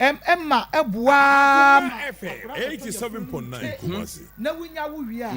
Ɛma ɛboa ara ma akwadaa kɔtɔ yafunu mu te na wonya wo wie a,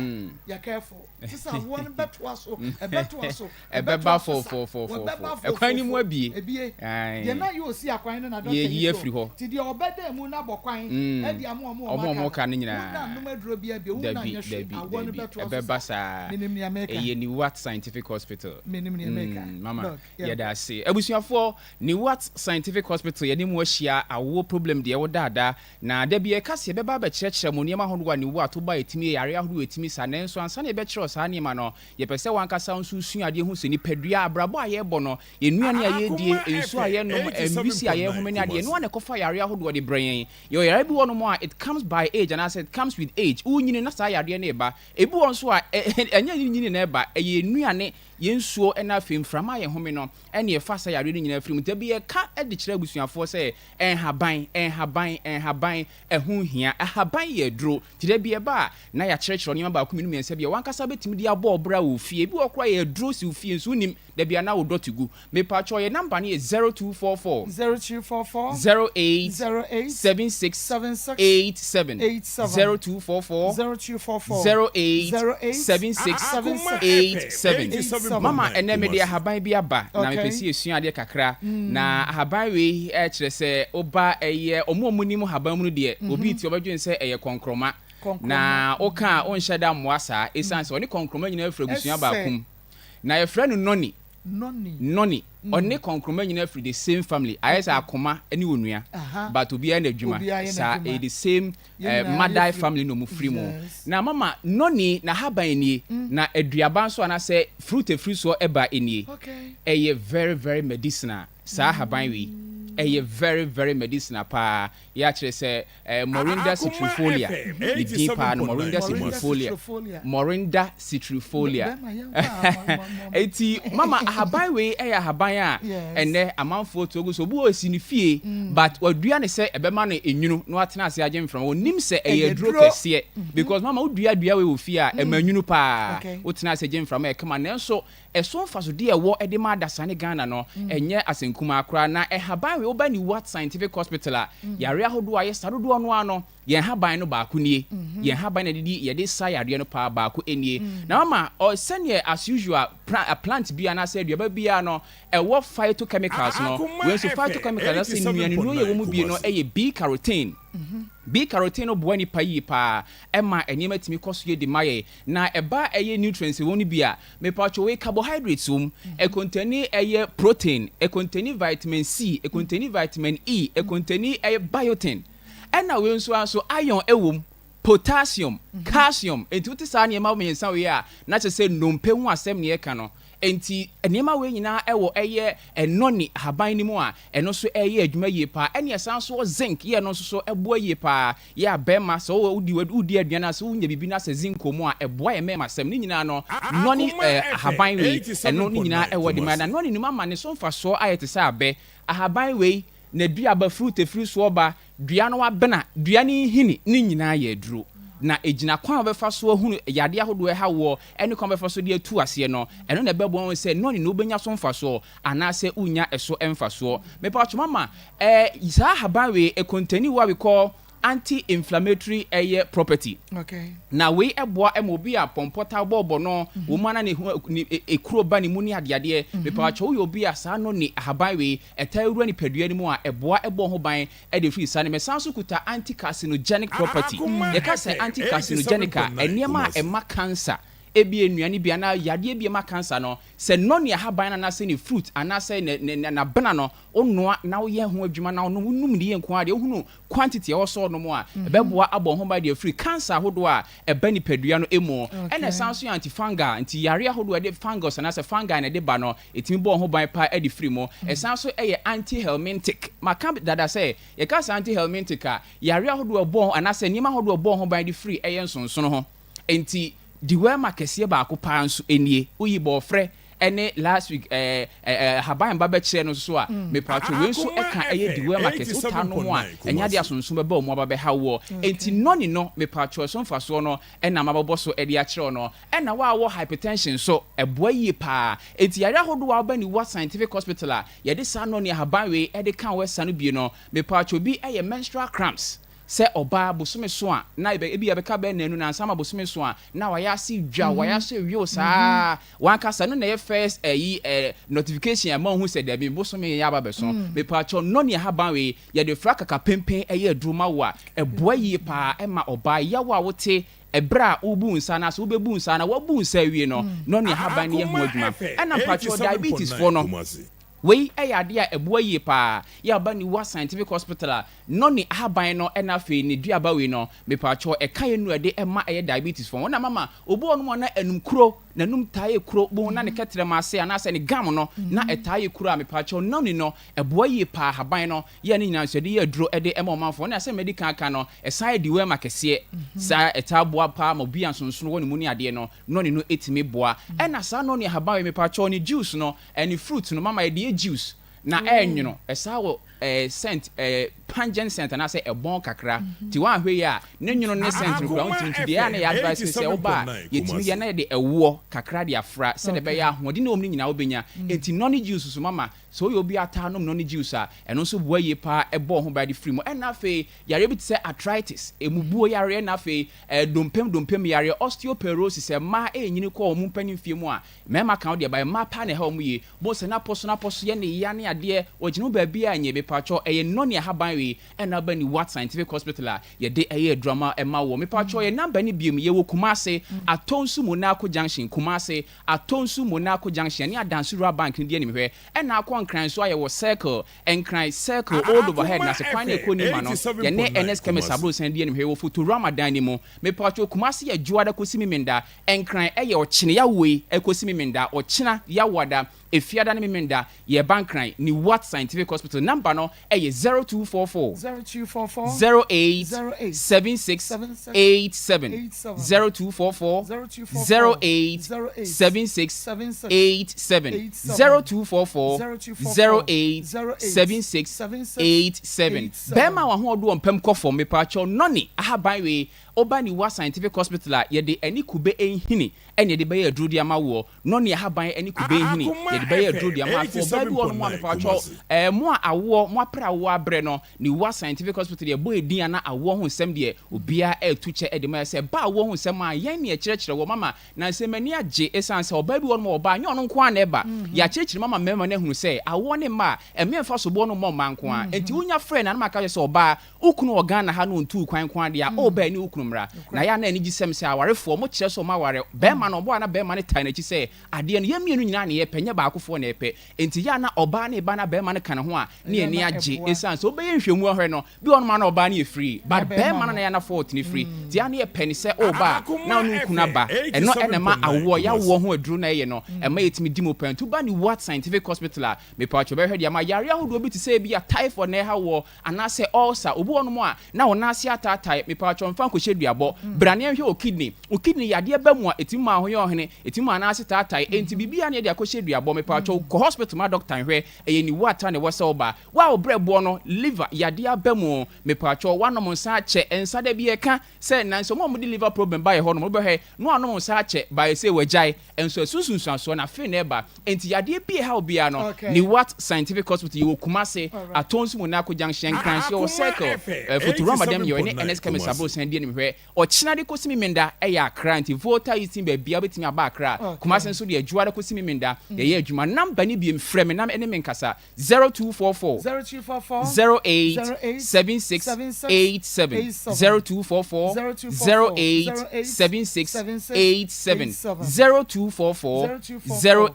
yɛ careful. Te sɛ awoɔ no bɛtoa so, ɛbɛtoa so, Ɛbɛba ɛbɛtoa so sa, fofoofofofo. wɔbɛba Ɛkwan no mu fofoofo. abue. Ebie. Ae. Deɛ na yɛ osi akwan no na dɔkta Yɛyi yi afiri so. hɔ. Nti deɛ ɔbɛda mu no abɔ kwan de ama wɔn a Wɔn a wɔaka wɔka no no. nyinaa. Wonna nnom aduro biara bio, wonna Dabi, nyɛ hwee, dabi, awoɔ no dabi. bɛtoa so Ɛbɛba sa. saa. Menim nea meka. Ɛyɛ Niwat Scientific Hospital. Menim nea meka. Mama, Doc, yɛnkɔ. yɛda ase. Abusuafoɔ, Niwat Scientific Hospital yɛne mo ahyia awoɔ problem deɛ ɛwɔ daadaa Na da bi yɛka sɛ yɛbɛba abɛkyerɛkyerɛ mo nneɛma ahodoɔ a ne wu a to ba a ɛtumi yɛ, yareɛ ahodoɔ a ɛtumi sa. Nanso ansa na yɛbɛkyerɛ wo saa nneɛma no, yɛpɛ sɛ w'ankasa nso wosua adeɛ hu sɛ nipadua, abrabɔ a yɛrebɔ no, yɛn nnuane a yɛredie, nsuo a yɛrenom, nwisi a yɛrehome ne adeɛ, ɛno ara na ɛkɔfa yareɛ ahodoɔ de brɛ yɛn. Yɛwɔ yareɛ bi wɔ hɔnom a it comes by age anaasɛ it comes with age. Wonyini na saa yareɛ no reba. Ebi wɔ hɔ nso a ɛnyɛ nyini na ɛba, ɛyɛ yɛn nnuane, yɛn nsuo ne afei mframa a yɛhome no na ɛfa saa yareɛ no nyinaa firi mu. Da bi yɛka de kyerɛ abusuafoɔ sɛ Nhaban, nhaban, nhaban, ɛho hia. Ahaban yɛ aduro. Nti da bi ɛba a, na yɛakyerɛkyerɛ wo nneɛma baako, mmienu, mmiɛnsa bi a w'ankasa bɛtumi de abɔ wo bra wɔ fie. Ebi wɔ hɔ koraa a ɛyɛ aduro si wo fie nso wonnim. Da bi a na wo dɔte gu. Mepakyɛw yɛn number no yɛ 0244. 0244. 08. 08. 76. 76. 87. 87. 0244. 0244. 08. 08. 76. 76. 87. 87. Mama, ɛnnɛ mede ahaban bi aba na mepɛ Okay. sɛ yɛsua adeɛ kakra. Na ahaban wei kyerɛ sɛ woba ɛyɛ ɔmo a ɔmo nim haban mu no deɛ obi te ɔbɛdwene sɛ ɛyɛ kɔnkrɔma. Na woka a wonhyɛ da mmoa saa ɛsiane sɛ ɔne kɔnkrɔma nyinaa firi abusua baako mu. Na yɛfrɛ no nɔni. Nɔni. Ɔne kɔnkrɔma nyinaa firi the same family. Ayɛ sɛ akoma ne onua but obiara n'adwuma saa ɛyɛ the same Madai family na ɔmo firi mu. Na mama nɔni n'ahaban nie na aduaba nso anaasɛ fruit efiri soɔ ɛba nie. Ɛyɛ very very medicinal saa ahaban wei ɛyɛ very very medicinal paa yɛ akyerɛ sɛ eh, Morinda citrifolia ne din paa no Morinda citrifolia Morinda citrifolia eti mama ahaban wei ɛyɛ ahaban a ɛnɛ amanfoɔ tu agu so obi wɔ esi ne fie mm. but wadua ne sɛ ɛbɛma no enwunu na watena ase agye mframa onim sɛ ɛyɛ aduro kɛseɛ mm-hmm. because mama wodua dua wei wɔ fie a ɛma mm. nwunu paa wotena ase gye mframa ɛkama nanso Ɛso mfasodeɛ a ɛwɔ de ma adasa ne Ghana no, ɛnyɛ asɛnkumaa koraa. Na nhaban wei, woba Newat Scientific Hospital a, yareɛ ahodoɔ a yɛsa dodoɔ no ara no, yɛn nhaban no baako nie. Yɛn nhaban na yɛde yɛde sa yareɛ no paa baako nie. Na mama, ɔ, sɛdeɛ as usual, pra, plant biara anaasɛ aduaba biara no, ɛwɔ phytochemicals no. Wei nso phytochemicals anaasɛ nnuanennuro yi a ɛwɔ mu bi no yɛ B-carotene. B-carotene no boa nipa yie paa, ɛma nneɛma tumi kɔ so yie de ma yɛn. Na ɛba a ɛyɛ nutrients wɔ mu no bi a, mepatwo wei carbohydrates wɔ mu, ɛkontani ɛyɛ protein, ɛkontani vitamin C, ɛkontani vitamin E, ɛkontani ɛyɛ biotin. Ɛna wei nso ara nso iron ɛwɔ mu, potassium, calcium. Enti wote saa nneɛma mmiɛnsa wei a, na kyerɛ sɛ nnompe ho asɛm na yɛreka no. Enti nneɛma wei nyinaa ɛwɔ ɛyɛ ɛnɔne ahaban no mu a, ɛno nso ɛyɛ adwuma yie paa. Ɛne ɛsan nso wɔ zinc yɛ ɛno nso so ɛboa yie paa. Yɛ a bɛrima sɛ wo wodi wodi aduane a sɛ wonya biribi na sɛ zinc wɔ mu a ɛboa yɛ mmarima sɛm. Ne nyinaa no nɔne ɛɛ ahaban wei ɛno ne nyinaa ɛwɔ de ma na nɔne no mu ama ne so mfasoɔ ayɛ te sɛ abɛ. Ahaban wei n'aduaba fruit ɛfiri soɔ ba Dua no abena, dua no nhini, ne nyinaa yɛ aduro. Na ɛgyina kwan a wobɛfa so ahunu yadeɛ ahodoɔ a ɛha woɔ ne kwan a wobɛfa so de atu aseɛ no, ɛno na ɛbɛboa wo sɛ nɔne no wobɛnya so mfasoɔ anaasɛ wonnya ɛso mfasoɔ. Mepatwo mama, eh, saa ahaban wei, ɛcontani what we call anti-inflammatory ɛyɛ property. Okay. Na wei ɛboa ma obi a pɔmpɔ taa bɔɔbɔ no, wɔ mu ana ne ho, ne, ekuro ba ne mu ne adeadeɛ. Mepatwo woyɛ obi a saa nɔne ahaban wei ɛtaa wura nipadua no mu a, ɛboa ɛbɔ ho ban de firi saa no mu. Ɛsan nso kuta anti-carcinogenic property. Yɛka sɛ anti-carcinogenic a, nneɛma a ɛma cancer, ebia nnuane bi anaa yadeɛ bi a ɛma cancer no, sɛ nɔne ahaban no anaasɛ ne fruit anaasɛ ne ne n'abena no, wonoa na woyɛ ho adwuma na wonom, wonom ne yie nko ara deɛ, wohunu quantity a ɛwɔ sɛ ɔnom a, ɛbɛboa abɔ ho ban de afiri cancer ahodoɔ a ɛba nipadua no mu. Ɛna ɛsan nso yɛ antifungal, nti yareɛ ahodoɔ a ɛde fungus anaasɛ fungi na ɛde ba no, Ɛtumi bɔ wo ho ban paa de firi mu. Ɛsan nso yɛ anti-helminthic. Maka dada sɛ, yɛka sɛ anti-helminthic a, yareɛ ahodoɔ a ɛbɔ ho anaasɛ nneɛma ahodoɔ a ɛbɔ ho ban de firi ɛyɛ nsonsono ho. Enti, dewormer kɛseɛ baako paa nso nie. Woyi bɔɔfrɛ ɛne last week ɛɛ ɛɛ ahaban ba bɛkyerɛ no nso a, mepatwo wei nso ɛka ɛyɛ dewormer kɛse. Wotaa nom a, ɛnyɛ adeɛ a sonso bɛba wo mu aba bɛha woɔ. Enti nɔni no, mepatwo ɛso mfasoɔ no ɛna mabɔbɔ so ɛde akyerɛ wo no. Ɛna wo a wowɔ hypertension nso, ɛboa yie paa. Enti yareɛ ahodoɔ a woba Niwa Scientific Hospital a, yɛde saa nɔni ahaban wei ɛde ka wo ɛsa no bie no, mepatwo bi ɛyɛ menstrual cramps. Sɛ ɔbaa bosome so a na ebia ɛbɛka bɛyɛ nnanu nansa ama bosome so a na wayɛ ase dwa, wayɛ ase wew saa. Wankasa ɛno na ɛyɛ first ɛyi ɛ notification a ɛma wohu sɛ dabi me bosome yɛ aba abɛso. Mepaakyɛw nɔne ahaban wei yɛde fra kakapempen ɛyɛ aduro ma wo a ɛboa yie paa ɛma ɔbaa yaw a wote ɛberɛ a wobu nsa anaasɛ wobɛbu nsa anaa wabu nsa awie no nɔne ahaban no yɛ ho adwuma. Ɛna mpaakyɛw diabetes foɔ no wei ɛyɛ adeɛ a ɛboa yie paa yɛ a woba Niwa Scientific Hospital a Nɔne ahaban no ɛna afei ne duaba wei no mepaakyɛw ɛka yɛ nuru ɛde ɛma ɛyɛ diabetes fo wɔn na mama obi wɔ nom a na ɛnum kuro nanum taa yɛ kuro bohu na ne kɛtrɛma ase anaasɛ ne gum no na ɛtaa yɛ kuro a mepaakyɛw nɔne no ɛboa yie paa ahaban no yɛ ne nyinaa nso ɛde yɛ aduro ɛde ɛma ɔmanfoɔ na sɛ madi kan aka no ɛsan yɛ dewormer kɛseɛ saa ɛtaa boa paa ma obi a nsonsono wɔ ne mu ne adeɛ no nɔne no ɛtumi boa ɛna saa nɔne ahaban wei mepaakyɛw ne juice no ɛne fruit no mama yɛde yɛ juice na ɛnwono ɛsaa wɔ ɛɛ scent ɛɛ pungent scent anaasɛ ɛbɔn kakra nti woanhwɛ yie a ne nwono ne scent no koraa wontumi ntu deɛ ɛyɛ a na yɛ advice ne sɛ woba a yɛtumi yɛ na yɛde ɛwoɔ kakra de afra sɛdeɛ ɛbɛyɛ a ahoɔden a ɛwɔ mu no nyinaa wobɛnya nti nɔne juice nso mama sɛ woyɛ obi a taa nom nɔne juice a ɛno nso boa yie paa ɛbɔ wo ho ban de firi mu ɛna afei yareɛ bi te sɛ arthritis ɛmubuo yareɛ ɛna afei ɛɛ dompem dompem yareɛ osteoporosis mmaa ɛrenyini kɔ wɔn mpanin mfie mu a mmarima ka wo deɛ but mmaa paa na ɛha wɔn yie Bohu sɛ n'apɔso n'apɔso yɛ ne ya ne adeɛ ɔgyina wo baabi a nyɛ mepakyɛw ɛyɛ nɔne ahaban wei ɛna aba ni wat scientific hospital a yɛde ɛyɛ aduru ama ɛma woɔ mepakyɛw yɛ number no biom yɛwɔ Kumase Atonsu Monaco junction Kumase Atonsu Monaco junction ɛne Adansi Rural Bank no di anim hwɛ ɛna akɔ Nkran nso a yɛwɔ circle Nkran circle old overhead nase kwan no ɛkɔ Nima no yɛne Ernest Chemist aborosan di anim hwɛ yɛwɔ Fotorama dan no mu mepakyɛw Kumase yɛ Dwoada kɔsi Memenda Nkran ɛyɛ ɔkyene yawoe ɛkɔsi Memenda, ɔkyena, Yawoada, Efiada ne Memenda, yɛreba Nkran, Newat Scientific Hospital, number no ɛyɛ 0244 08 76 87, 0244 08 76 87, 0244 08 76 87. Bɛɛma a wahoɔdo wɔ mpam kɔ fam, mepaakyɛw nɔne ahaban wei Woba Niwa Scientific Hospital a, yɛde ɛne kube nhini na yɛde bɛyɛ aduro de ama woɔ. Nɔne ahaban ne kube nhini, yɛde bɛyɛ aduro de ama. Afei ɔbaa bi wɔ hɔnom a, mepawkyɛw, ɛɛ, mo a awoɔ, mo apere awoɔ abrɛ no, Niwa Scientific Hospital yɛbɔ edin anaa awoɔ ho nsɛm deɛ, obiara retu kyɛ de ma yɛ. Sɛ ɛba awoɔ ho nsɛm a, yɛn na yɛkyerɛkyerɛ wɔn ama. Na nsɛ m'ani agye esiane sɛ ɔbaa bi wɔ hɔnom a ɔba a, ɛnyɛ ɔno nko ara na ɛba. Yɛakyerɛkyerɛ mu ama mmarima no ahunu sɛ awoɔ ne mma a, ɛmmea mfa soboɔ no mmɔ mmaa nko ara. Enti wonya frɛ no a, na maka akyerɛ sɛ ɔbaa, Wo kunu wɔ Ghana ha na ɔntuu kwan nko ara deɛ a, oh bɛɛ ne wo kunu mmra. Na ɛyɛ a na anigyesɛm sɛ awarefoɔ, wɔkyerɛ sɛ wɔaware, barima no, ɔbɔ a na barima no taa n'akyi sɛ, adeɛ no, yɛn mmienu nyinaa na yɛpɛ, nyɛ baakofoɔ na ɛpɛ. Enti ɛyɛ a na ɔbaa no reba na barima no ka ne ho a, na yɛn ani agye. Ɛsiane sɛ wobɛyɛ nhwɛmu ahwɛ no, bi wɔ hɔnom a na ɔbaa no yɛ free, but barima no na ɛyɛ a na fault no firi. Nti ɛyɛ a na yɛpɛ no sɛ woba a, na wo ne wo kunu aba. Ɛno na ɛma awoɔ, yɛawoɔ ho aduro na ɛyɛ no, ɛma yɛtumi di mu paa. Nti woba Newat Scientific Hospital a, mepatwo bɛhwɛ deɛ ama yareɛ ahodoɔ bi te sɛ ebia typhoid na ɛha woɔ, Anaasɛ ulcer, obi wɔ hɔnom a na wo nan ase ataatae, mepawkyɛw mfa nkɔhyɛ duabɔ. Bra na yɛnhwɛ wo kidney. Wo kidney yadeɛ ba mu a, ɛtumi ma ahoyɛ ɔhene, ɛtumi ma anan ase taatae, enti biribiara na yɛde akɔhyɛ duabɔ. Mepawkyɛw kɔ hospital ma doctor nhwɛ, ɛyɛ niwu ata na ɛwɔ sɛ woba. Wo a wo brɛboɔ no, liver, yadeɛ aba mu, mepawkyɛw woanom nsa akyɛ, nsa da bi yɛka sɛ nansa wɔn a wɔde liver problem ba yɛ hɔnom, wobɛhwɛ na wanom nsa akyɛ, but ɛsei wagyae. Nso ɛso nsunsuansoɔ no afei na ɛba. Enti yadeɛ bi a ɛha obiara no, Newat Scientific Hospital, yɛwɔ Kumase, Atonsu Monaco Junction, Nkran nso yɛwɔ Circle, Fotorama dɛm yɛwɔ ɛne Ernest Chemist Aborosan di anim hwɛ. Ɔkyena de kɔsi Memenda ɛyɛ Accra, nti Volta Eastern baabiara wobɛtumi aba Accra. Kumase nso deɛ Dwoada kɔsi Memenda yɛyɛ adwuma. Number no biem, frɛ me na ɛne me nkasa. 0244 08 76 87 0244 08 76 87 0244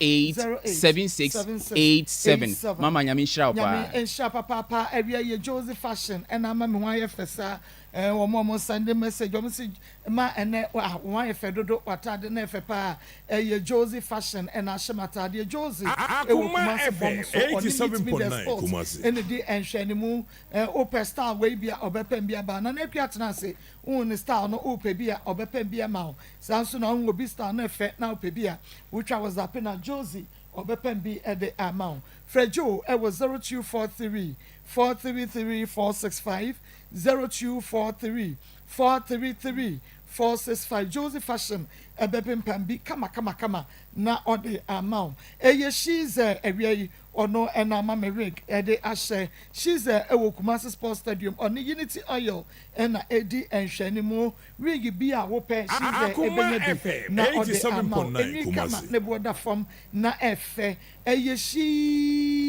08 76 87 Mama Nyame nhyira wo paa. Nyame nhyira papaapa awia yɛ Josie fashion ɛna ama me ho ayɛ fɛ saa. Eh, wɔn a wɔn send message, wɔn si ma ɛnɛ ah, wɔn ayɛ fɛ dodo, w'ataade no yɛ fɛ paa. Ɛyɛ Josie Fashion ɛna ahyɛ m'ataadeɛ. Josie ɛwɔ Akoma Kumasi bɔm FM so, ɔne Meet Me The 87.9 Sports Kumasi. ɛna di nhwɛanimu. Eh, wopɛ style wei bi a, ɔbɛpɛm bi aba. Nana Akua tena ase, wohu ne style no, wopɛ bi a, ɔbɛpɛm bi ama wo. Saa nso na wohu obi style no ɛfɛ na wopɛ bi a, wotwa WhatsApp na Josie ɔbɛpɛm bi de ama wo. Frɛ Joe ɛwɔ 0243 433 465, 0243 433 465. Josie Fashion ɛbɛpempam bi kama kama kama na ɔde ama wo. Ɛyɛ Shize awia yi ɔno ɛna ama me wig ɛde ahyɛ. Shize ɛwɔ Kumasi Sports Stadium ɔne Unity Oil ɛna ɛdi nhwɛanimu. Wig bi a wopɛ Shize Akoma ɛbɛnya bi FM na ɔde ama wo. 87.9 Enwi kama Kumasi. ne boɔ da fam na ɛfɛ. Ɛyɛ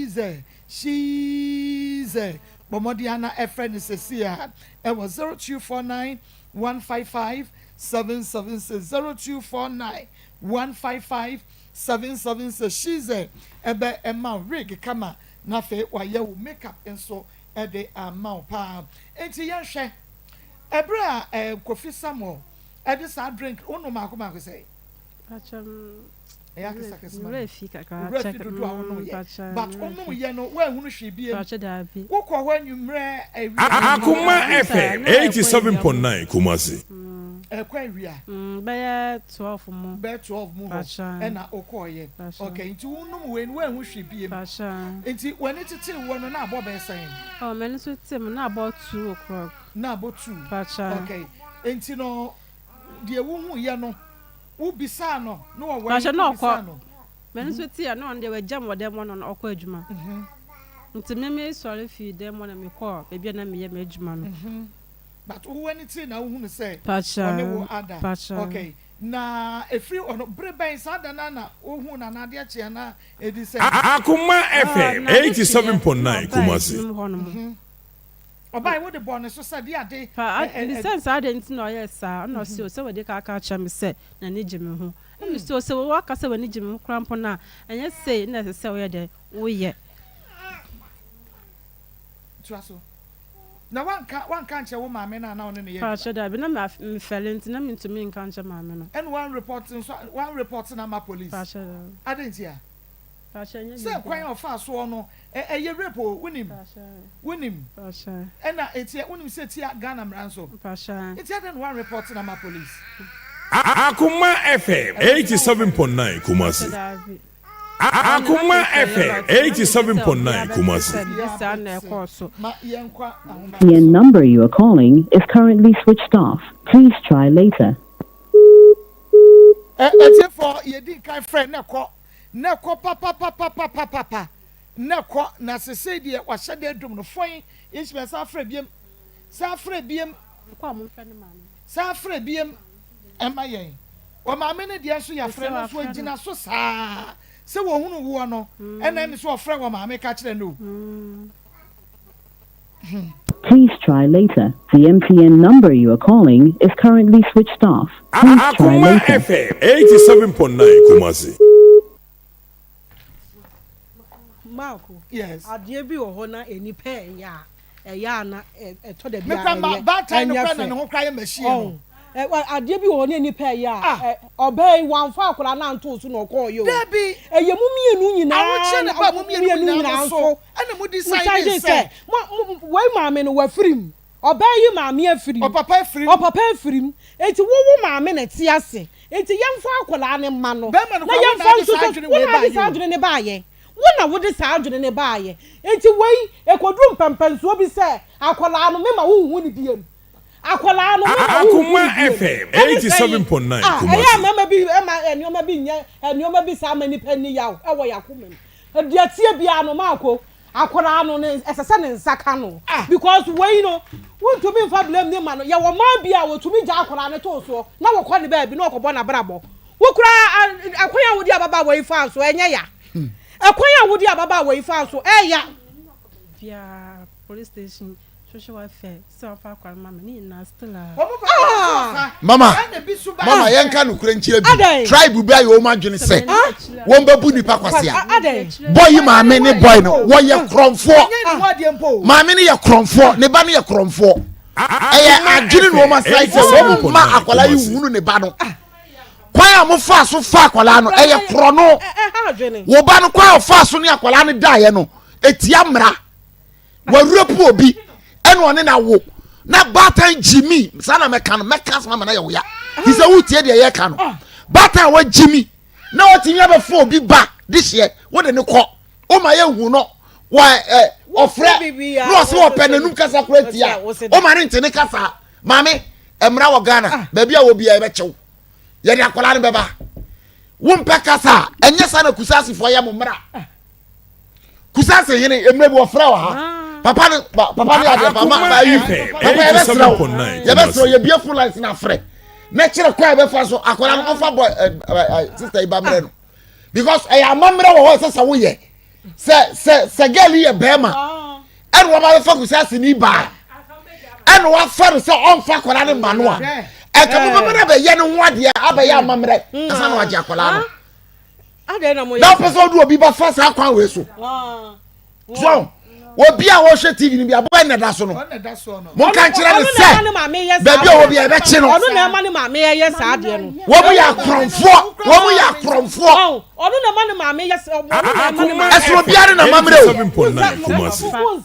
Shize, Shize. Bɔ mmɔden ara na frɛ no seesei ara wɔ 0249 155 776, 0249 155 776. Shize bɛma wo wig kama na afei wayɛ wo makeup nso de ama wo paa. Enti yɛnhwɛ, ɛberɛ a Kofi Samuel de saa drink, wonom mmaako mmaako sɛn? Ɛyɛ akɛse akɛse ma me. Wo werɛ fi dodoɔ a wonom yɛ. But wonom yɛ no woanhunu hwee biem. Wokɔ hɔ anwummerɛ awia. Akoma FM 87.9 Kumasi. Ɛkɔ awia. Bɛyɛ 12 mu. Bɛyɛ 12 mu hɔ ɛna wokɔɔyɛ. Okay, nti wonom wei no woanhu hwee biem. Nti w'ani tetee woɔ no na abɔ bɛyɛ sɛn? Oh, m'ani so tee me na abɔ 2 o'clock. Na abɔ 2. Okay, nti no deɛ wohuiɛ no. Wo bisaa no na ɔwɔ Pakyɛ he? na Wo bisaa ɔkɔ no. M'ani so teɛ na ɔno deɛ wagya me wɔ dɛm hɔ na ɔkɔ adwuma. Nti me me sɔre fii dɛm hɔ na me kɔɔ baabi a na me yɛ m'adwuma no. But wo w'ani tee na wo hunu sɛ Pakyɛ ɔne wo ada? pakyɛ. Okay. Na ɛfiri hɔ no bere bɛn saa da no ara na wo huu no anaa adeɛ kyee anaa ɛdi sɛn? Akoma Ah, FM na ade kyeeɛ na 87.9 ɔbaa Kumasi. adwuma mu hɔ nom. Ɔbae wode bɔɔ ne so sɛ de ade Pa, ɛ ɛ. Mebisa no saa adɛn nti na ɔyɛɛ saa, ɛna ɔse o sɛ wadi kan aka akyerɛ me sɛ n'ani gye me ho. Ɛna mese o sɛ woaka sɛ w'ani gye me ho koraa mpo no a, ɛnyɛ sei na ɛsɛ sɛ woyɛ dɛn, woyɛ. Toa so. Na woanka woanka ankyerɛ wo maame no a na wo ne no yɛ adwuma? Pakyɛ dabi, na mefɛle nti na mentumi nka nkyerɛ maame no. Ɛna woanrepɔte nso woanrepɔte no amma police? Pakyɛ dabi. Adɛn ntia? Sɛ kwan a ɔfaa soɔ no ɛyɛ rape o wonim wonim ɛna ɛtia wonim sɛ ɛtia Ghana mmara nso nti adɛn na wan report no ama police. Akoma FM 87.9 Kumasi. Akoma FM 87.9 Kumasi. The number you are calling is currently switched off. Please try later. Atiefoɔ yɛdi nkan frɛ na ɛkɔ Na ɛkɔ papapapapapapa na ɛkɔ na sesei deɛ wahyɛ da adum no fɔn Ishmael san frɛ biem san frɛ biem san frɛ biem ɛma yɛn wɔ maame no deɛ nso yɛafrɛ no nso agyina so saa sɛ wɔhunu woɔ no ɛna ɛmi so ɔfrɛ wɔ maame ka kyerɛ no Please try later. The MTN number you are calling is currently switched off. Please try Akoma later. FM 87.9 Kumasi. Marko, Yes. adeɛ bi wɔ hɔ na nnipa ɛyɛ a, ɛyɛ a na ɛtɔ da bi Me a kora ma ɛnyɛ baatan no ɛnyɛ kora na fɛ. ne ho kora yɛ machine no. Ɔn, ɛ, wa- adeɛ bi wɔ hɔ na nnipa ɛyɛ a, Ah. ɛ, ɔbaa yi wamfa akwadaa no anto so na ɔkɔɔyɛ o. Dabi. Ɛyɛ mo mmienu nyinaa Ahokyere na na ɛbaa mo mmienu mmienu nyinaa nyinaa mo so nso. ɛna mo Mo decide decide sɛ. sɛ, mo, mo, wei maame no wafiri mu. Ɔbaa yi maame afiri mu. Ɔpapa afiri mu. Ɔpapa afiri mu. Enti wo wo maame na ɛte ase. Enti yɛmfa akwadaa no mma no. Bɛrima no Na koraa wo na yɛmfa ade nso saa so, adwene wo wei na ade baeɛ saa o. adwene no baeɛ. Wo na wode saa adwene no baeɛ. Enti wei, ɛkɔduru mpɛmpɛnsoɔ bi sɛ akwadaa no mema wonhu no biom. Akwadaa no mema wonhu Akoma no biom. FM Ɛne sɛn? 87.9 Ah, ɛyɛ a Kumasi. mmarima bi ma nneɛma bi nyɛ nneɛma bi saa ma nnipa nni yaw wɔ yɛn akoma mu. Deɛ ɛteɛ biara no, Marco, Akwadaa no ne ɛsɛ sɛ ne nsa ka no because wei no wontumi nfa blame ne ma no yɛwɔ man bi a wɔtumi gya akwadaa no too soɔ na wɔkɔ ne baabi na wɔkɔbɔ n'abrabɔ wo koraa ɛkwan a wode ababaawa yi faa so ɛnyɛ ya ɛkwan a wode ababaawa yi faa so ɛya. Biara police station social welfare sɛ wɔmfa akwadaa no ma me ne nyinaa still a. Mama, mama yɛn ka nokorɛ nkyerɛ bi. Tribe bi ayɛ wɔn adwene sɛ wɔn bɛ bu nipa kwasea. Boy yi maame ne boy no wɔyɛ korɔnfoɔ. Maame no yɛ korɔnfoɔ, ne ba no yɛ korɔnfoɔ. Ɛyɛ adwene na wɔn asan sɛ wɔn mma akwadaa yi nhunu ne ba no. Kwan a wɔfaa so fa akwadaa no ɛyɛ korɔno. Wo ba no kwan a ɔfaa so ne akwadaa no daeɛ no etia mmara. Wɔawurapu obi ɛna ɔne na wo na baatan gyimi saa na mɛka no mɛka asɛm ama na yɛ wo ya. Ti sɛ wotie deɛ yɛka no. Baatan a wagyimi na watumi abɛfa obi ba de hyeɛ wode ne kɔ. Woma yɛhu no wɔ ɛ ɔfrɛ na ɔsɛ ɔpɛ n'anum kasa kora tia ɔma ne nte ne kasa maame mmara wɔ Ghana ah. baabi a wɔ biara yɛbɛkyɛw yɛde akwadaa no bɛba wompɛ kasa a ɛnyɛ saa na kusaasifoɔ yɛ mo mmara ah. kusaasi hene mmerɛ bi wɔfrɛ wɔ ha ah. papa ne papa ne adeɛ papa ma ayi papa yɛbɛsrɛ wo yɛbɛsrɛ wo yɛbie phone lines na afrɛ na kyerɛ kwan a yɛbɛfa so akwadaa no ɔfa bɔ ɛ ɛ sista yi ba mmerɛ no because ɛyɛ amammerɛ wɔ hɔ ɛsɛ sɛ woyɛ sɛ sɛ sɛ girl yi yɛ bɛrima ah. ɛna wɔn abɛfa kusi aseni baa ɛna wafa no sɛ ɔnfa akwadaa no ma no a ɛka mo bɛbɛ no abɛyɛ ne ho adeɛ abɛyɛ amammerɛ mm. ɛsa na wagye akwadaa no ah. na ɔpɛ sɛ ɔde obi ba fa saa kwan wei so. Ah. So obi a wɔhwɛ tv no bi aboa na ɛda so no monka nkyerɛ no sɛ baabi a wɔ bi a ɛbɛkye no ɔno na ɛma ne maame yɛ saa adeɛ no wɔn mu yɛ akorɔmfoɔ wɔn mu yɛ akorɔmfoɔ ɔno na ɛma ne maame yɛ ɔno na ɛma ne maame ɛsoro biara na mammerɛ o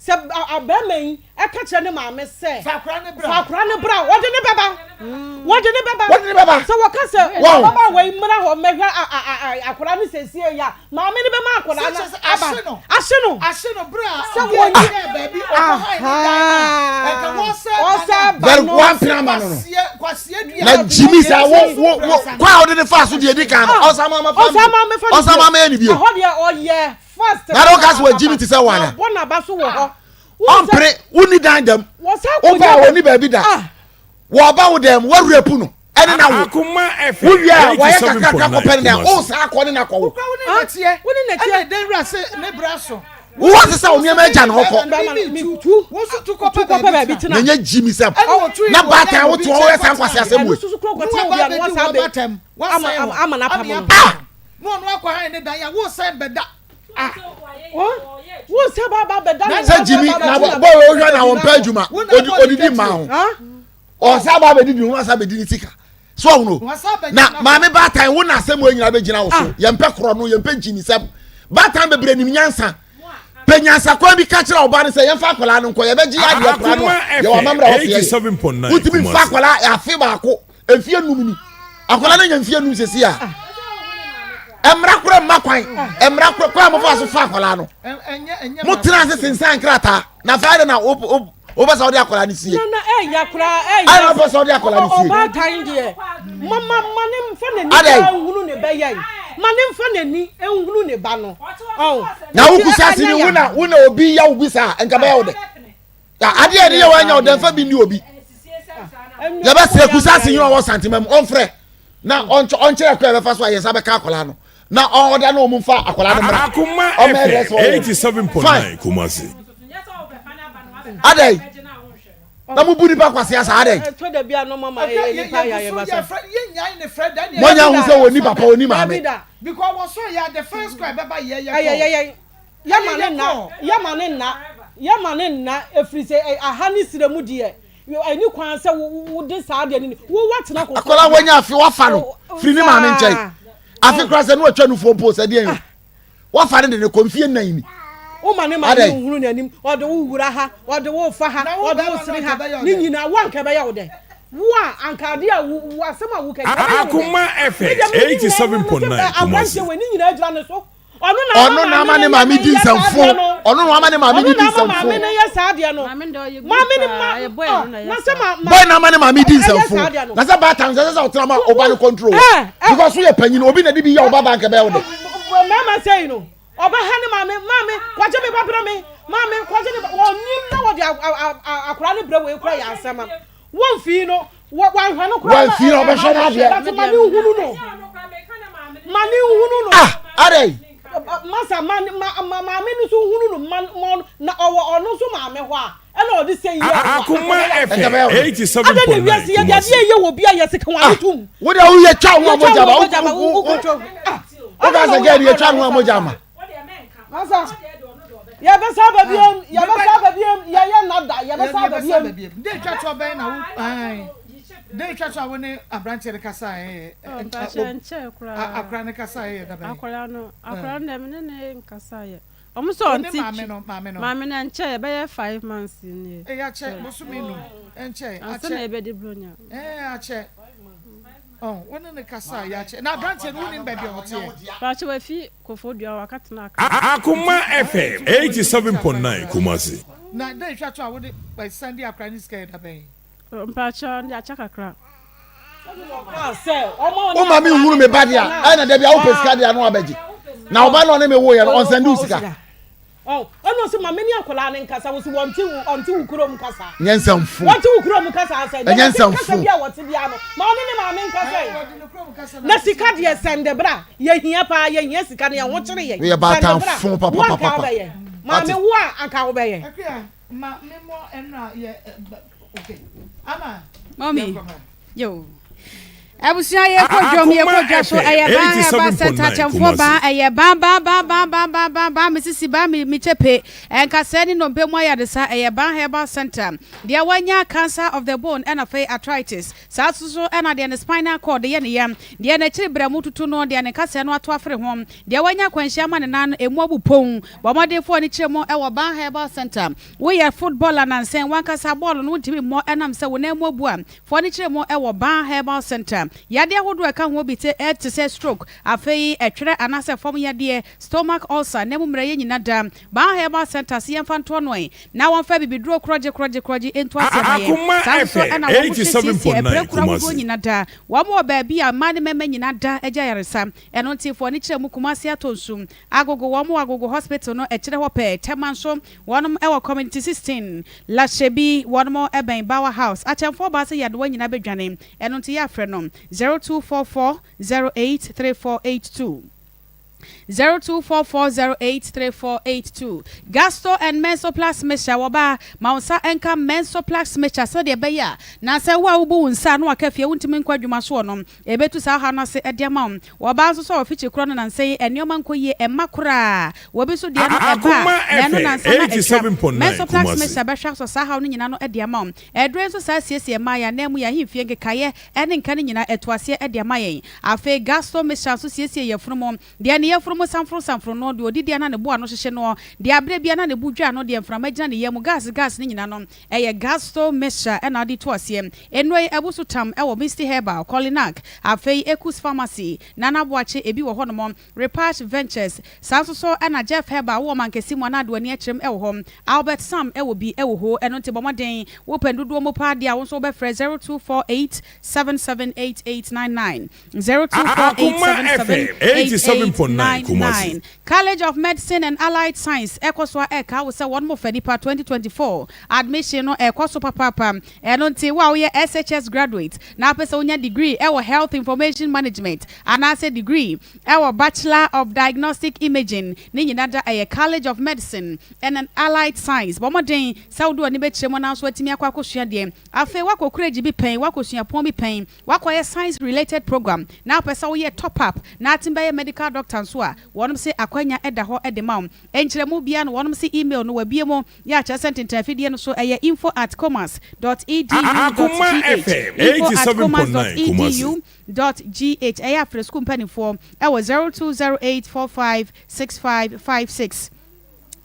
sɛ abɛɛma yi ɛka kyerɛ ne maame sɛ fa akora ne bra wɔde ne bɛba wɔde ne bɛba wɔde ne bɛba sɛ wɔka sɛ ababaawa yi mmra hɔ mmɛhwɛ akora no sɛsie ya maame no bɛma akora no aba ahye no ahye no bere a sɛ wɔnyi baabi ɔkɔha ne dan na ɛka wɔsɛ ba no no wampena ama no no na jimmy sɛ wo wo wo kwan a wɔde ne fa so deɛ edi kan no ɔsan ama fa ɔsan ama yɛ ne bio ɛhɔ deɛ ɔyɛ fast na de ɔka so wɔ jimmy ti sɛ wɔn ana ɔmpere wonni dan dɛm wopɛ a wɔni baabi da ah. wɔba wo dɛm wɔwerɛ no ɛne na wo wowie a wɔyɛ kakrakra kɔpɛ ne dɛn wo saa kɔ ne na kɔwo wowɔ se sɛ wo nneɛma agya ne hɔ kɔ na nyɛ gyimi sɛm na baatan wote hɔ woyɛ saa nkwase asɛm wei Ah. Sɛ Jimmy na bɔ wohwɛ na wɔmpɛ adwuma odidi mma ho ɔsa ba abɛdidi ho asa bɛdi ne sika so ɔhono na maame baatan wo na asɛm wɔ nyina bɛgyina wo so ah. yɛmpɛ korɔ no yɛmpɛ nkyimi sɛm baatan bebree nim nyansa pɛ nyansa kwan bi ka kyerɛ ɔba no sɛ yɛmfa akwadaa no nkɔ yɛbɛgye adeɛ koraa no a yɛwɔ amammerɛ a wɔsɛ yɛyɛ wotumi mfa akwadaa afe baako mfie num ni akwadaa no nya mfie num sisi a mmara kora mma kwan mmara kora kwan a mofa so fa akwadaa no mo tena ase sensan krataa na afei de na wopɛ sɛ wode akwadaa no sie nana ɛya koraa ɛya ɛna wopɛ sɛ wode akwadaa no sie ɔbaatan deɛ mama ma ne nfa n'ani nhunu ne bɛyɛ yi ma ne nfa n'ani nhunu ne ba no ɔn na wokusa si ni wo na wo na obi yɛ wo bi saa nka bɛyɛ wo dɛ adeɛ yɛde yɛ wɔanya ɔdɛ nfa bi ni obi yɛbɛsrɛ kusa ase nyina ɔwɔ santema mu ɔmfrɛ na ɔnkyerɛ kɔ yɛbɛfa so a yɛn nsa bɛka akwadaa no na ɔda na ɔmu nfa akwadaa no mmra Akoma ɔmɛ ɛdrɛ FM sɛ ɔyɛ 87.9 Kumasi. Adɛn na mo bu nipa kwasi asa adɛn ɛtɔ da bi a nɔɔma ma ɛyɛ nipa yɛ ayɛ basa moanya hu sɛ wɔni papa wɔni maame because wɔsɔ yɛ the first cry bɛba yɛ yɛ ɛyɛ yɛ yɛ Yɛma no nna, yɛma no nna, yɛma no nna, ɛfiri sɛ aha ne serɛ mu deɛ, ɛni kwan sɛ wode saa adeɛ no ni. Wo woatena kɔkɔɔ. Akwadaa wanya afe wafa no firi ne maame nkyɛn. Afe koraa sɛ ne watwa nufoɔ mpo sɛ deɛ ah. wafa no de ne kɔ mfie nnan ni. Woma ne maame nhunu n'anim, ɔde wo wura ha, ɔde wo fa ha, ɔde wo sere ha, ne nyinaa wo anka ɛbɛyɛ wo dɛ. Wo a anka adeɛ a wo asɛm a wo kɛ ɛbɛyɛ wo dɛ. Akoma FM 87.9 Kumasi. Aberanteɛ wɔ ne nyinaa gyina ne so. Ɔno na ama ne maame di nsɛmfo. Ɔno na ama ne maame di nsɛmfo. Boy na ama ne maame di nsɛmfo. Na sɛ baatan sɛ sɛ ɔtena ma ɔba no control. Because woyɛ panyin obi na de bi yɛ ɔba bank bɛyɛ wo de. Mmarima sɛ yi no ɔba ha ne maame maame kɔgye me ba brɛ me maame kɔgye ne ba ɔnim na wɔde akora ne brɛ wɔ ekura yɛ asɛm Wɔmfii no, wanhwɛ no koraa. Wamfii no, ɔbɛhwɛ no adeɛ. But ma ne nhunu no. Ma ne nhunu no. Ah, adɛn? Masa, ma ma maame no nso nhunu no, ma ma na ɔwɔ ɔno nso maame hɔ a, ɛna ɔde sɛ yie a. Akoma FM 87.9 Adɛn na wiase yɛde adeɛ yɛ wɔ bi a yɛse ka wɔn ano tom. Wo deɛ woyɛ twa ho a mogya ba. Wo ka sɛ gɛɛ yɛ twa ho a mogya ma. Masa. Yɛbɛsa aba biom, yɛbɛsa aba biom, yɛyɛ nada, yɛbɛsa aba biom. Dɛ etwa to bɛn na wo ae dɛ etwa to a wo ne aberanteɛ no kasa ɛ Oh, mpakyɛ nkyɛɛ koraa. Akora no kasa yɛ da bɛn? Akora no, akora no dɛ me ne ne nkasa yɛ. Ɔmo sɛ ɔnte maame no, maame no. Maame no nkyɛɛ, ɛbɛyɛ 5 months nie. Ɛyɛ akyɛ, bosome num, ɛnkyɛɛ, akyɛ. Ansa na yɛbɛdi bronya. Ɛɛ akyɛ. Oh, wo ne no kasa yɛ akyɛ. Na aberanteɛ no wonim baabi a ɔteɛ? Mpakyɛ wafi Koforidua wakɔtena Accra. Akoma FM 87.9 Kumasi. Na dɛn hwɛ to a wode san di akora ne sika yɛ da bɛn? Mpakyɛ ɔde akyɛ kakra. Wo ma me nhunu me ba deɛ a ɛna da bi a wopɛ sika deɛ a na wabɛgye na ɔba na ɔne me woyɛ no ɔnsɛnde wo sika. Ɔno nso ma me ne akwadaa no nkasa wɔsi wɔn ti wɔn ti wo kurom kasa. Nyɛ nsɛmfo. Wɔn ti wo kurom kasa asɛ. Ɛnyɛ nsɛmfo. Kasa bi a wɔte bi ano ma ɔne ne maame nkasa yi. Na sika deɛ sɛnde bra yɛ hia paa yɛ hia sika no yɛn ho kyere yɛn. Woyɛ baatanfo papapapa. Wo anka wobɛyɛ maame wo a anka wobɛyɛ. Ma me mɔ ɛnura yɛ okay ama. Mɔmi yo. Abusua yɛ kɔ dwom yɛ kɔ dwa so ɛyɛ ban ɛba sɛnta kyɛnfoɔ ban ɛyɛ ban ban ban ban ban ban ban ban me sisi ban me me kyɛpe ɛnkasɛɛ ne nnompe mu ayaresa ɛyɛ ban herbal center deɛ wanya cancer of the bone ɛna afei arthritis saa nso so ɛna deɛ ne spinal cord yɛ ne ya deɛ n'akyiri brɛ mu tutu no deɛ ne nkasɛɛ no ato afere ho deɛ wanya akwanhyia ama ne nan no emu abu pon bɔ mmɔden foɔ ne kyerɛ mu ɛwɔ ban herbal center woyɛ footballer nansɛn wankasa bɔɔlo no wontumi mmɔ ɛnam sɛ wo nan mu abu a Foɔ no kyerɛ mu wɔ Ban Herbal Centre. Yadeɛ ahodoɔ a ɛka ho bi te te sɛ stroke, afei ɛtwerɛ anaasɛ fam yadeɛ, stomach ulcer, na mu mmerɛyɛ nyina da. Ban Herbal Centre se yɛmfa ntoɔ no ɛ na wɔmfa abibiduro korɔgye korɔgye korɔgye nto aseɛ ma yɛn. Saa nso so na wɔn hwɛ siesie apirakuro ahodoɔ nyina da. Wɔn wɔ baabi a mmaa ne mmarima nyina da gye ayaresa. Ɛno nti foɔ no kyerɛ mu Kumasi Atonsu, Agogo, wɔn wɔ Agogo Hospital no akyire hɔ pɛɛ, Tema nso wɔnom wɔ Community 16, Lahyebi, wɔnom bɛn Bower House, Akyɛmfoɔ baa sɛ yadewa nyinaa bɛdwane, ɛno nti yɛ afrɛ no, 0244 08 3482. 0244 08 3482. Gasto and Mensoplax Mixture Wɔba a, ma wo nsa nka Mensoplax Mixture sɛdeɛ ɛbɛyɛ a na sɛ wo a wobu wo nsa a na waka fie wontumi nkɔ adwuma soɔ no, Ebetu saa ɔhaw no ase de ama wo. Wɔ ɔbaa nso so a wafikyi korɔ no nnansa yi, nneɛma nkɔ yie mma koraa. Wɔ obi nso deɛ no, ɛba a, na ɛno nnansa na atwa. Mensoplax Mixture bɛhwɛ asɔ saa haw no nyinaa ano de ama wo. Aduro yi nso saa siesie mmaa, yɛn ananmu, yɛn ahemfie, nkekaeɛ ne nka no nyinaa, ɛtu aseɛ de ama yɛn. Afei Gasto Mixture nso siesie yafunu mu. Deɛ ne yafunu mu samforosamforo noɔ, deɛ ɔdidi a na ne bo ano hyehye noɔ, deɛ aberɛ biara na ne bo dwa ano, deɛ mframa gyina ne yam mu, gas gas no nyinaa no, ɛyɛ Gasto Mixture na wode to aseɛ. Nnuro yi abu so tam wɔ Misty Herbal, Kolinak, afei Ekus Pharmacy, Nana Boakye, ebi wɔ hɔnom, Repash Ventures, saa nso so na Jeff Herbal wowɔ Mankɛse mu anaa Adoani Akyerem wɔ hɔ, Albert Sam wɔ bi wɔ hoo, ɛno nti bɔ mmɔden, wopɛ dodoɔ mu paa deɛ a wo nso wobɛfrɛ 0248 778899. Akoma FM 87.9 Kumasi. 0248778899 College of Medicine and Allied Science ɛkɔ so a ɛka wo sɛ wɔn mo fɛ nipa 2024 admission no ɛkɔ so papaapa. Ɛno nti wo a woyɛ SHS graduate na wopɛ sɛ wonya degree ɛwɔ Health Information Management anaasɛ degree ɛwɔ Bachelor of Diagnostic Imaging ne nyina da ɛyɛ College of Medicine and Allied Science. Bɔ mmɔden sɛ wode w'ani bɛkyerɛ mu nanso atumi akɔ akɔsua deɛ. Afei woakɔ kuragyi bi pɛn, woakɔ suapɔn bi pɛn, Woakɔyɛ science related program na wopɛ sɛ woyɛ top up na atem bɛyɛ medical doctor nso a, wɔnom se akwanya da hɔ de ma wo. Nkyerɛmu biara no wɔnom se email no wabue mu yɛ akyerɛ sɛ ntentan afidie no so ɛyɛ info at commerce dot edu dot Akoma gh, FM info at commerce dot 87.9 Kumasi. edu dot gh. Ɛyɛ a frɛ sukuu mpaninfoɔ wɔ 0208 456556.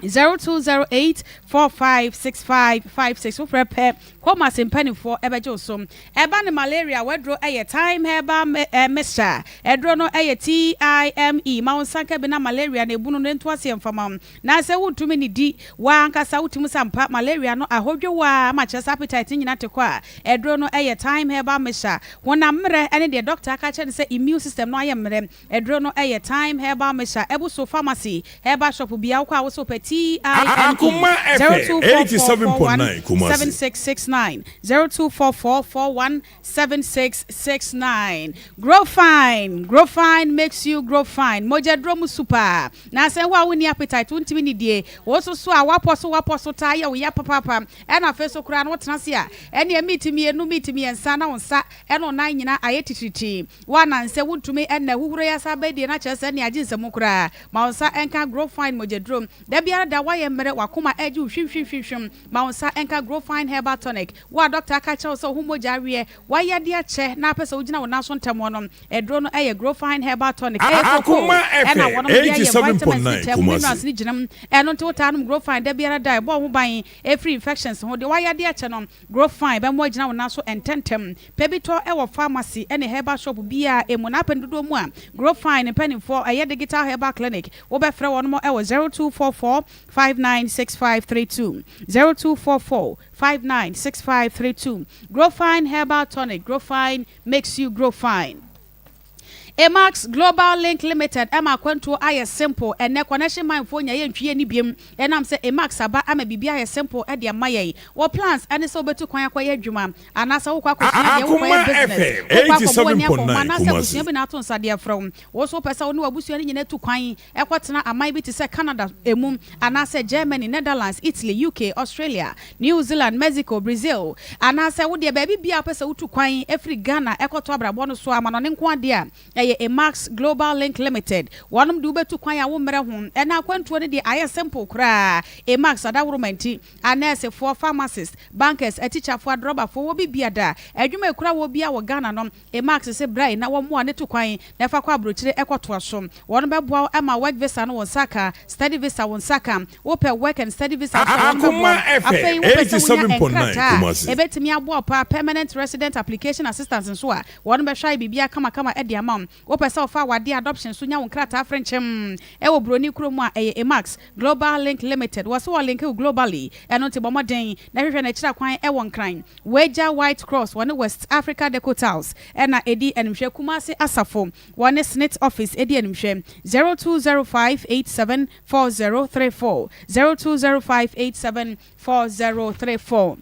0208 456556 Wofrɛ pɛ, Khomas mpanimfoɔ bɛgye wo so. Ɛba no malaria a, w'aduro yɛ Thyme Herbal Mixture. Aduro no yɛ TIME. Ma wo nsa nka bi na malaria no ebunu no nto aseɛ mfa ma wo. Na sɛ wontumi nnidi, wo ara ankasa wotumi sa mpa malaria no ahodwo wo ara ma kyerɛ sɛ appetite no nyinaa te kɔ a, aduro no yɛ Thyme Herbal Mixture. Honam mmerɛ ne deɛ dɔkta aka akyerɛ no sɛ immune system no ayɛ mmerɛ. Aduro no yɛ Thyme Herbal Mixture, abu so pharmacy, herbal shop biara wokɔ a wose wopɛ TIME, Akoma FM 87.9 Kumasi. 0244417669, 0244417669. Grow fine, grow fine makes you grow fine, mogya duro mu su paa, na sɛ wo a wonni appetite wontumi nnidie, wo nso so a woapɔ so woapɔ so taa yɛ wo ya papaapa, ɛna afei so koraa no wotena ase a ɛneɛ meat mmienu meat mmiɛnsa na wo nsa ɛne wo nan nyinaa ayɛ titiritii. Wo a nansɛ wontumi nna ahuhuro yi asa abɛdie no akyerɛ sɛ nea agye nsamu koraa. Ma wo nsa nka Grow Fine mogyaduro. Da biara. biara da woayɛ mmerɛ, w'akoma ɛregye wo hwimhwimhwimhwim, ma wo nsa nka Growfine Herbal Tonic. Wo a dɔkta aka akyerɛ wo sɛ wo ho mogya aweɛ, woayɛ adeɛ akyɛ na apɛ sɛ wogyina wo nan so ntɛm no, aduro no yɛ Growfine Herbal Tonic. Ɛyɛ cocoa Akoma ɛna FM wɔnom de ayɛ, vitamins ne 87.9 taa mu, minerals Kumasi. no gyina mu. Ɛno nti wotaa nom Growfine da biara da a, ɛbɔ wo ho ban firi infections ho. Deɛ woayɛ adeɛ akyɛ no, Growfine bɛma woagyina wo nan so ntɛntɛm. Pɛ bi tɔ wɔ pharmacy ne herbal shop biara mu. Na apɛ no dodoɔ mu a, Growfine mpanimfoɔ, ɛyɛ Digital Herbal Clinic, wobɛfrɛ wɔnom wɔ 0244 596532, 0244 596532. Growfine Herbal Tonic, Growfine makes you grow fine. Emax Global Link Limited ma akwantuo ayɛ simple ɛnnɛ Connection Mine foɔ nya yɛn ntwi yɛn ani biom ɛnam sɛ Emax aba ama biribi ayɛ simple de ama yɛn. Wɔ plans ɛne sɛ wobɛtu kwan akɔyɛ adwuma anaasɛ wokɔ akɔsua adeɛ, Akoma wokɔyɛ business, FM wokɔ akɔbɔ w'ani akɔhoma 87.9 anaasɛ Kumasi. abusua bi na ato nsa de afrɛ wo. Wo nso wopɛ sɛ wo ne w'abusua no nyinaa tu kwan kɔtena aman bi te sɛ Canada mu anaasɛ Germany, Netherlands, Italy, UK, Australia, New Zealand, Mexico, Brazil, anaasɛ wo deɛ baabi biara a wopɛ sɛ wotu kwan firi Ghana kɔto abrabɔ no so amanɔne nko ara deɛ a, ɛyɛ Emax Global Link Limited. Wɔnom de wobɛtu kwan a wommrɛ ho. Ɛnnɛ akwantuo no deɛ ayɛ simple koraa. Emax adaworoma nti, anɛɛsefoɔ, pharmacists, bankers, atikyafoɔ, adrɔbafoɔ, wɔ bibiada, adwuma a ɛkura wɔ biara wɔ Ghana no, Emax se bra yi na wɔmmoa no tu kwan na ɛfa kɔ abrokyire kɔ toa so. Wɔn bɛboa wo ma work visa no wo nsa ka, study visa wo nsa ka. Wo pɛ work and study visa nso a wɔn bɛboa wo. Akoma FM Afei wo pɛ sɛ wo nya 87.9 nkrataa a Kumasi. ɛbɛtumi aboa wo paa, permanent resident application assistance nso a, wɔn bɛhwɛ ayɛ biribiara kamakama de ama wo. Wo pɛ sɛ wo fa awadeɛ, adoption, so nya wo nkrataa frenkyem wɔ broni kuro mu a, ɛyɛ Emax Global Link Limited. Wɔse wɔ linke wo globally, ɛno nti bɔ mmɔden na hwehwɛ no akyiri akwan wɔ Nkran. Wagya White Cross wɔne West Africa Deco Tiles na ɛdi animhwɛ, Kumasi Asafo wɔne SSNIT Office di animhwɛ, 0205874034, 0205874034.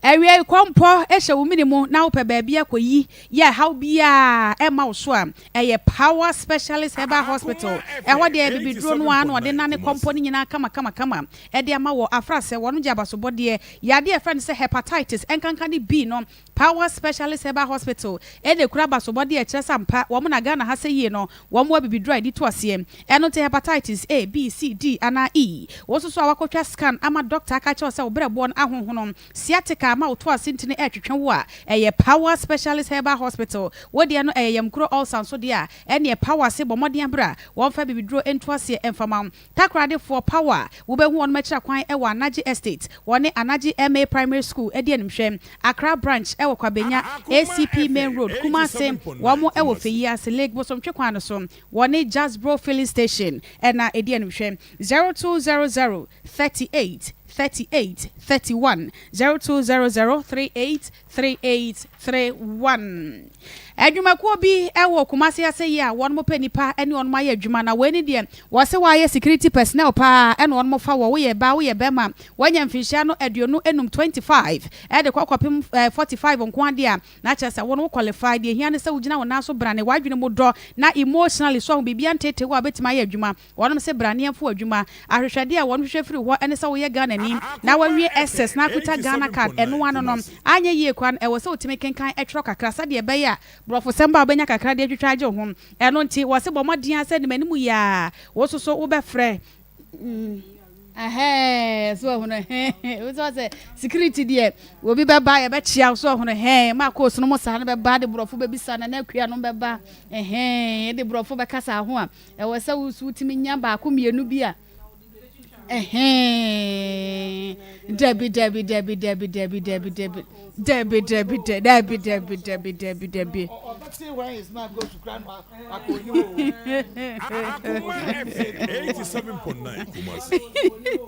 Awiei kɔmpɔ hyɛ wo mene mu na wopɛ baabi akɔyi yɛ haw biara ɛmma wo so a, ɛyɛ Power Specialist Herbal Hospital. Ɛhɔ deɛ abibiduro no ara na wɔde nane kɔmpɔ no nyinaa kamakamakama. de ama wɔ afra sɛ wɔn gye abasobɔdeɛ yadeɛ a yɛfrɛ no sɛ Hepatitis nkanka ne B no Power Specialist Herbal Hospital na ɛkura abasobɔdeɛ a ɛkyerɛ sɛ ampa wɔn na Ghana ha sɛ yie no wɔn wɔ abibiduro a yɛde tu aseɛ ɛno nti Hepatitis A, B, C, D anaa E wo nso so a wakɔtwa scan ama doctor aka akyerɛ wo sɛ wo berɛboɔ no ahonhono sciatica ama wo to ase ntini ɛretwetwe wo a ɛyɛ Power Specialist Herbal Hospital wo deɛ no ɛyɛ yamkuro ulcer nso deɛ a ɛneɛ Power se bɔ mmɔden abra wɔmfa abibiduro ntu aseɛ mfa ma wo Takoradefoɔ Power a wobɛhu wɔnom akyira kwan wɔ Anagye Estate, wɔne Anagye MA Primary School di animhwɛ, Accra Branch wɔ Kwabenya, ACP Main Road, Kumase, wɔn wɔ Feyiase, Lake Bosomtwe kwan no so, wɔne Jasbro Filling Station na ɛdi animhwɛ, 0200 38 38 31, 0200 38 3831. Adwumakuo bi wɔ Kumasi ase yi a wɔn pɛ nipa ne wɔn ayɛ adwuma na wei ne deɛ wɔse wɔayɛ security personnel paa ɛna wɔn fa wɔ woyɛ baa woyɛ bɛrima wanya mfinhyia no 25 25 ɛde kɔ kɔpem 45 nko adeɛ a na kyerɛ sɛ wɔn wo qualify deɛ hia ne sɛ wogyina wo nan so brane w'adwene mu dɔ na emotionally so ahu biribi antete wo a wobɛtumi ayɛ adwuma Wɔnom se bra ne yɛmfa wo adwuma. Ahwehwɛdeɛ a wɔnom hwehwɛ firi hɔ ne sɛ woyɛ Ghanani na wawie SS na akuta Ghana card ɛno ano no anyɛ yie koraa no ɛwɔ sɛ wotumi kenkan twerɛ kakra sɛdeɛ ɛbɛyɛ a borɔfosɛm ba a wobɛnya kakra de atwitwa agye wo ho. Ɛno nti wɔse bɔ mmɔden ara sɛ animanim yi ara wo nso so wobɛfrɛ Ɛhɛɛ so ɔhono hɛn wo sɛ sɛ security deɛ obi bɛba yɛbɛkyea wo so ɔhono hɛn ma koosu no mo saa no bɛba de borɔfo bɛbisa na na akua no bɛba ɛhɛn de borɔfo bɛkasa ho a Ɛwɔ sɛ wo nso wotumi nya baako mmienu bi a ɛhɛn dabi dabi dabi dabi dabi dabi dabi dabi dabi dabi dabi dabi dabi dabi.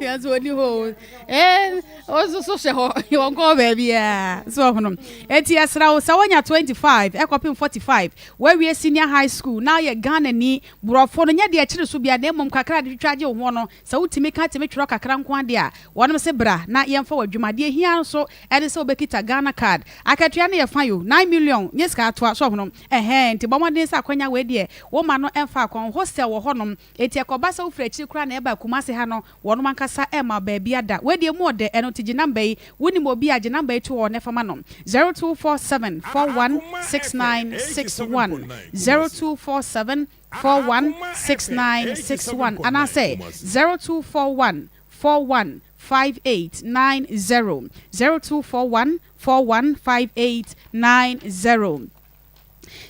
Yanso oni hɔ o ɛɛ ɔnso so hyɛ hɔ wɔn kɔɔ baabi a so ɔhono eti ɛsra wo sɛ wɔnya 25 ɛkɔpem 45 Woawie senior high school na woyɛ Ghanani, borɔfo no nyɛ deɛ ɛkyere so biara na mmom kakra a de twitwa gye wo ho no, sɛ wotumi ka tumi twerɛ kakra nko ara deɛ a, wɔnom se bra na yɛmfa wo adwuma. Deɛ ɛhia nso ne sɛ wobɛkita Ghana card. Akatua no yɛ fa yo, nine million nyɛ sika atoa, so ɔhono? Ɛhɛɛ, nti bɔ mmɔden sɛ akwanya wei deɛ woma no mfa akɔn. Hostel wɔ hɔnom, enti ɛkɔba sɛ wofiri. wofiri akyiri koraa na ɛreba Kumasi ha no, wɔnom ankasa rema wo baabi ada. Wei deɛ emu ɔdɛ, ɛno nti gye number yi. Wonim obi a, gye number yi to hɔ na fa ma no, 0247 41 6961, 0247 41 6961, anaasɛ 0241 41 5890, 0241 41 5890.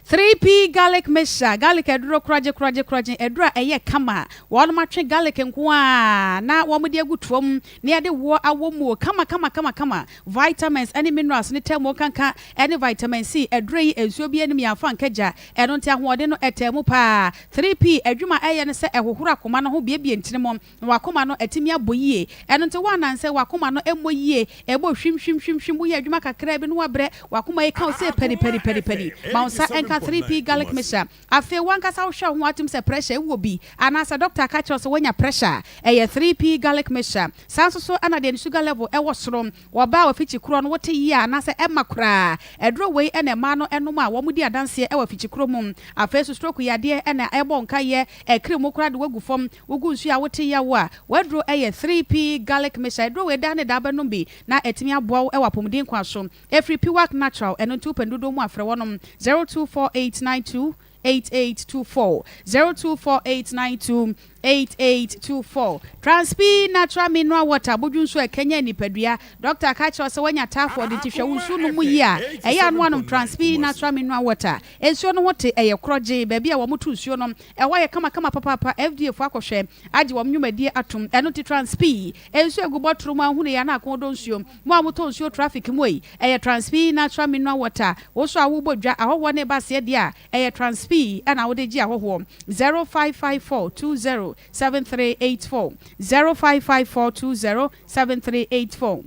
3P Garlic Mixture, Garlic aduro korɔgye korɔgye korɔgye, aduro a ɛyɛ kama a wɔnom atwe garlic nko ara na wɔn de agu toa mu na yɛde woɔ awɔ mu o, kama kama kama kama, vitamins ne minerals ne tɛmo nkanka ne vitamin C, aduro yi nsuo biara nnim yɛamfa anka gya, ɛno nti ahoɔden no ɛtaa mu paa. 3P adwuma a ɛyɛ ne sɛ ɛhohoro akoma no ho biebie ntini mu Na w'akoma no atumi abɔ yie. Ɛno nti woannan sɛ w'akoma no mmɔ yie, ɛbɔ hwim hwim hwim hwim, woyɛ adwuma kakraa bi na woabrɛ, w'akoma yi ka wo sɛ pari pari pari pari. Ma wo nsa nka 3P Garlic Mixture. Afei w'ankasa wohwɛ wo ho atom sɛ pressure wowɔ bi anaasɛ dɔkta aka akyerɛ wo sɛ woanya pressure a, ɛyɛ 3P Garlic Mixture. Saa nso so na deɛ ne sugar level wɔ soro, wɔba a wafikyi korɔ no wote yie a anaasɛ ɛmma koraa. Aduro wei na mmaa no nom a wɔdi adanseɛ wɔ afikyikuro mu. Afei nso stroke yadeɛ na ɛbɔ nkaeɛ, ɛkiri mu koraa de wo agu fam. Wogu nsu a wote yaw a, w'aduro yɛ 3P Garlic Mixture. Aduro wei daa ne daa bɛnom bi na atumi aboa wo wɔ apɔmuden kwan so. Ɛfiri Piwak Natural, ɛno nti wopɛ no dodoɔ mu a frɛ wɔnom 024892 8824, 024892 8824. Transpi Natural Mineral Water, abodwo nsuo a ɛkanyan nipadua. Dɔkta ka kyerɛ wo sɛ woanya typhoid nti hwɛ wo nsuo nom mu yie a, ɛyɛ a na woanom Transpi Natural Mineral Water. Nsuo no ho te, ɛyɛ korɔgyee, baabi a wɔto nsuo no, ɛhɔ ayɛ kamakama papaapa, FDA foɔ akɔhwɛ agye wɔn nnwumadie atom, ɛno nti Transpi nsuo egu bɔtoro mu a wohunu yɛ a na ako dɔ nsuo, mo a motɔ nsuo traffic mu ei, ɛyɛ Transpi natural mineral water, wo nso a wobɔ dwa, ahɔhoɔ no reba aseɛ deɛ a, ɛyɛ Transpi na wode gye ahɔhoɔ, 055420 7384, 055420 7384.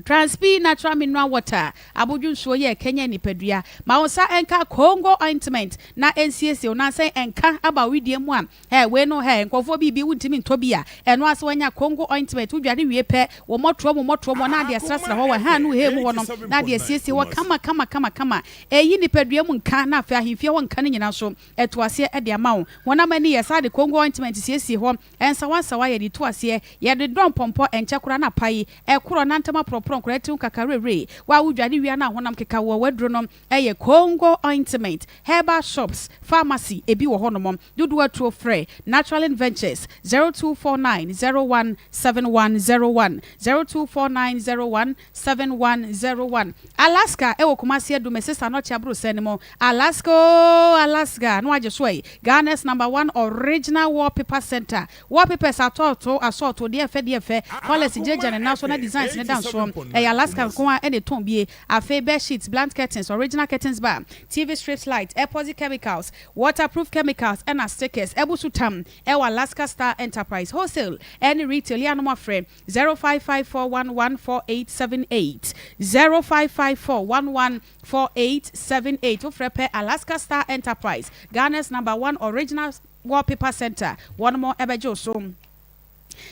Transpi Natural Mineral Water, abodwo nsuo yɛ ɛkanyan nipadua. Ma wo nsa nka Congo Ointment na ɛnsiesie wo nan sɛ ɛnka aba wo wedeɛ mu a, hɛ, wei no hɛ, nkurɔfoɔ biribi wontumi ntɔ bi a, ɛno ara sɛ woanya Congo Ointment, wodware wie pɛ, wo mmɔtoɔ mu mmɔtoɔ mu na ade asrasra hɔ wɔ ha ne wo hɛ mu hɔ nom na ade asiesie hɔ kama kama kama kama. Ɛyi nipadua mu nka na afei ahemfie hɔ nka no nyinaa nso ɛto aseɛ de ama wo. Honam ani yɛ saa de Congo Ointment siesie hɔ. Nsawansawa yɛde tu aseɛ, yɛde dɔ mpɔmpɔ, ɛnkyɛ koraa na apae, ɛkorɔ, na ntam aporɔporɔ, nkoraa tiri ho kakawerɛwerɛ, wo a wodware wie a na honam keka woɔ, w'aduro no yɛ Congo ointment, herbal shops, pharmacy, ebi wɔ hɔnom, dodoɔ atuo frɛ Naturalin Ventures, 0249 01 7101, 0249 01 7101. Alaska ɛwɔ Kumasi Adume Sesa Nɔkye Abrosɛ no mu, Alaska oo Alaska na wagye so ɛyi Ghana's number one original wallpaper center Wallpapers atɔɔto asɔɔto deɛ ɛfɛ deɛ ɛfɛ Colours gyinagyina ne nan so na designs no da nsoɔ Ɛyɛ Alaska nko ara na ɛtɔn bie Afei bed sheets, blunt curtains, original curtains bar, TV strips light, epoxy chemicals, waterproof chemicals ɛna stickers Ɛbu so tam ɛwɔ Alaska Star Enterprise Wholesale ɛne retail yɛ a na moafrɛ 0554114878 055411 4878 Wofrɛ pɛ Alaska Star Enterprise, Ghana's number one original wallpaper center, wɔnom bɛgye wo so.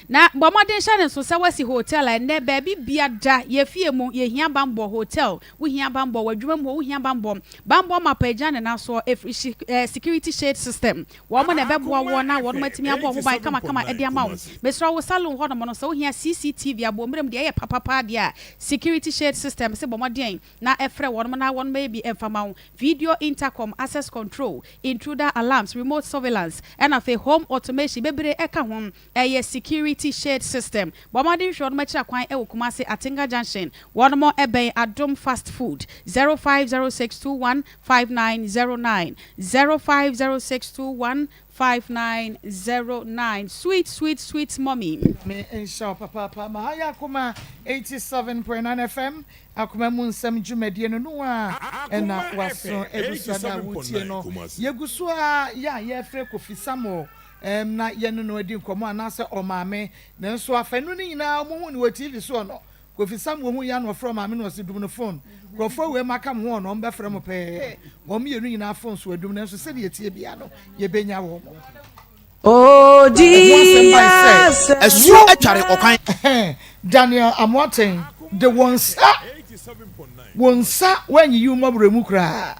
Na bɔ mmɔden hyɛ no nso sɛ woasi hotel a ɛnnɛ baabi bia da, yɛ fie mu, yɛhia bammɔ, hotel, wohia bammɔ, w'adwuma mu hɔ wohia bammɔ, bammɔ mapa agyina ne nan soɔ, ɛfiri eh, security shade system, wɔn na ɛbɛboa woɔ na wɔnom atumi abɔ wo ho ban kamakama de ama wo. Mesrɛ wo saloon hɔnom no sɛ wohia CCTV abɔ mmerɛ mu deɛ ɛyɛ papapaa deɛ a, security shade system se bɔ mmɔden na frɛ wɔnom na wɔnom bɛyɛ bi mfa ma wo, video intercom, access control, intruder alarms, remote surveillance, ɛna afei home automation bebree ɛka ho, ɛyɛ security shade system. Bɔ mmɔden hwehwɛ wɔnom akyira kwan ɛwɔ Kumasi Atenga Junction, wɔnom ɛbɛn Adom Fast Food, 0506215909, 050621 5909 sweet sweet sweet mommy. Me nhyira wo papaapa. Mahaya Akoma 87.9 FM Akoma mu nsɛm dwumadie no no a ɛna waso egu so na wotie no. Yegu so a yɛ a yɛfrɛ Kofi Samuel ɛm na yɛne no adi nkɔmmɔ anaasɛ ɔmaame. Nanso afanu no nyinaa wɔn hu no wɔ TV soɔ no Kofi Samuel hu yɛ a na ɔfrɛ ɔmaame na ɔse dum no phone. Nkurɔfoɔ wei maka mo ho ɔno wɔn bɛfrɛ mo pɛɛ. Wɔn mmienu nyinaa phone so adum nanso sɛdeɛ ɛteɛ biara no yɛbɛnya wɔn. Ɛho asɛm bae sɛ, Asuo atware ɔkwan. Daniel Amoateng de wo nsa, wo nsa, woanyiyi wo mmɔborɔ mu koraa,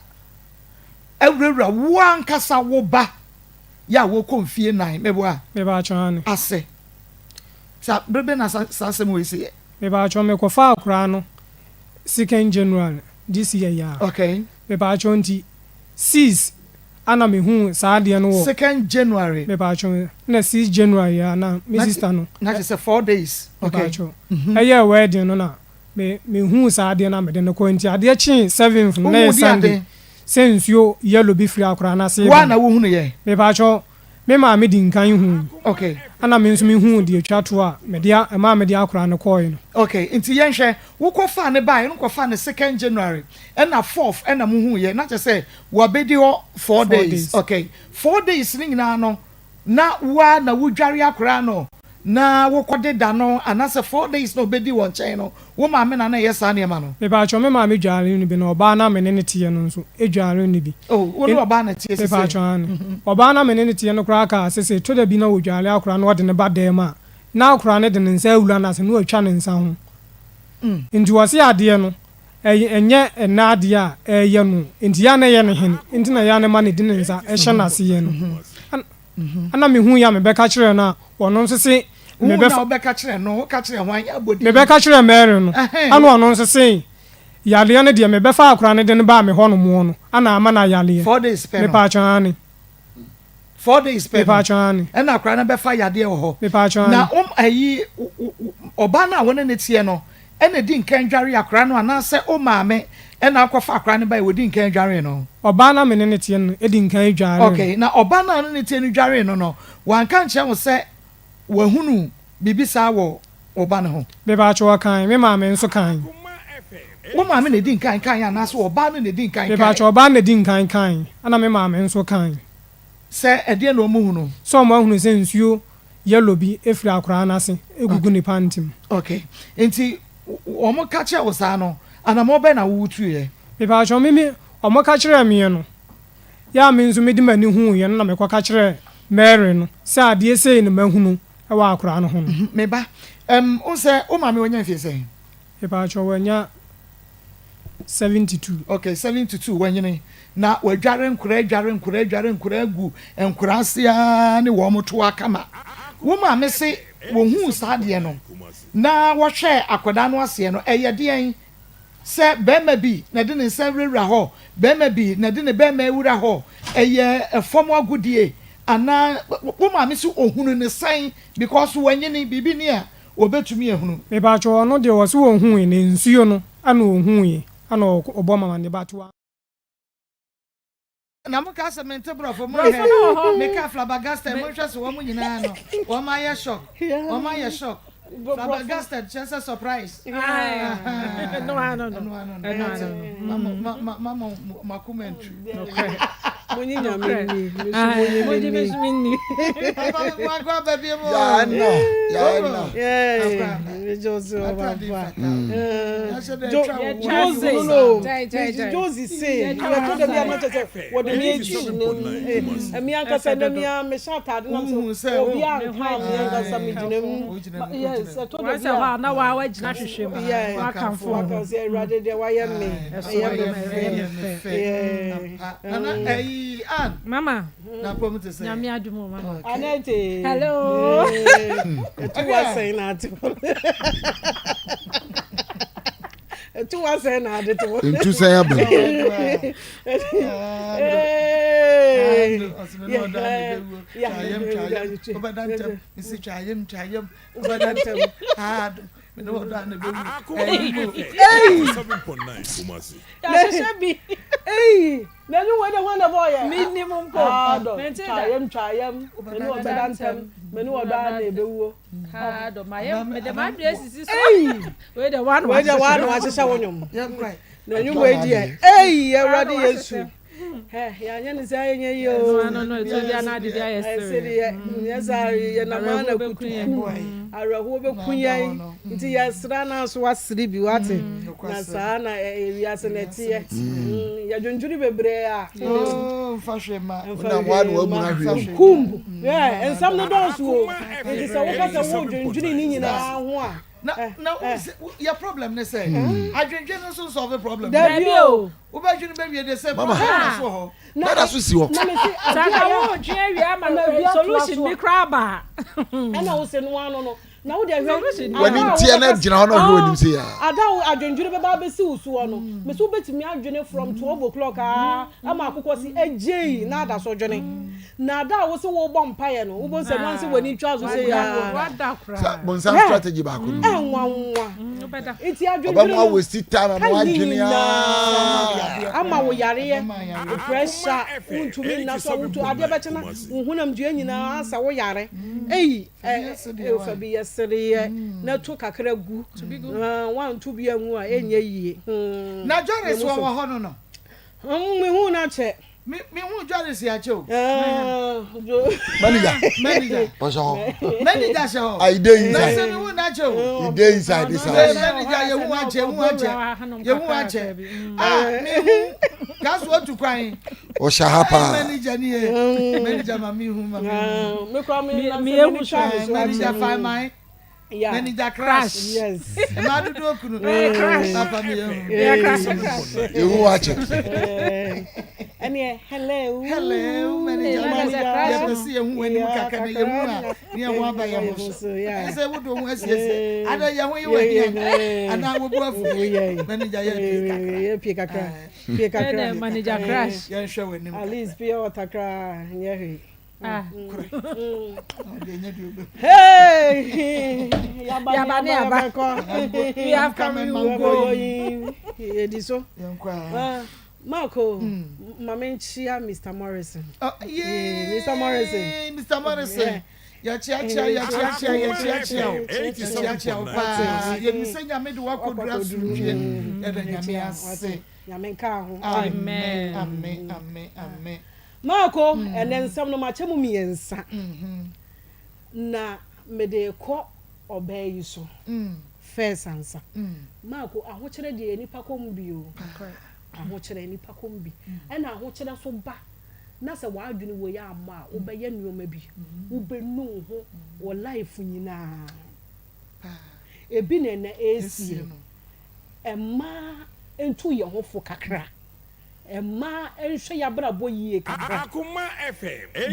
awurawura wo ankasa wo ba. yɛ a wɔkɔ mfie nan, meboa? Mepakyɛw, aane. Ase. Sa, bere bɛn na saa asɛm wei siiɛ? Mepakyɛw, mekɔfaa akwadaa no second January this year yi ara. Okay. Mepakyɛw, nti six ana mehuu saa adeɛ no wɔ. Second January. Mepakyɛw, ɛna six January yi ara na me sister no. Na kyerɛ sɛ four days. Okay. Mepakyɛw, ɛyɛɛ wedding no na me mehuu saa adeɛ no a mede no kɔɛ nti adeɛ kyee seventh no na ɛyɛ Wohuu deɛ Sunday ade? sɛ nsuo yellow bi firi akwadaa no ase Wo ara reba na no. wohunuiɛ? Mepakyɛw, me maame di nkan hui. Okay. Ɛna me nso mehuu deɛ ɛtwa toɔ a mede a ɛmaa mede akwadaa no kɔɔe no. Okay, nti yɛnhwɛ, wokɔfaa no baeɛ no wokɔfaa no second January ɛna fourth ɛna mohuiɛ na kyerɛ sɛ wabɛdi hɔ four Four days. days. Okay, 4 days no nyinaa no na wo ara na wodware akwadaa no na wokɔdeda no anaasɛ 4 days na ɔbɛdi wɔ nkyɛn no wo maame na na ɛyɛ saa nneɛma no? Mepakyɛw, me maame dware no bi na ɔbaa no a me ne no teɛ no nso dware no bi. Oh, wo ne ɔbaa na ɛteɛ sesei? Mepakyɛw, aane. Ɔbaa no a me ne no teɛ no koraa kaa sɛ sɛ ɛtɔ da bi na ɔdware akwadaa na ɔde no ba dan mu a, na akwadaa no de ne nsa awura n'ase na watwa ne nsa ho. Nti ɔse adeɛ no, ɛyɛ ɛnyɛ ɛnnɛ adeɛ a ɛreyɛ no, nti yɛ a na ɛyɛ no hene nti na yɛ a na ɛma no de ne nsa hyɛ n'ase yɛ no. Ɛna mehui a mebɛka kyerɛɛ no a, ɔno nso se Wohu na mebɛfa. wobɛka kyerɛɛ no, woka kyerɛɛ hwan? Abɔ din. Mebɛka kyerɛɛ Mary no, Ɛhɛn. ɛna ɔno nso se yareɛ no deɛ mebɛfa akwadaa no de no baa me hɔ nom no ɛna ama no ayareɛ. 4 days pɛ no. Mepaakyɛw aane. 4 days pɛ no. Mepaakyɛw aane. Ɛna akwadaa no bɛfa yadeɛ wɔ hɔ. Mepaakyɛw Na aane. wo ayi ɔbaa no a wo ne no teɛ no ɛna edi nkan dware akwadaa no anaasɛ wo maame ɛna akɔfa akwadaa no bae wɔdi nkan dwaree no? Ɔbaa no a me ne no teɛ no di nkan dwaree no. Okay, na ɔbaa no a wo ne no teɛ no dwaree no no, wanka ankyerɛ wo sɛ wahunu biribi saa wɔ wo ba no ho? Mepaakyɛw ɔkae, me maame nso kae. Wo maame na edi nkan kae anaasɛ ɔbaa no na edi nkan kae? Mepaakyɛw ɔbaa no na edi nkan kae, ɛna me maame nso kae. Sɛ ɛdeɛn na wɔhunu? Sɛ wɔahunu sɛ nsuo yellow bi firi akoraa no ase gugu ne panty mu. Ok, nti wɔn ka kyerɛɛ wo saa no, anamɔn bɛn na wo tuiɛ? Mepaakyɛw, me me wɔn ka kyerɛɛ meɛ no, yɛ a me nso mede m'ani huuiɛ no na mekɔ ka kyerɛɛ Mary no sɛ adeɛ sei na mahunu wɔ akoraa no ho no. Me ba, ɛm, wohu sɛ wo maame wanya mfie sɛn? Mepaakyɛw, wanya 72. Ok, 72, wanyini. Na wadware nkora, adware nkora, adware nkora agu nkora ase ara ne wɔn to akama. Wo maame se wɔhuu saa adeɛ no na wɔhwɛɛ akwadaa no aseɛ no, ɛyɛ deɛn? Sɛ barima bi na ɛde ne nsa awurawura hɔ, barima bi na ɛde ne barima awura hɔ, ɛyɛ fam agodie anaa? Wo maame se ɔhunu no sɛn? Because wanyini, biribi ni a wɔbɛtumi ahunu. Mepakyɛw ɔno deɛ ɔse ɔhuui no nsuo no ɛna ɔhuui ɛna ɔbɔ mama ne ba to a. Na mo ka sɛ mente borɔfo mo Borɔfo no wɔ hɔ. hwɛ me ka flabbergasted mo nhwɛ so wɔn nyinaa no wɔn ayɛ shock wɔn ayɛ shock flabbergasted kyerɛ sɛ surprise. Ɛno ano no. Ɛno ano no. Ɛno ano no. Mama ma ma ma mo akoma ntu. Nokorɛ. Monyi nyame Nokorɛ. nni, me nso monyi me Monyi me nni. nso me nni. Papa me mo akɔ aba bi mu. Yaa nna, yaa nna. Yay, megye wo so Atade ɔbampa. fata. Yɛahyɛ dɛ Jo- atwa wo ho. Yɛtwa Josie se. no no, Gyae, gyae, gyae. Josie se, Yɛtwa yɛtɔ da bi a se. na kyerɛ sɛ wɔde me akyi. Ɛmi ankasa na mi a mehyɛ ataade nam Wohu sɛ sɛ wo- obi anka me ankasa megyina mu. Wogyina Ma- mu, Yes, wogyina mu. ɛtɔ da Wɔn bi sɛ hɔ a a na waa wagyina hwehwɛ mu. Yeah. Wakamfo wo waka ho. sɛ Awurade deɛ wayɛ me, Ɛso ɛyɛ me ayɛ me fɛ. ɛyɛ me fɛ. Yeah. Ampa. Nana ɛyi Ann. Mama. Na pɔm te sɛ. Nyame adom o mama. Anete. Hello. Ɛtu wasɛn na ate hɔ. Ɛtu wasɛn na ade te hɔ. Ntu sɛn aba mu. Hey. Ɔsɛ ne ɔdɔ a na ɛbɛwuo. Twayam twayam. Wobɛda ntɛm. Mesi twayam twayam. Wobɛda ntɛm. Ado. Me ne ɔdɔ a na ɛbɛwuo. Ɛyi mu. 7.9 Kumasi. Yɛahyehyɛ bi. Ei, na ɛnu wei de hwan na ɛbɔɔ yɛ? Mennim mpo. Ado, Mente da. twayam twayam. Me ne ɔbɛda ntɛm. Me ne ɔdɔ a na ɛbɛwuo. Ado, mayɛ mede m'adwene asisi so. Ei. Wei de waa na Wei deɛ waa na wahyehyɛ. wahyehyɛ wo nnwom. Yɛnkɔ. Na nnwom wei deɛ, ei, Awurade Yesu. Hɛ, yɛanyɛ ne saa yɛnyɛ yie o. Ɛno ano no, ɛtɔ bi a na ade bi ayɛ Ɛsɛ sere. deɛ, nyɛ saa yɛnam ara na Awerɛhoɔ bɛku yɛn. kutuku. Awerɛhoɔ bɛku yɛn. Nti yɛsra na nso wasere bi wate. Na saa na ɛyɛ wiase na ɛteɛ. Yɛdwendwene bebree a. Oh, mfa hwee mma. Mfa Wonam hɔ a na hwee woamuna mma. hwee o. Kum. Yeah, nsɛm no dɔɔso o. Nti sɛ woka sɛ wodwendwene ne nyinaa ho a. Na na yɛ problem ne sɛ adwendwen no nso nsɔlve problem. Dabi o. Wobɛdwene bɛwie de sɛ problem na so wɔ hɔ. Na da so si hɔ. Na me se Sɛ anka wo dwen awie ama solution bi koraa ba a. Ɛna wo se no ano no. Na wo deɛ hwɛ. W'ani nteɛ na gyina hɔ na ɔhwɛ w'anim sɛ yaa. Ada wo adwendwene bɛba abɛsi wo soɔ no. Me se wobɛtumi adwene from 12 o'clock aa ama akokɔ se agyei na ada so dwene. Na da a wose worebɔ mpaeɛ no, wobɛhu sɛ ɛno ara sɛ w'ani twa so sei ara. Wada koraa. Sɛ bonsam strategy baako no. Ɛnwanwa. Nti adwendwene Ɔbɛma no, waste time ama ka ne w'adwene nyinaa aa. ama wo yareɛ, pressure, wontumi nna so a wotu adeɛ bɛkye na wo honamdua nyinaa asɛ wo yare. Ei, ɛ, fa bi yɛ sereɛ na to kakra gu. Na woanto bi angu a ɛnyɛ yie. Hmm. Na Joris wɔ wɔ hɔ no no. Hmm, mehuu no akyɛ. Me me hu Joris akyɛ o. Manager. Manager. Ɔhyɛ hɔ. Manager hyɛ hɔ. Ah, he dey inside. Na sɛ mi hu n'akyɛ o. He dey inside this house. Manager yɛ hu akyɛ hu akyɛ yɛ hu akyɛ. Ah mi hu gaso otu kwan. Ɔhyɛ ha paa. Manager ni yɛ. Manager ma mi hu ma mi hu. Mi kura mi na sɛ mi twa mi so akyɛ. Manager fa man. Yeah. Manager crash. Yes. Mmaa dodoɔ kunu. Crash. Papa mi yɛ hu. Yeah, crash crash. Ehu akyɛ. Ɛneɛ hello. Hello manager. Manager crash. Yɛ pɛ sɛ yɛ hu w'anim kakra na yɛ hu a ne yɛ ho aba yɛ ho so. Ɛsɛ wo de ho asiesie. Ada yɛ ho yɛ wɔ hia. Anaa wo bu afu. Manager yɛ pie kakra. Yɛ pie kakra. Pie kakra. Manager crash. Yɛn hwɛ w'anim. At least pure water kra nyɛ hwee. Ah. Hey! Yaba ne aba. We have come we will go. Yɛdi so. Marco, ma menkyia Mr. Morrison. Oh, yeah. Mr. Morrison. Mr. Morrison. Yɛkyeakyea yɛkyeakyea yɛkyeakyea o yɛkyeakyea o paa yɛnim sɛ nyame de wakɔduru asomdwie yɛda nyame ase nyame nka ho amen amen amen amen Marco, ɛnnɛ nsɛm no makyɛ mu miensa na mede rekɔ ɔbaa yi so first ansa. Marco, ahokyerɛ deɛ nnipa kɔ mu bi o. Ahokyerɛ, nnipa kɔ mu bi. Ɛna ahokyerɛ nso ba na sɛ w'adwene wei ammɔ a, wobɛyɛ nneɛma bi. Wobɛnu wo ho wɔ life nyinaa. Ebi na ɛnnɛ ɛresie. Mmaa ntu yɛn ho fo kakra. Mmaa nhwɛ y'abrabɔ yie kakra.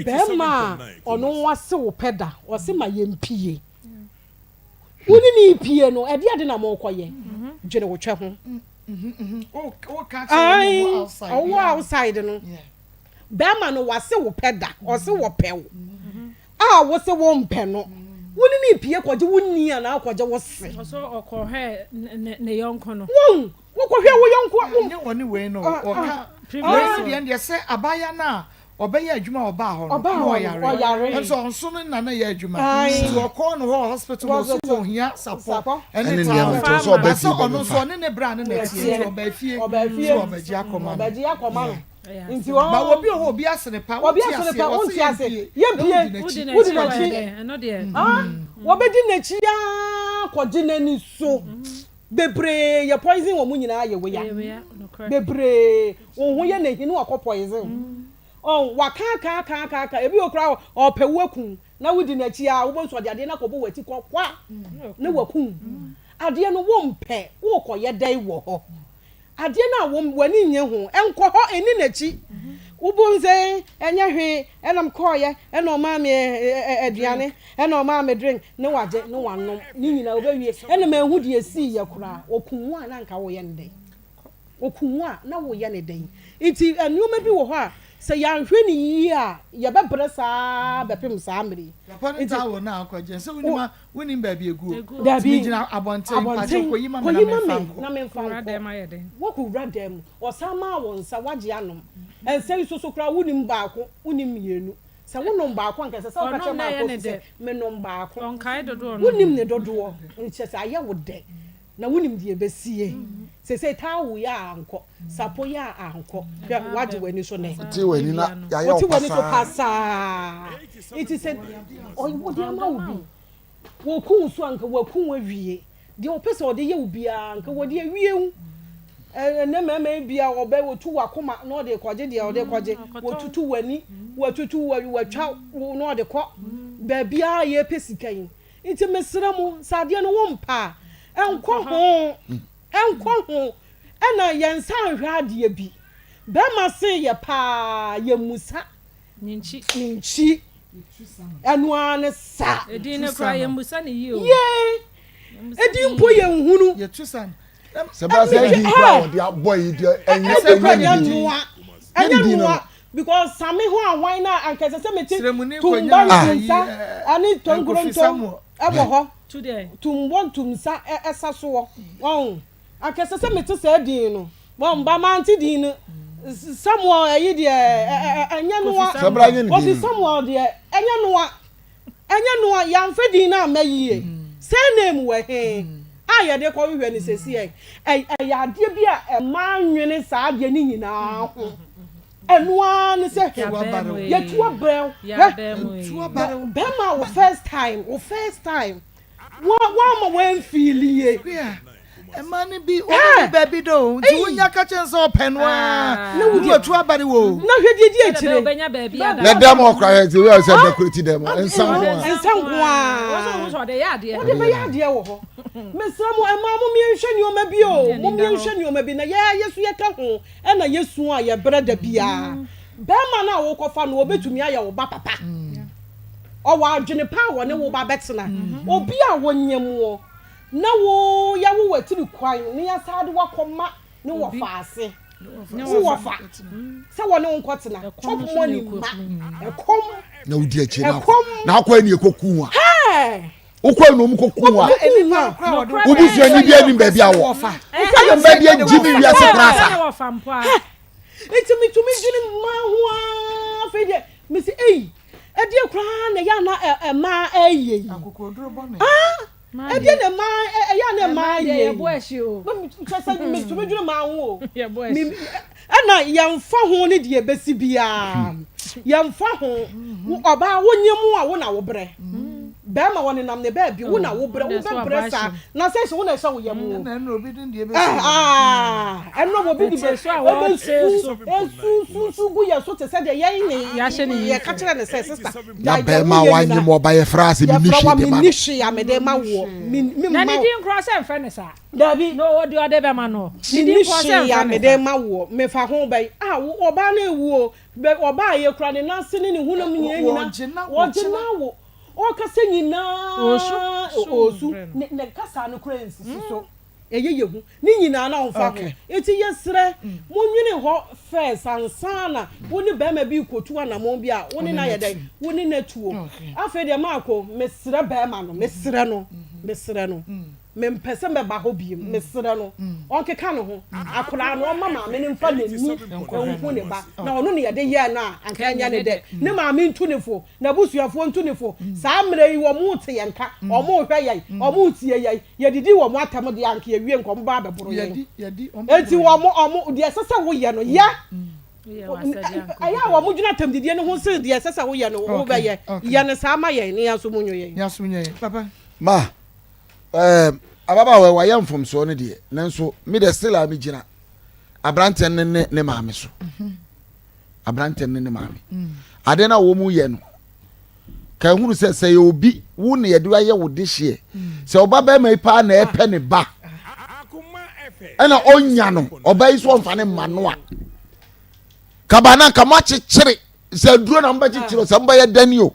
Bɛɛma a ɔno wase wo pɛ da ɔse ma yɛn pie wo ne ne pie no ɛdeɛ ade na mo kɔ yɛ dwene wo twɛ ho ae ɔwɔ outside no bɛɛma no wase wo pɛ da ɔse wɔ pɛ wo a wose wo mpɛ no wo ne ne pie kɔgye wo ni anaa kɔgye wo se ɔsɛ ɔkɔhwɛ ne yɔnko no wɔn Wokɔhwɛ wo yɔnko a, wo. Ɛnyɛ wɔne wei no, ɔka wei no deɛ ɛndeɛ sɛ abaayewa no a ɔbɛyɛ adwuma a ɔbaa hɔ no na ɔyare nso ɔnso no na na ɛyɛ adwuma nti ɔkɔɔ no hɔ wɔ hospital hɔ ɔse ɔhia sapɔ ɛne towel na sɛ ɔno nso ɔne ne bra ne na ɛteɛ nti ɔbaa fie sɛ ɔbɛgye akɔma no ba obi wɔ hɔ obi asene pa wonte aseɛ ɔse yɛmpie na wodi n'akyi wɔbɛdi n'akyi aa kɔgye n'ani so. Bebree yɛ poison wɔn nyinaa yɛ wea bebree wɔn ho yɛ n'ahi na wakɔ poison ɔn waka aka aka aka aka ebi wɔ koraa ɔpɛ wo aku na wodi n'akyi a wobɔ nso ɔde adeɛ no akɔbɔ w'ati kɔ kwa na waku adeɛ no wompɛ wokɔyɛ dɛn wɔ hɔ Adeɛ no a w'ani nnye ho, nkɔ hɔ, nni n'akyi. Wobɛhu sɛ ɛnyɛ hwee, ɛna mekɔeɛ, ɛna ɔmaa me aduane, ɛna ɔmaa me drink, ne wagye, ne wanom, ne nyinaa wobɛwie, ɛna manhu deɛ ɛsiiɛ koraa. Ɔkum wo a na anka woyɛ no dɛn? Ɔkum wo a na woyɛ no dɛn? Nti nneɛma bi wɔ hɔ a, sɛ yɛanhwɛ no yie a, yɛbɛbrɛ saa ara bɛpem saa mmerɛ yi. Papa no taa wɔ no a ɔkɔgye sɛ wonim a Wonim baabi eguo. Dabi. Nti megyina abɔnten. Abɔnten. Mpakyɛw kɔyi ma me Kɔyi na ma memfa me nkɔ. na memfa Wura nkɔ. dan mu ayɛ dɛn? Woakɔ wura dan mu. Ɔsan maa wo nsa, woagye anom. Nsa yi soso koraa wonim baako, wonim mmienu. Sɛ wonom baako a, anka ɛsɛ sɛ woka Ɔnom kyerɛ na ɛyɛ Maakɔsi ne sɛ, dɛ. menom baako. Ɔnkae dodoɔ ɔnom. Wonim ne dodoɔ. Kyerɛ sɛ ayɛ wo dɛ. Na wonim deɛ ɛbɛsie. Seesei towel yi a ankɔ, sapo yi a ankɔ. Hwɛ, woagye w'ani so nnɛ. Wote w'ani na yɛayɛ wo Wote w'ani so pasaa. pasaa. Nti sɛ ɔde ama wo bi, wɔku wo so a, anka wɔaku wo awie. Deɛ ɔpɛ sɛ ɔde yɛ wo biara, anka wɔde awie wo. Ɛnnɛ mmarima yi bi a ɔbɛ wɔtu w'akoma na ɔde rekɔgye deɛ ɔde rekɔgye, wɔtutu w'ani, wɔatutu wɔatwa wo na ɔde kɔ. Baabiara yɛrepɛ sika yi. Nti mesrɛ mo, sɛ adeɛ no wompɛ a, nkɔ ho, nkɔ ho. Ɛna yɛn nsa nhwɛ adeɛ bi. Bɛrima se yɛ paa, yɛmmusa Ne nkyi. Ne nkyi. Ɛno ara ne sa. Edin no koraa yɛmmusa no yie o. Yee! Edin mpo yɛnhunu. Yɛtu sa no. Sɛ bá sɛ edin koraa wɔde abɔ yi deɛ ɛnyɛ ɛnyɛ ne din. Ɛnyɛ noa. Because same ho ahwan na anka ɛsɛ sɛ mete tumba ntumsa ɛne tonkorontom ɛwɔ hɔ. Tumbɔ ntumsa ɛsa soɔ. Wɔn. Anka ɛsɛ sɛ mete saa din no. Wɔn ba mante din no. Samuel ɛyi deɛ ɛnyɛ noa. Kofi Samuel deɛ ɛnyɛ noa. Ɛnyɛ noa yɛamfa din no amma yie. Surname wɔ he a yɛde kɔhwehwɛ no seesei? Ɛyɛ adeɛ bi a ɛma nwene saa adeɛ no nyinaa ho. Ɛno ara ne sɛ yɛtu abrɛ wo. Bɛrima wo first time, wo first time. Woamma woamfiili yie. Mmaa no bi wɔn ni baabi dɔ o nti wonya ka kyɛn sɛ ɔpɛ no aa na watu abare wo. Na hwɛ deɛ di akyire. Na dɛm ɔkora yɛ ti wia sɛ decorate dɛm nsa nko a. Nsa nko a. Wɔde bɛyɛ adeɛ wɔ hɔ. Mesrɛ mo mmaa mo mmiɛnhwɛ nneɛma bi o mo mmiɛnhwɛ nneɛma bi na yɛ yɛ so yɛka ho ɛna yɛsu a yɛbrɛ da biara. Bɛrima no a wokɔfa no ɔbɛtumi ayɛ wo ba papa. Ɔwɔ adwene pa a wɔne wo ba bɛtena. Obi a wonyem woɔ na wo yɛwo w'atiri kwan na yɛasan de wo akɔma ne wɔfa ase, wo wɔfa sɛ wɔne wo nkɔtena, chop money mma, ɛkɔm. Na wodi akyire na akɔ na akɔ ɛni ekoku a. Wokɔ ɛni ɔmu koku a. Wobusuani bi anim baabi a wɔ. Ɛyɛ mba bi agyi ne wiase koraa sa. Nti metumi dwene mmaa ho ara afei deɛ mesi ei ɛdeɛ koraa na ɛyɛ ana mmaa ɛyɛ yi ah ɛdeɛ na mmaa ɛyɛ ana mmaa yɛ yi kyɛ sɛ metumi dwene mmaa ho o ɛna yɛmfa ho ne deɛ ɛbɛsi biara yɛmfa ho ɔbaa wonyɛ mu a wo na wobrɛ bɛrima wɔnenam ne baabi wo na wobrɛ wobɛbrɛ saa na sɛ sɛ wo na ɛhyɛ wo yam o ɛnna obi de ɛbɛsu ɛsususu gu yɛ so te sɛ deɛ yɛn ne yɛka kyerɛ ne sɛ sista na bɛrima wanyem ɔba yɛfrɛ ase menni hwee de ma menni hwee a mede ma woɔ na ne din korɔ sɛ mfrɛ ne saa dabi na ɔde ɔde bɛma no menni hwee a mede ma woɔ mefa ho bɛn a ɔbaa no ɛwuo ɔbaa yɛ kura ne nan ase ne ne honam nyina wɔgye na wo Ɔkasa nyinaa ɔɔsu, ne kasa no koraa nsisi so. Ɛyɛ yɛ hu. Ne nyinaa na ɔmfa ho. Nti yɛsrɛ, monwene hɔ first ansa na wo ne barima bi rekɔtu anamɔn bi a, wo ne no ayɛ dɛn? Wo ne no atuo. Afei deɛ Marko, mesrɛ barima no, mesrɛ no, mesrɛ no. Mempɛ sɛ mɛba hɔ bio. Mesrɛ no, ɔnkeka ne ho. Akwadaa no, ɔmma maame no mfa n'ani nhu ne ba. Na ɔno na yɛde yɛɛ no a, anka ɛnyɛ ne dɛ. Ne maame ntu ne fo, n'abusuafoɔ ntu ne fo. Saa mmerɛ yi, wɔrete yɛn nka, wɔrehwɛ yɛn, wɔretie yɛn. Yɛdidi wɔn atɛm deɛ a, anka yɛwie, anka wɔbɛba abɛboro yɛn. Enti wɔn, wɔn, deɛ ɛsɛ sɛ woyɛ no, yɛ. Ɛyɛ a wɔdwene atɛmdidie no ho sen deɛ ɛsɛ sɛ woyɛ no, wobɛyɛ. Yɛ no saa ma yɛn, na yɛn nso monyɛ yɛn. Ma. Ɛɛm, ababaawa yi wayɛ mfomsoɔ no deɛ, nanso me deɛ still a megyina aberanteɛ no ne ne maame so. Mhm. Aberanteɛ no ne ne maame. Mm. Adeɛ no a wɔn yɛ no, ka ehunu sɛ sɛ yɛ obi wo na yɛde ayɛ wo de hyeɛ. Mm. Sɛ ɔba bɛrima yi paa na ɛpɛ ne ba, ɛna ɔnya no, ɔba yi so ɔnfa ne mma no a, kaba na nka mo akyekyere sɛ aduro na mo bɛkyekyere sɛ mo bɛyɛ dani o.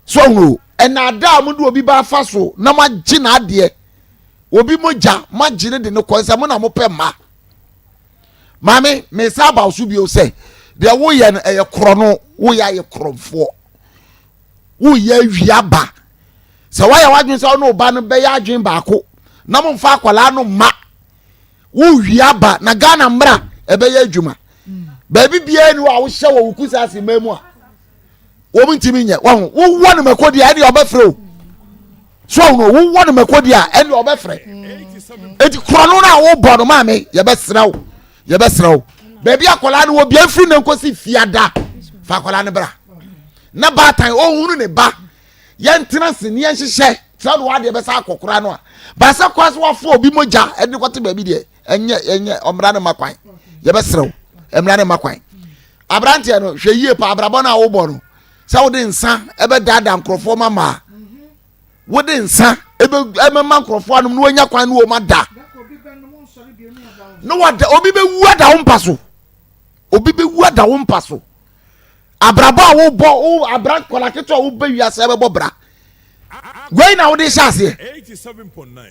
So ahunu o, ɛnaadaa a mode obi ba afa so na moagye n'adeɛ, obi mogya, moagye ne de no kɔ sɛ mo na mopɛ mma. Maame, mesa aba wo so bio sɛ, deɛ woyɛ no ɛyɛ korɔ no, woyɛ ayɛ korɔmfoɔ. Woyɛ awie aba. Sɛ woayɛ w'adwene sɛ wo ne wo ba no bɛyɛ adwene baako na momfa akwadaa no mma, wowie aba na Ghana mmara ɛbɛyɛ adwuma. Baabi biara ni hɔ a wohyɛ wɔ wo kusaase mmaa mu a, wɔn ntumi nyɛ wɔn wowɔ no mako deɛ ɛne ɔbɛfrɛ o so ɔno wowɔ no mako deɛ a ɛne ɔbɛfrɛ eti korɔno no a wobɔ no maame yɛbɛsrɛ wo yɛbɛsrɛ wo baabi akwadaa no wɔ bia mfiri ne nkosi fiada fa akwadaa no bra na baatan ɔhunu ne ba yɛntena se ne yɛnhyehyɛ sɛ ɔde wadeɛ bɛsa akɔkora no a baasa kora so wafo obi mogya ɛde kɔte baabi deɛ ɛnyɛ ɛnyɛ ɔmmra no ma kwan yɛbɛsrɛ wo mmra no ma kwan Aberanteɛ no, hwɛ yie pa abrabɔ no a wobɔ no sɛ wode nsa ɛbɛdaadaa nkurɔfoɔ ma maa. Wode nsa ɛbɛma nkurɔfoɔ anom na wanya kwan ne wɔn ada. Na wada obi bɛwu ada wo mpa so. Obi bɛwu ada wo mpa so. Abrabɔ a wobɔ wo abra nkwadaa ketewa a wobɛ wiase ɛbɛbɔ bra. Wei na wode hyɛ aseɛ.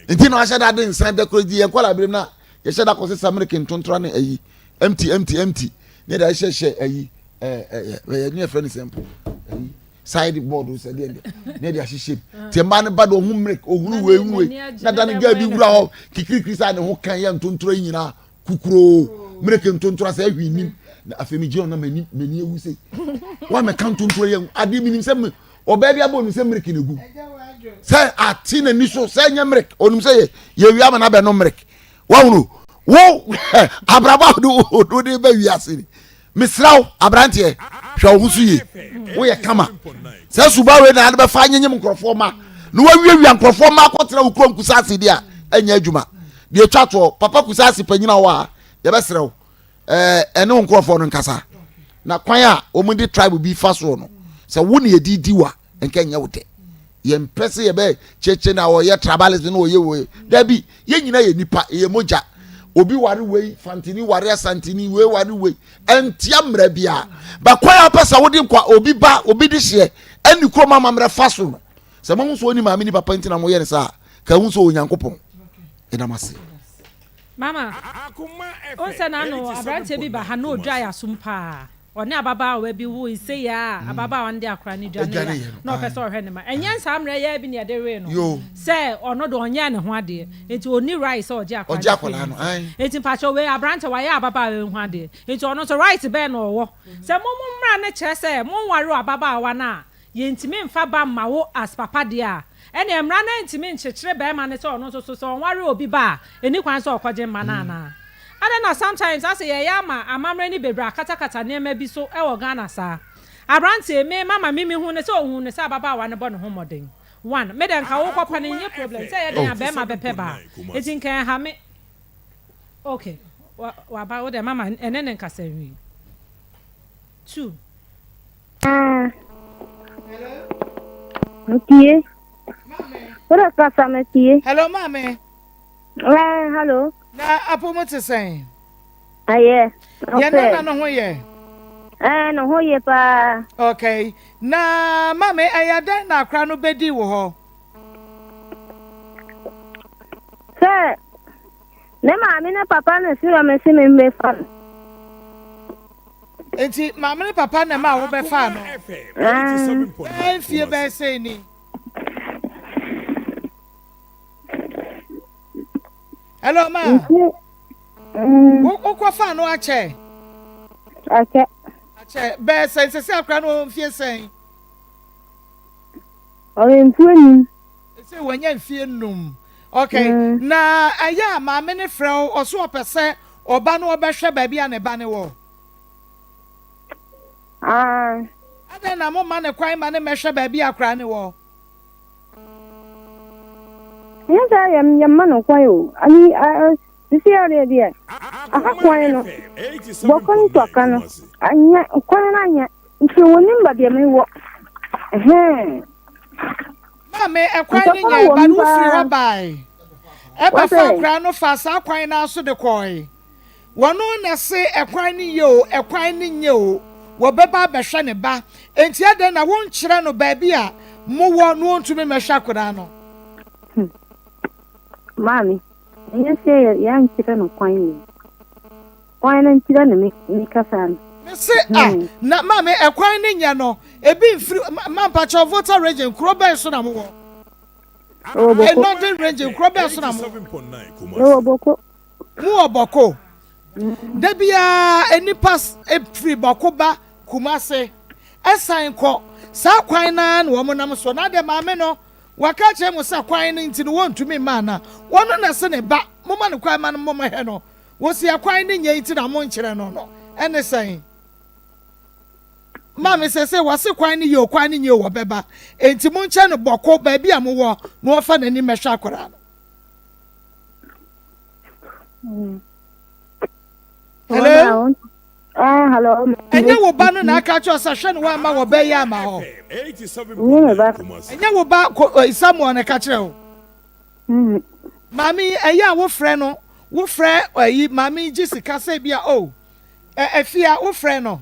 Nti na wahyɛ da de nsa da koro di yɛn nkwadaa birim na yɛhyɛ da kɔ sesa milk ntontora ne ayi empty empty empty ne yɛde ahyehyɛ ayi ɛɛ ɛɛ ɛɛ ne yɛfrɛ ne sɛ mpo ayi side board sɛ deɛ deɛ ne yɛde ahyehyɛ mu te mmaa no ba de ohun milk ohunu wei ohunu wei na da ne gaa bi wura hɔ kikirikiri saa ne ho kan yɛ ntontora yi nyinaa kukuroo milk ntontora sɛ ɛhwi nim na afei mi gyina hɔ na m'ani m'ani ewu sɛ wɔn mɛka ntontora yɛ adeɛ mi nim sɛ mi ɔbaa bi abɔ onim sɛ milk na egu sɛ ate n'ani so sɛ ɛnyɛ milk onim sɛ yɛ yɛ wia ama n'abɛ no milk wahunu wo abrabɔ a wode wode bɛ wiase ni mesrɛ wo aberanteɛ hwɛ wo ho so yie woyɛ kama sɛ suba wei na ade bɛfa anyenyem nkurɔfoɔ ma na wawiawia nkurɔfoɔ ma akɔtena wo kurom kusaase deɛ a ɛnyɛ adwuma deɛ ɛtwa toɔ papa kusaase panyina wɔ a yɛbɛsrɛ wo ɛne wo nkurɔfoɔ no nkasa na kwan a wɔn de tribe bi fa soɔ no sɛ wo ne yɛdi di wa nka nyɛ wo dɛ yɛmpɛ sɛ yɛbɛ kyekye na ɔyɛ tribalism na ɔyɛ wei dabi yɛn nyinaa yɛ nipa yɛ mogya obi ware wei fantini ware asantini wei ware wei ɛntia mmerɛ biara bakwan a wopɛ sɛ wode nkwa obi ba obi de hyeɛ ɛne kurom amammerɛ fa so no sɛ mohu sɛ ɔni maame ni papa nti na moyɛ no saa ka hu sɛ onyankopɔn ɛdam ase Mama, wohu sɛ n'ano aberanteɛ bi ba ha na ɔdwa yɛ asom paa. Ɔne ababaawa bi woe sei ara a, ababaawa no de akwadaa no dwaneeɛ a, na ɔpɛ sɛ ɔhwɛ ne ma. Ɛnyɛ saa mmerɛ yi ara bi na yɛde wee no sɛ ɔno deɛ ɔnyɛɛ ne ho adeɛ nti ɔnni right sɛ ɔgye akwadaa no firi ne nsam. Nti mpakyɛw wei aberanteɛ wayɛ ababaawa yi ho adeɛ nti ɔno nso right bɛn na ɔwɔ? Sɛ mo mo mmara no kyerɛ sɛ monware ababaawa no a, Yɛntumi mfa ba mma wo as papa deɛ a, ɛneɛ mmara no ntumi nkyekyere barima no sɛ ɔno nso so sɛ ɔnware obi ba a, ɛnni kwan sɛ ɔkɔgye mma no anaa? Adɛn na sometimes asɛ yɛyɛ ama amammerɛ no bebree akatakata nneɛma bi so wɔ Ghana saa? Abranteɛ, me mama me mehu no sɛ ɔhuu no sɛ ababaawa no bɔ ne ho mmɔden. One, me deɛ nka wokɔ pa no nyɛ problem, sɛ ɛyɛ dɛn a barima bɛpɛ baa, enti nka ɛnha me. Okay, waba, wo deɛ mama ɛne no nkasa nwie. Two. Ah. Metie. Wode kasa metie. Hello maame. Eh, hello. Na apo mu te sɛn? Ayɛ. Yɛn nana no ho yɛ. Eh, ne ho yɛ paa. Okay. Na maame ɛyɛ dɛn na akora no bɛdi wɔ hɔ? Sɛ ne maame ne papa na si me se me mmefa no. Enti maame ne papa na ɛmaa wobɛfaa no? Bɛyɛ mfie bɛyɛ sɛn ni? Hello, ma. Wokɔfaa no akyɛ? Akyɛ. Akyɛ. Bɛyɛ sɛn sɛ sɛ akora no wɔ mfie sɛn? Ɔyɛ mfie num. Sɛ wanya mfie num. Okay. Na ɛyɛ a maame ne frɛ wo ɔso ɔpɛ sɛ ɔba no ɔbɛhwɛ baabi a ne ba no wɔ. Ah. Adɛn na momma no kwan ma no mmɛhwɛ baabi a akwadaa no wɔ? Ɛnyɛ sɛ yɛ yɛmma no kwan o. Ani sisi adeɛ deɛ aha kwan no bɔkɔ ne tɔka no anyɛ kwan no anyɛ nti wɔnim baabi a mewɔ. Ɛhɛn. Maame, ɛkwan no nyɛ ba no wofiri hɔ bae. Ɛbɛfa akwadaa no fa saa kwan no ara so de kɔe. Wɔno na se ɛkwan no ye o, ɛkwan no nye o, wɔbɛba abɛhwɛ ne ba. Enti adɛn na wonkyerɛ no baabi a mowɔ na ontumi mmɛhwɛ akwadaa no? Hmm. Maame, ɛnyɛ sɛ yɛankyerɛ no kwan o. Kwan no nkyerɛ no me me kasa no. Me se ah, hmm. na maame ɛkwan no nyɛ no, ebi mfiri, ma mpakyɛw Volta region, kuro bɛn so na mowɔ? Ɛwɔ Boko. Northern region, kuro bɛn so na mowɔ? Ɛwɔ Boko. Mo wɔ Bɔko. Da biara nnipa firi Bɔko ba Kumase san kɔ. Saa kwan no ara na wɔn nam so. Na deɛ maame no waka akyerɛ mo sɛ kwan no nti no wɔntumi mma anaa? Wɔno na se ne ba, momma no kwan ma no mmɔhwɛ no. Wɔsi ɛkwan no nyɛ nti na monkyerɛ no no, ɛne sɛn? Maame sese wɔse kwan no yɛ o kwan no nyɛ o wɔbɛba. Enti monkyerɛ no Bɔko baabi a mowɔ na wɔfa n'ani mmɛhwɛ akwadaa no. Hello. Ah, hello. Ɛnyɛ wo ba no na aka kyerɛ sɛ hwɛ no woamma wɔ bɛ yɛ ama hɔ. Ɛnyɛ me ba. Ɛnyɛ wo ba ko Samuel na ɛka kyerɛ wo. Maame yi ɛyɛ a wofrɛ no wofrɛ ɛyi maame yi gye sika sɛ bi a oh ɛfia wofrɛ no.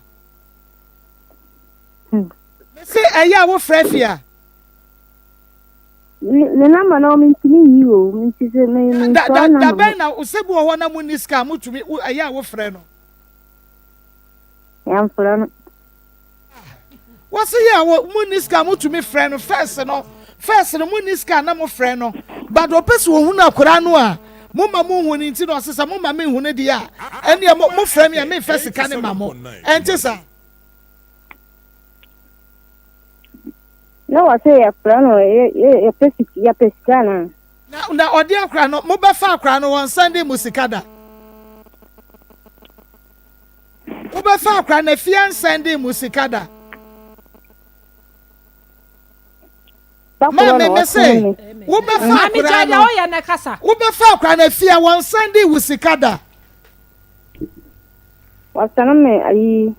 Mese ɛyɛ a wofrɛ fia. Ne namba na ɔmo ntumi nyi o nti sɛ me me Da nsɔre da namba da no. bɛn na sɛ bi wɔ hɔ na mo nni sika a motumi wo ɛyɛ a wofrɛ no. Yɛmfrɛ no. Wɔsi yɛ a wɔ mo nni sika a motumi frɛ no first no first no mo nni sika a na mo frɛ no but ɔpɛ sɛ ohunu akwadaa no a mo ma mo nhu no nti na ɔse sɛ mo ma me nhu no deɛ a ɛnneɛ mo mo frɛ me a memfa sika no ma mo ɛnte saa. Na wɔse yɛfrɛ no yɛpɛ sika yɛpɛ sika anaa. Na na ɔde akora no mobɛfa akora no wɔn sɛnde mo sika da wobɛfa akora no afie ansɛnde mo sika da maame me se wobɛfa akora no wobɛfa akora no afie wɔn sɛnde wo sika da. Wɔsɛne me ayi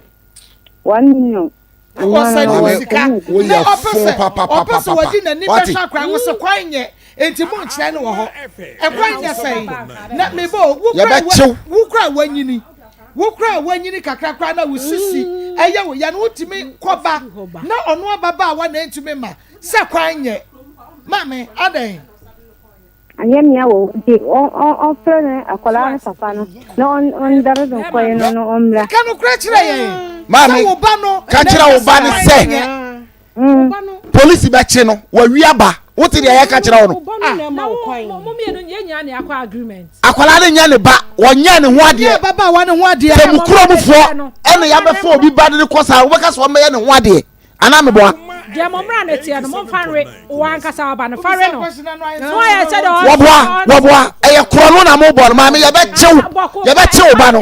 1 million. Wɔsɛne wo sika na ɔpɛ sɛ ɔpɛ sɛ wɔde n'ani bɛhwɛ akwan wo sɛ kwan nyɛ enti mo nkyerɛ no wɔ hɔ ɛkwan nyɛ sɛn na mebɔ wo kura wo kura wanyini wo kura wanyini kakra kura na wo sisi ɛyɛ wo ya no wotumi kɔba na ɔno ababaawa na ntumi ma sɛ kwan nyɛ maame adɛn. Anyɛ mia wɔ hɔ nti ɔmfrɛ ne akwadaa no papa no na ɔndare no kwan no na ɔmmra. Ka nokorɛ kyerɛ yɛn. Maame, Sɛ wo ba no. Ka kyerɛ wo ba no sɛ polisi bɛkye no wawi aba. Wote deɛ yɛka kyerɛ wo no. Akwadaa no nyɛ ne ba, wɔnyɛ ne ho adeɛ. Sɛ mo kurom foɔ ɛna yɛabɛfa obi ba de no kɔ saa, wobɛka sɛ ɔmmɛyɛ ne ho adeɛ. Anaa meboa? Deɛ mo mmara no teɛ no, momfa nwe wo ankasa wo ba no, fa we no. Na wayɛ sɛ deɛ Wɔboa, wɔboa. Ɛyɛ korɔno na mobɔ no. Maame, yɛbɛkye wo. Yɛbɛkye wo ba no.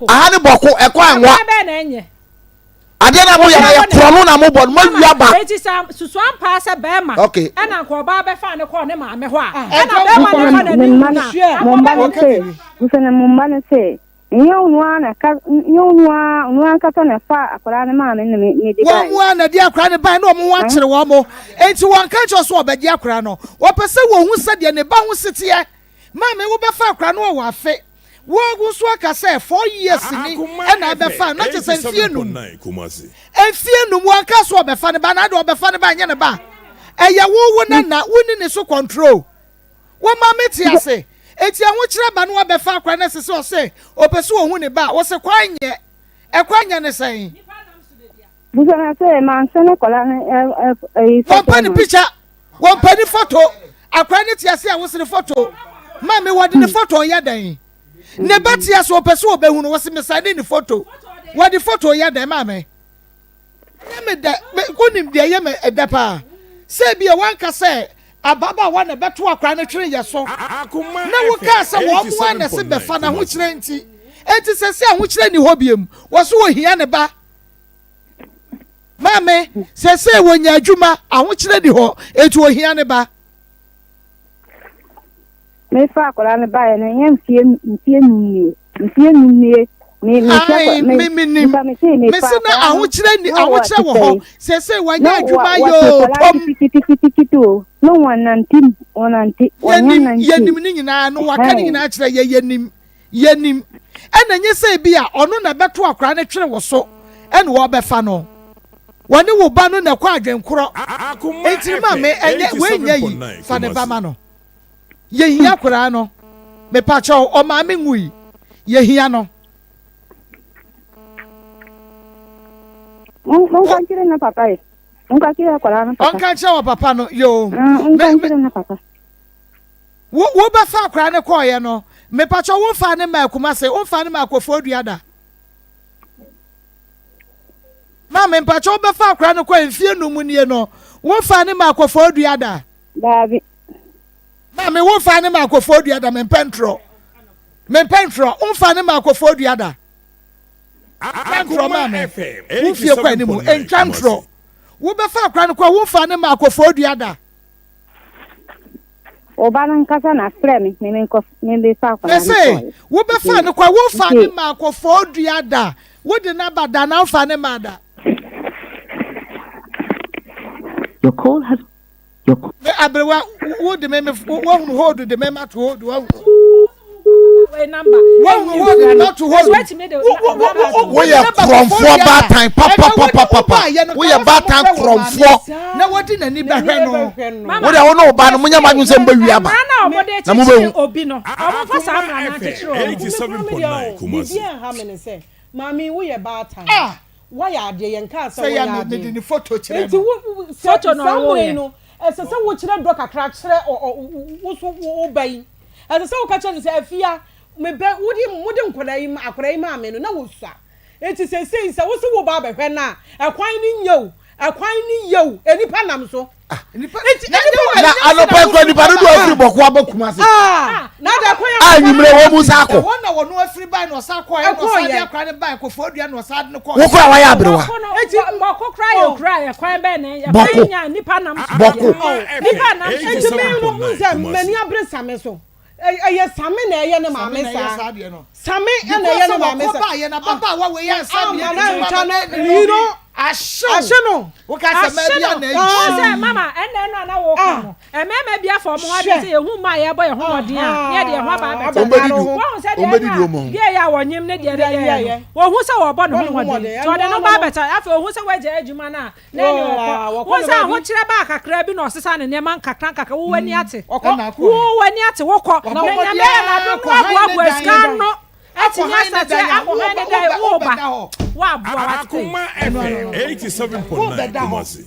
Aha ne bɔko, ɛkɔ anwa. Bɛn na ɛnyɛ? Adeɛ na moyɛ no, ɛyɛ korɔno na mobɔ no. Moawi aba. Eti sɛ susu ampa sɛ bɛrima Okay. ɛna nka ɔbaa bɛfa ne kɔɔ ne maame hɔ a, ɛna bɛrima no fa n'ani hu na Mo mma no se, mo mma no se, Nnyɛ ɔno ara na ɛka, nnyɛ ɔno ara, ɔno ankasa na ɛfaa akwadaa no maa me na me, mede Wɔn baeɛ. ara na ɛde akwadaa no baeɛ na wɔn ho akyere wɔn. Enti wɔnka nkyerɛ wo sɛ wɔbɛgye akwadaa no. Wɔpɛ sɛ wɔhu sɛdeɛ ne ba ho si teɛ. Maame, wobɛfa akwadaa no wɔ afe. Wo nso aka sɛ 4 years ni ɛna abɛfa no, na kyerɛ sɛ mfeɛ num. Mfeɛ num, wɔnka sɛ wɔbɛfa ne ba, na adeɛ wɔbɛfa ne ba nyɛ ne ba. Ɛyɛ wo wo nana, wonni ne so control. Wo maame te ase. Enti ahokyerɛ ba no abɛfa akora no ɛsɛ sɛ ɔsɛ ɔpɛ sɛ ɔhu ne ba a ɔsɛ kwan nyɛ. Ɛkwan nyɛ ne sɛn? Bisa no sɛ mansa ne akwadaa no ɛyi foto Wɔmpɛ ne picture, wɔmpɛ ne foto. Akora no te ase a wose ne foto. Maame wɔde ne foto yɛ dɛn? Ne ba te ase ɔpɛ sɛ ɔbɛhu no wose mesane ne foto. Wɔde foto yɛ dɛn maame? Ɛyɛ me dɛ, me, wonim deɛ ɛyɛ me dɛ paa? Sɛ ebia woanka sɛ ababaawa na ɛbɛto akwadaa no twene yɛ so, na wokaa sɛ wɔn ara na ɛse bɛfa no ahokyerɛ nti. Enti sɛsɛ ahokyerɛ nni hɔ biom, wɔ so wɔhia ne ba. Maame, sɛsɛ wɔnya adwuma, ahokyerɛ nni hɔ, enti wɔhia ne ba. Mefa akwadaa no baeɛ no, ɛnyɛ mfeɛ mfeɛ num nie, mfeɛ num nie. Me me hwɛ Ae, me me menim. nipa me se mefa Mese na akwadaa no ahokyerɛ ni na wɔ ahokyerɛ wɔ hɔ. sɛe Seesei wanya na adwuma wa ayɛ wɔte oo, akwadaa tom. kitikitikitikiti o na wɔnante wɔnante wɔnyɛ Yɛnim, nante yɛnim ne nyinaa no, waka ne ɛhɛn. nyinaa kyerɛ yɛ, yɛnim, yɛnim. Ɛna nyɛ sɛ ebi a ɔno na ɛbɛto akwadaa no twere wo so ɛna wɔbɛfa no. Wɔne wo ba no na ɛkɔ adwenkorɔ. Enti maame, ɛnyɛ, wei nyɛ yi, fa ne ba ma no. Yɛhia koraa no. Mepakyɛw, ɔmaame nwui. Yɛhia no. Monka nkyerɛ ne papa yi. Monka nkyerɛ akwadaa no papa. Ɔnka nkyerɛ wɔ papa no. Yoo. Monka nkyerɛ ne papa. Wo wobɛfa akwadaa no kɔɔeɛ no, mepakyɛw womfaa ne mmaa Kumase, womfaa ne mmaa Koforidua da. Maame, mpakyɛw wobɛfa akwadaa no kɔɛ mfie num nie no, womfaa ne mmaa Koforidua da. Daabi. Maame, wo nfa ne ma akɔfoɔ dua da, mempɛ ntorɔ. Mempɛ ntorɔ, wo nfa ne ma akɔfoɔ dua da. Twa ntorɔ maame, wo fie kɔ anim, ntwa ntorɔ. Wo bɛfa akora no kɔ, wo nfa ne ma akɔfoɔ dua da. Ɔba no nkasa na frɛ me, me menkɔ, me bɛfa akora no kɔ. Mese, wo bɛfa no kɔ, wo nfa ne ma akɔfoɔ dua da. Wode no aba da na wofa ne maa da. Your call has your. Me aberewa wo de me me wohunu hold de me ma to hold wohunu. Wohunu hold de ma to hold. Woyɛ korɔmfoɔ baatan papapapapa woyɛ baatan korɔmfoɔ. Na wɔde n'ani bɛhwɛ no. Wo deɛ wo ne wo ba no monyɛ mo adwene sɛ mobɛwi aba na mobɛhu. Akoma FM 87.9 Kumasi. Biribi nha me ne sɛ maame woyɛ baatan. Ah! Woayɛ adeɛ, yɛnkaa sɛ Sɛ woyɛ yɛ me adeɛ. mede ne photo kyerɛ Nti no. wo wo sɛ Photo na saa ɔwɔ mmerɛ yi yɛ. no, ɛsɛ sɛ wokyerɛ dɔ kakra kyerɛ ɔ ɔ wo so wo ba yi. Ɛsɛ sɛ woka kyerɛ no sɛ, Afia, me ba, wode mode nkwadaa yi ma akwadaa yi maa me no, na wɔsua. Nti seesei sɛ wo se wo ba abɛhwɛ no a, ɛkwan no nyɛ o, ɛkwan no yɛ o, nnipa nam so. Ah, na anɔpa ekura nipa dodo afiri bɔko aba kumase ah, a enyimire wɔn mu sa akɔ. Wokura wayɛ aberewa. Bɔko bɔko. Eti mi no n sɛ mani abere same so ɛyɛ same na ɛyɛ ne maame saa same ɛna ɛyɛ ne maame saa. Because na ababaawa wei ansa deɛ ne ti ma no you know ahye no woka sɛ mmaa bi ana agyi sɛ mama ɛnna ɛno ana wɔka no mmarima bi afa wɔn ho adwene sɛ yɛhu mmaa yɛbɔ yɛn ho mmɔden a ne yɛde yɛn ho aba abɛtɛ wɔn sɛ deɛ ɛna deɛ yɛ a wɔnyem ne deɛ ne yɛ no wɔhu sɛ wɔbɔ ne ho mmɔden nti ɔde no ba abɛtɛ afei wɔhu sɛ wɔagya adwuma no a na ɛne ɔkɔ wɔn sɛ ahokyerɛ baa kakra bi na ɔsesa ne nneɛma nkakra nkakra wo w'ani ate wo w'ani ate wokɔ na nyame yɛ n'adom no aboaboa sika ano atumi asate akɔhan ne dan woba woaboa wate. Akoma FM 87.9 Kumasi.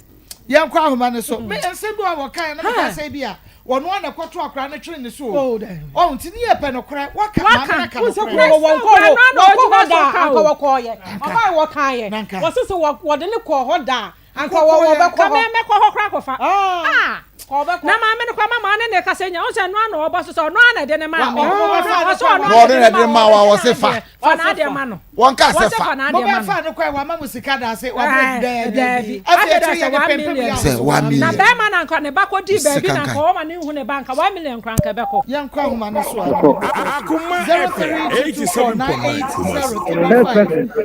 Yɛnkɔ ahoma no so. Me nsɛm bi wɔ a wɔkae na meka sɛ bi a wɔno a na ɛkɔto akora no twere ne so o. Ɔho nti ne yɛ pɛ nokorɛ. Waka maame no aka nokorɛ. Wɔnkɔ hɔ wɔnkɔ hɔ da anka wɔkɔɔyɛ. Ɔbae wɔkaeɛ. Wɔse sɛ wɔde ne kɔɔ hɔ da a Anka wɔ wɔ bɛkɔ hɔ. Ka me mɛkɔ hɔ koraa kɔfa. Ah! Na maame no koraa mama ne ne kasa nya. Ɔsɛ ɛno ano ɔbɔ so sɛ ɔno ana ɛde ne maa me. Ɔsɛ ɔno ana ɛde ne maa wa ɔsɛ fa. Fa n'adeɛ ma no. Wɔn ka sɛ fa. Mo bɛ fa no kɔ wama mo sika da ase wa bɛ dɛbi. Afei ɛkyɛ yɛ ne pɛmpɛm yɛ sɛ 1 million. Na bɛrima na nka ne ba kɔ di baabi na nka ɔma ne nhu ne ba nka 1 million kora nka ɛbɛkɔ. Yɛn kɔ ahoma no so a. Akoma FM 87.9 Kumasi.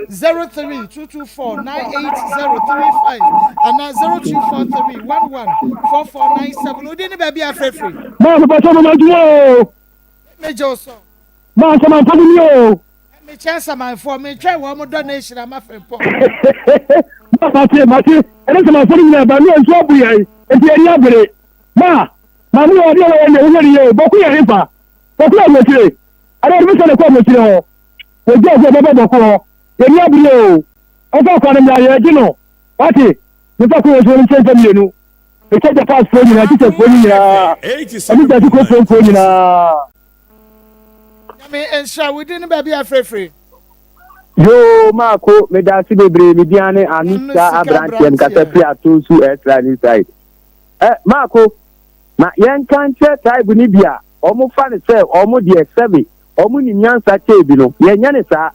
0322498035 anaa 0243114497. Wo din ne baabi a frɛfiri. Maa mepɛ sɛ mama adwuma o. Megye wo so. Maa nsamanfoɔ mo ni o. Mekyɛ nsamanfoɔ, metwɛn wɔn mo donation ama frempɔn. Maa mate mate, ɛne nsamanfoɔ no nyinaa ba ne nsuo abu yɛn, nti yɛni abere. Maa, maame wɔ adeɛ wɔyɛ deɛ wohwɛ ne yie o, bɔko yɛ hefa? Bɔko yɛ aburokyire. Adeɛ wɔde me sɛ na ɛkɔ aburokyire hɔ. Wɔgya sɛ ɔbɛba bɔko hɔ. Yɛni abere o. Ɔmfa akwa no mmra, yɛregye no. Wate? Memfa kwan wɔ so no nkyɛ nsa mmienu. Mekyɛ Japanfoɔ nyinaa, teachersfoɔ no nyinaa, ɛne Gyasi kurofoɔ nyinaa. Nyame nhyira wo din ne baabi a frɛfiri. Yoo maako medase bebree me din ane Anusa abranteɛ mekasa firi Atonsu Ɛsra new side ɛ maako ma yɛnka nkyerɛ tribe no bi a ɔmo fa no sɛ ɔmo deɛ sɛbe ɔmo nim nyansa kyɛɛ bi no yɛnyɛ ne saa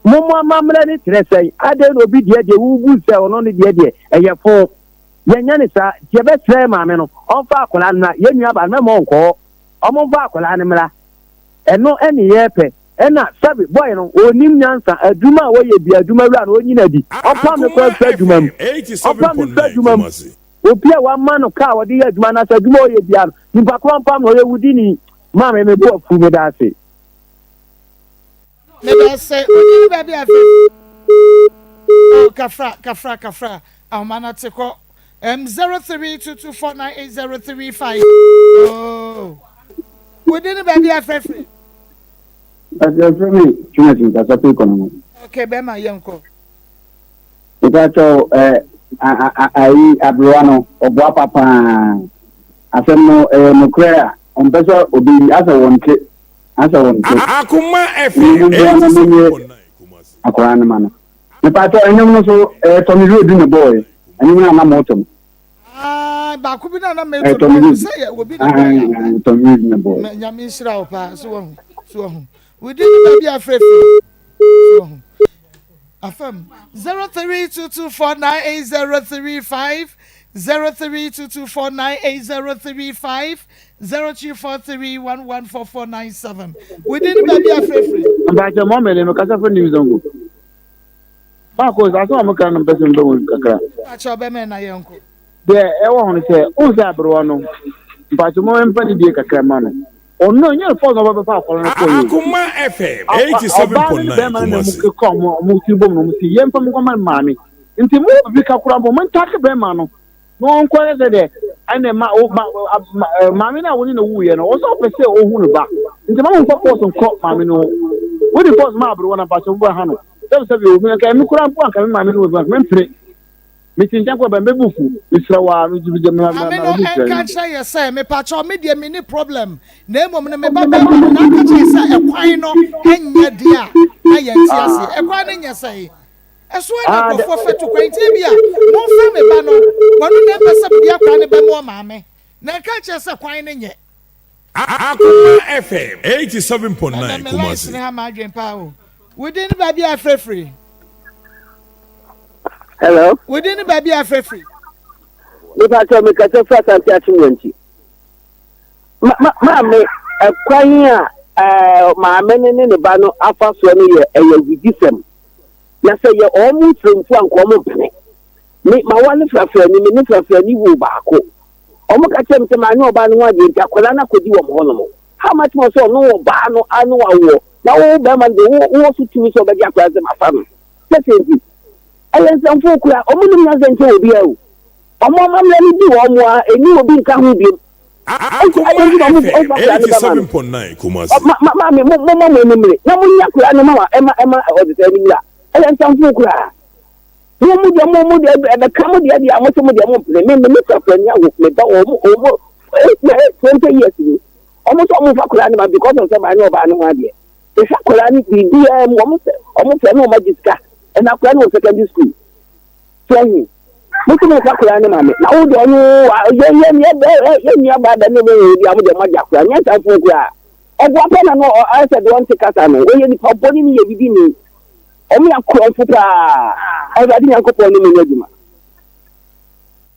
mo mo amammerɛ no kyerɛ sɛn adɛn na obi deɛ deɛ wobu sɛ ɔno ne deɛ deɛ ɛyɛ fo yɛnyɛ ne saa nti yɛbɛsrɛ yɛ maame no ɔmfa akwadaa no mmra yɛn nua baa no mɛma ɔnkɔ hɔ ɔmo mfa akwadaa no mmra ɛno ɛne yɛpɛ ɛna sɛbe bɔyɛ no ɔnim nyansa adwuma a wɔyɛ bi adwuma wura no ɔnyina di ɔpam ne kɔ afiri adwuma mu ɔpam ne firi adwuma mu obi a wama no kaa wɔde yɛ adwuma anaasɛ adwuma a ɔyɛ bia no nipa korɔ mpam no ɔyɛ wudini maame me bo afu meda ase. Meda ase wodi ne baabi a fɛ. Oh, kafra, kafra, kafra. Ahoma no te kɔ. M 0322498035. Oh. Wodi ne baabi a fɛfɛ. Ɛfɛ mi twene si nkasa fi kɔnɔ no. Okay, bɛma yɛnkɔ. Mepakyɛw ɛ ayi aberewa no ɔboa pa paa. Asɛm no ɛyɛ nokorɛ a ɔmpɛ sɛ obi asɛ wɔnte asɛ wɔnte. Akoma FM Mmoa no monye 87.9 Kumasi. akwaraa no ma no. Mepakyɛw ɛnwom no so ɛyɛ Tommy Redu na ɛbɔɔɛ ɛnwom no a na moto no. Ah, baako bi na na meto no sɛ yɛ obi na bɔɔɛ. Tommy Redu na ɛbɔɔɛ. Nyame nhyira wo paa so wahu so wahu. Wodi ne baabi afrɛfrɛ so wahu. Afam 0322498035 0322498035 0243114497 within baabi afrɛfrɛ. Mpakyɛ mɔmɛ ne mekasa fo New Zongo. Maako, asɛm a meka no mpɛ sɛ mebɛ mu kakra. Akyɛ ɔbɛmɛ na yɛnkɔ. Deɛ ɛwɔ ho no sɛ, wohu sɛ aberewa no, mpakyɛ mo mfa ne die kakra ma no. Ɔno ɛnyɛ ne fɔs na ɔbɛbɛfa akɔla no kɔ yɛ. Akoma FM Ɔbaa no ne 87.9 bɛrima no na mu Kumasi. keka ɔmo ɔmo tiri bom na ɔmo si yɛmfa mo nkɔma maame. Nti mo wɔ biribi ka koraa mpo mo ntake bɛrima no na ɔnkɔ yɛ sɛ deɛ ɛna ma o ma ma maame no a wɔne no wuiɛ no ɔsɛ ɔpɛ sɛ ɔhu ne ba nti ma mo mfa fɔs nkɔ maame no ho. Wode fɔs ma aberewa no mpakyɛ mo bɛha no. Sɛbi sɛbi o, nka ɛmi koraa mpo anka me maame no wɔ bi anka mempere. Mete nkyɛn kɔ bɛn bɛbu fu mesrɛ wo ara megye megye me Maame no me nka nkyerɛ yɛ sɛ mepakyɛw me deɛ menni problem na mmom no me ba barima no na aka kyerɛ yɛ sɛ ɛkwan no nyɛ deɛ a na yɛnte aseɛ ɛkwan no nyɛ sɛe ɛso ɛna nkurɔfoɔ fɛ to kwan nti ebia momfrɛ me ba no wɔno na ɛmpɛ sɛ mede akwadaa no bɛma ɔmaame na ɛka nkyerɛ sɛ kwan no nyɛ. Akoma FM 87.9 Ɛnɛ me lines Kumasi. no ha m'adwene paa o. Wo din ne baabi a afrɛ firi? Hello. Wo din ne baabi a afrɛ firi? Nipa kyɛ mi kasa firi Asante Akyem Ma ma maame ɛkwan a ɛɛ maame ne ne ne ba no afa soɔ no yɛ ɛyɛ awudisɛm. Na sɛ yɛ wɔn nsiremfo a nka wɔn mpene. Me ma wale frafrani me ne frafrani woo baako. Wɔn ka kyerɛ me sɛ manyɛ ɔbaa no ho adeɛ nti akwadaa no akɔdi wɔn hɔ nom. How much more sɛ ɔno ɔbaa no ano awoɔ na wo bɛrima no deɛ wo wowɔ so tumi sɛ ɔbɛgye akwadaa no sɛ mafa no. Sɛ sɛ nti ɛyɛ nsɛmfo kura wɔn nim nyansa nkyɛn obiara o. Wɔn amammerɛ no di wɔn a ɛni obi nka ho biom. Enti Akoma adɛn nti na wɔn FM wɔmfa akwadaa no bɛma no? 87.9 Kumasi. Ma ma maame mo momma mo ani mmere na monyɛ akwadaa no ma ɛma ɛma ɔde sɛ ani mmira. Ɛyɛ nsɛmfo koraa. Mo mo deɛ mo mo deɛ ɛbɛka mo deɛ deɛ a mo sɛ mo deɛ mo mpene me me ne frafrani awo me ba wɔn mo wɔn mo 20 years ni wɔn sɛ wɔn nfa koraa ne ma because of sɛ maa ne ɔbaa ne ho adeɛ mehwɛ akwadaa no biribiara mu wɔn sɛ wɔn fɛ ne wɔn agye sika ɛna akwadaa no wɔ secondary school so ahu mo sɛ mo nfa koraa ne ma me na wo deɛ ɔno yɛ yɛ yɛ yɛ nua baa bɛ ne mo wɔ bi a mo deɛ mo agye akwadaa nyɛ nsanfo koraa ɔboa pɛ na no ayɛ sɛ deɛ ɔnte kasa no wɔyɛ nipa bɔ ne ne yɛ bibi ni. Wɔn yɛ akorɔmfo paa. Awurade Nyankopɔn ne mo nyɛ adwuma.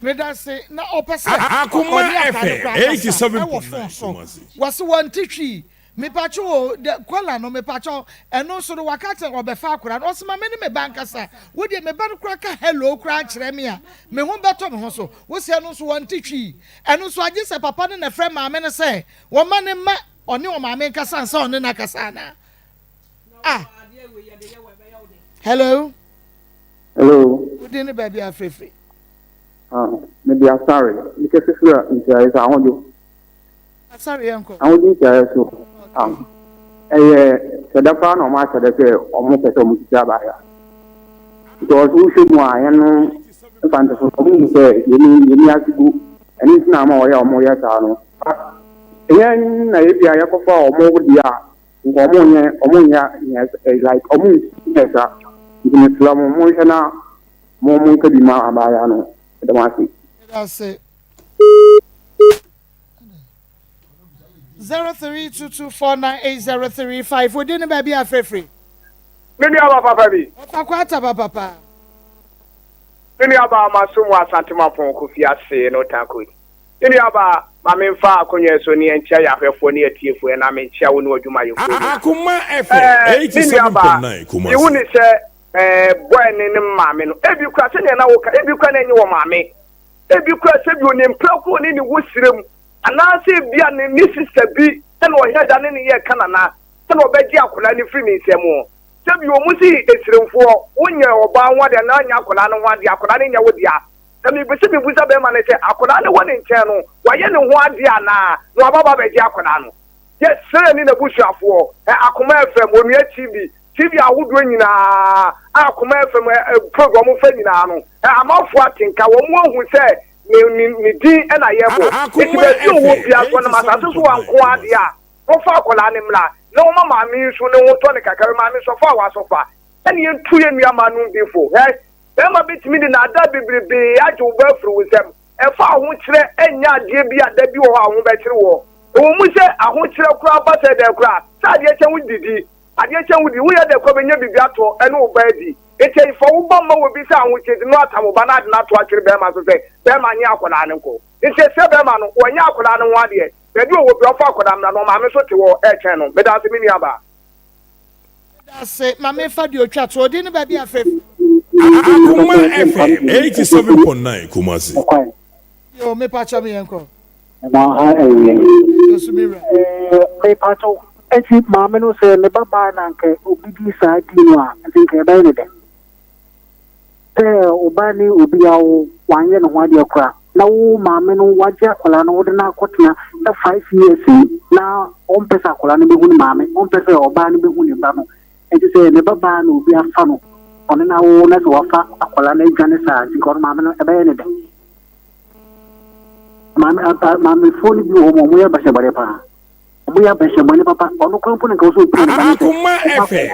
Medase na ɔpɛ sɛ Akoma ɔne akra no FM koraa kasa ɛwɔ 87.9 phone so Kumasi. wɔse wɔnte hwii mepakyɛw o the caller no mepakyɛw ɛno nso no waka kyerɛ ɔbɛfa akora no ɔse ma me ne me ba nkasa wo deɛ me ba no koraa ka hello koraa kyerɛ me a me ho bɛtɔ me ho so wose ɛno nso wɔnte hwii ɛno nso agye sɛ papa no na ɛfrɛ maame no sɛ wɔma ne mma ɔne ɔmaame nkasa ansa ɔne no akasa anaa Ah. Hello. Hello. Wodi ne baabi afirifiri. Ah, me de asare. Me kɛse firi a ntiaeɛ sɛ ahodwo. Asare yɛn kɔ. Ahodwo ntiaeɛ so. Ah, ɛyɛ hyɛda paa na wɔn ahyɛda sɛ wɔn pɛ sɛ wɔn sisi abaayewa. Because wohwɛ mu a yɛn no mfantefo wɔn mu sɛ yɛn yɛn ase gu. Ɛno nti na ama wɔyɛ wɔn yɛ saa no. Yɛn na ebi a yɛkɔfa wɔn deɛ a Nka ɔmo nyɛ ɔmo nyɛ nyɛ eh, like ɔmo nyɛ sa nti mesrɛ mo monhwɛ na mo mo nka bi ma abaayewa no meda mo ase. Medase. 0322498035 Wodi ne baabi a frɛfrɛ. Me nua ba papa bi. Ɔfa kwata ba papa. Me nua ba maso mu Asante Mampɔn Kofi ase no tanko. Me nuabaa, ma memfa akonnwa yi so ne nkyia yɛn ahwɛfoɔ ne atiefoɔ yɛn na menkyia wo ne w'adwumayɛfoɔ nyinaa. Akoma FM Ɛɛ, me nuabaa, 87.9 mehu Kumasi. ne sɛ ɛɛ bɔɛ ne ne maame no, ebi kora sɛdeɛ na woka, ebi kora na ɛnyɛ wɔ maame, ebi kora sɛ bi onim prako ne ne wɔ sire mu, anaasɛ ebi a ne ne sista bi ɛna ɔhɛ da ne ne yɛ ka nana, sɛdeɛ ɔbɛgye akwadaa no firi ne nsam. Sɛ bi wɔn si esiremfoɔ, wonyɛ ɔbaa ho adeɛ anaa nyɛ akwadaa no ho adeɛ, akwadaa no nyɛ wo dea. Na mepɛ sɛ mebisa bɛrima no sɛ, akwadaa no wɔ ne nkyɛn no, wayɛ ne ho adeɛ anaa? Na waba aba abɛgye akwadaa no. Yɛsrɛ ne n'abusuafoɔ, ɛ, Akoma FM, Onua TV, TV ahodoɔ nyinaa, a Akoma FM ɛ, ɛ, program wɔn fa nyinaa no, ɛ, amanfoɔ ate nka, wɔn ahu sɛ ne, ne, ne din na yɛbɔ. Enti Akoma baabi a ɔwɔ FM biara, sɛ ɔnam asase so a nko ara deɛ a, wɔmfa akwadaa no mmra, na wɔma maame yi nso ne ho ntɔ no kakra. Maame sɔfo a wasɔfa, ɛne yɛntu yɛn nua mmaa nom bi fo, hɛ. Barima betumi de nnaadaa bebrebe agye wo ba afiri wo nsam. Ɛfa ahokyerɛ nyɛ adeɛ bi a da bi wɔ hɔ a wo ho bɛkyere woɔ. Ɛwɔ mu sɛ ahokyerɛ koraa ba sɛ dɛn koraa, sɛ adeɛ kyɛ wo didi, adeɛ kyɛ wo di, woyɛ dɛn koraa bɛnya biribi atɔ ne wo ba adi. Enti fa wo ba mma obi sɛ ahokyerɛ nti na watam wo ba na ade no ato atwere barima so sɛ barima nye akwadaa no nkɔ. Nti ɛsɛ barima no, wɔnyɛ akwadaa no ho adeɛ. Baabi a ɔwɔ biara ɔmfa akwadaa mmra na ɔmaame nso te hɔ retwɛn no. Meda ase me nuabaa. Meda ase. Ma memfa deɛ ɔtwa toɔ. Din ne baabi a frɛ firi. Akoma FM 87.9 Kumasi. Yo, me pacho me yanko. Na ha ɛyɛ. Yosu mi wura. Me pacho, eti maame no sɛ ne ba baa na nka obi di saa di no a, nti nka ɛbɛyɛ ne dɛ. Sɛ ɔba ne obi awo wanyɛ ne ho adeɛ kora na wo maame no wagye akwadaa no wode no akɔtena na five years yi na ɔmpɛ sɛ akwadaa no bɛhu ne maame ɔmpɛ sɛ ɔbaa no bɛhu ne ba no nti sɛ ne ba baa na obi afa no ɔne no awo na sɛ wafa akwadaa no adwane saa nti nka ɔno maame no ɛbɛyɛ ne dɛ maame maamefoɔ no bi wɔ hɔ ma wɔyɛ abahyɛbɔne paa wɔyɛ abahyɛbɔne papa ɔno kora mpo na nka wɔ sɛ ɔpia ne ba no sɛ ɔba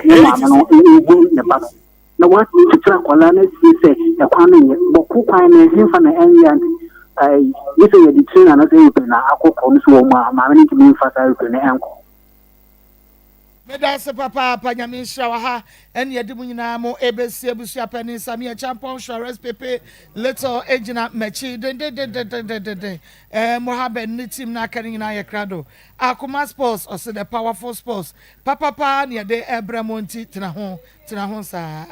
ne maame no ɛhu ne ba no Na wɔakyekyere akwadaa no asie sɛ ɛkwan no nyɛ bɔko kwan no ɛhefa na ɛnyɛ a nti ɛɛ gye sɛ yɛde train anaasɛ aeroplane na akɔ kɔ no so wɔ mu a maame no ntumi mfa saa aeroplane no ɛnkɔ. Medase papaapa Nyame nhyira wo aha ɛne yɛde mo nyinaa mo ɛbɛsi abusua panin Sammy Acheampong Suarez Pepe Little ɛgyina makyi dendendendendenden ɛɛ Mohammed ne team no aka no nyinaa yɛ krado Akoma Sports ɔse the powerful sports papapaa ne yɛde ɛbrɛ mo nti tena ho Tena ho saa.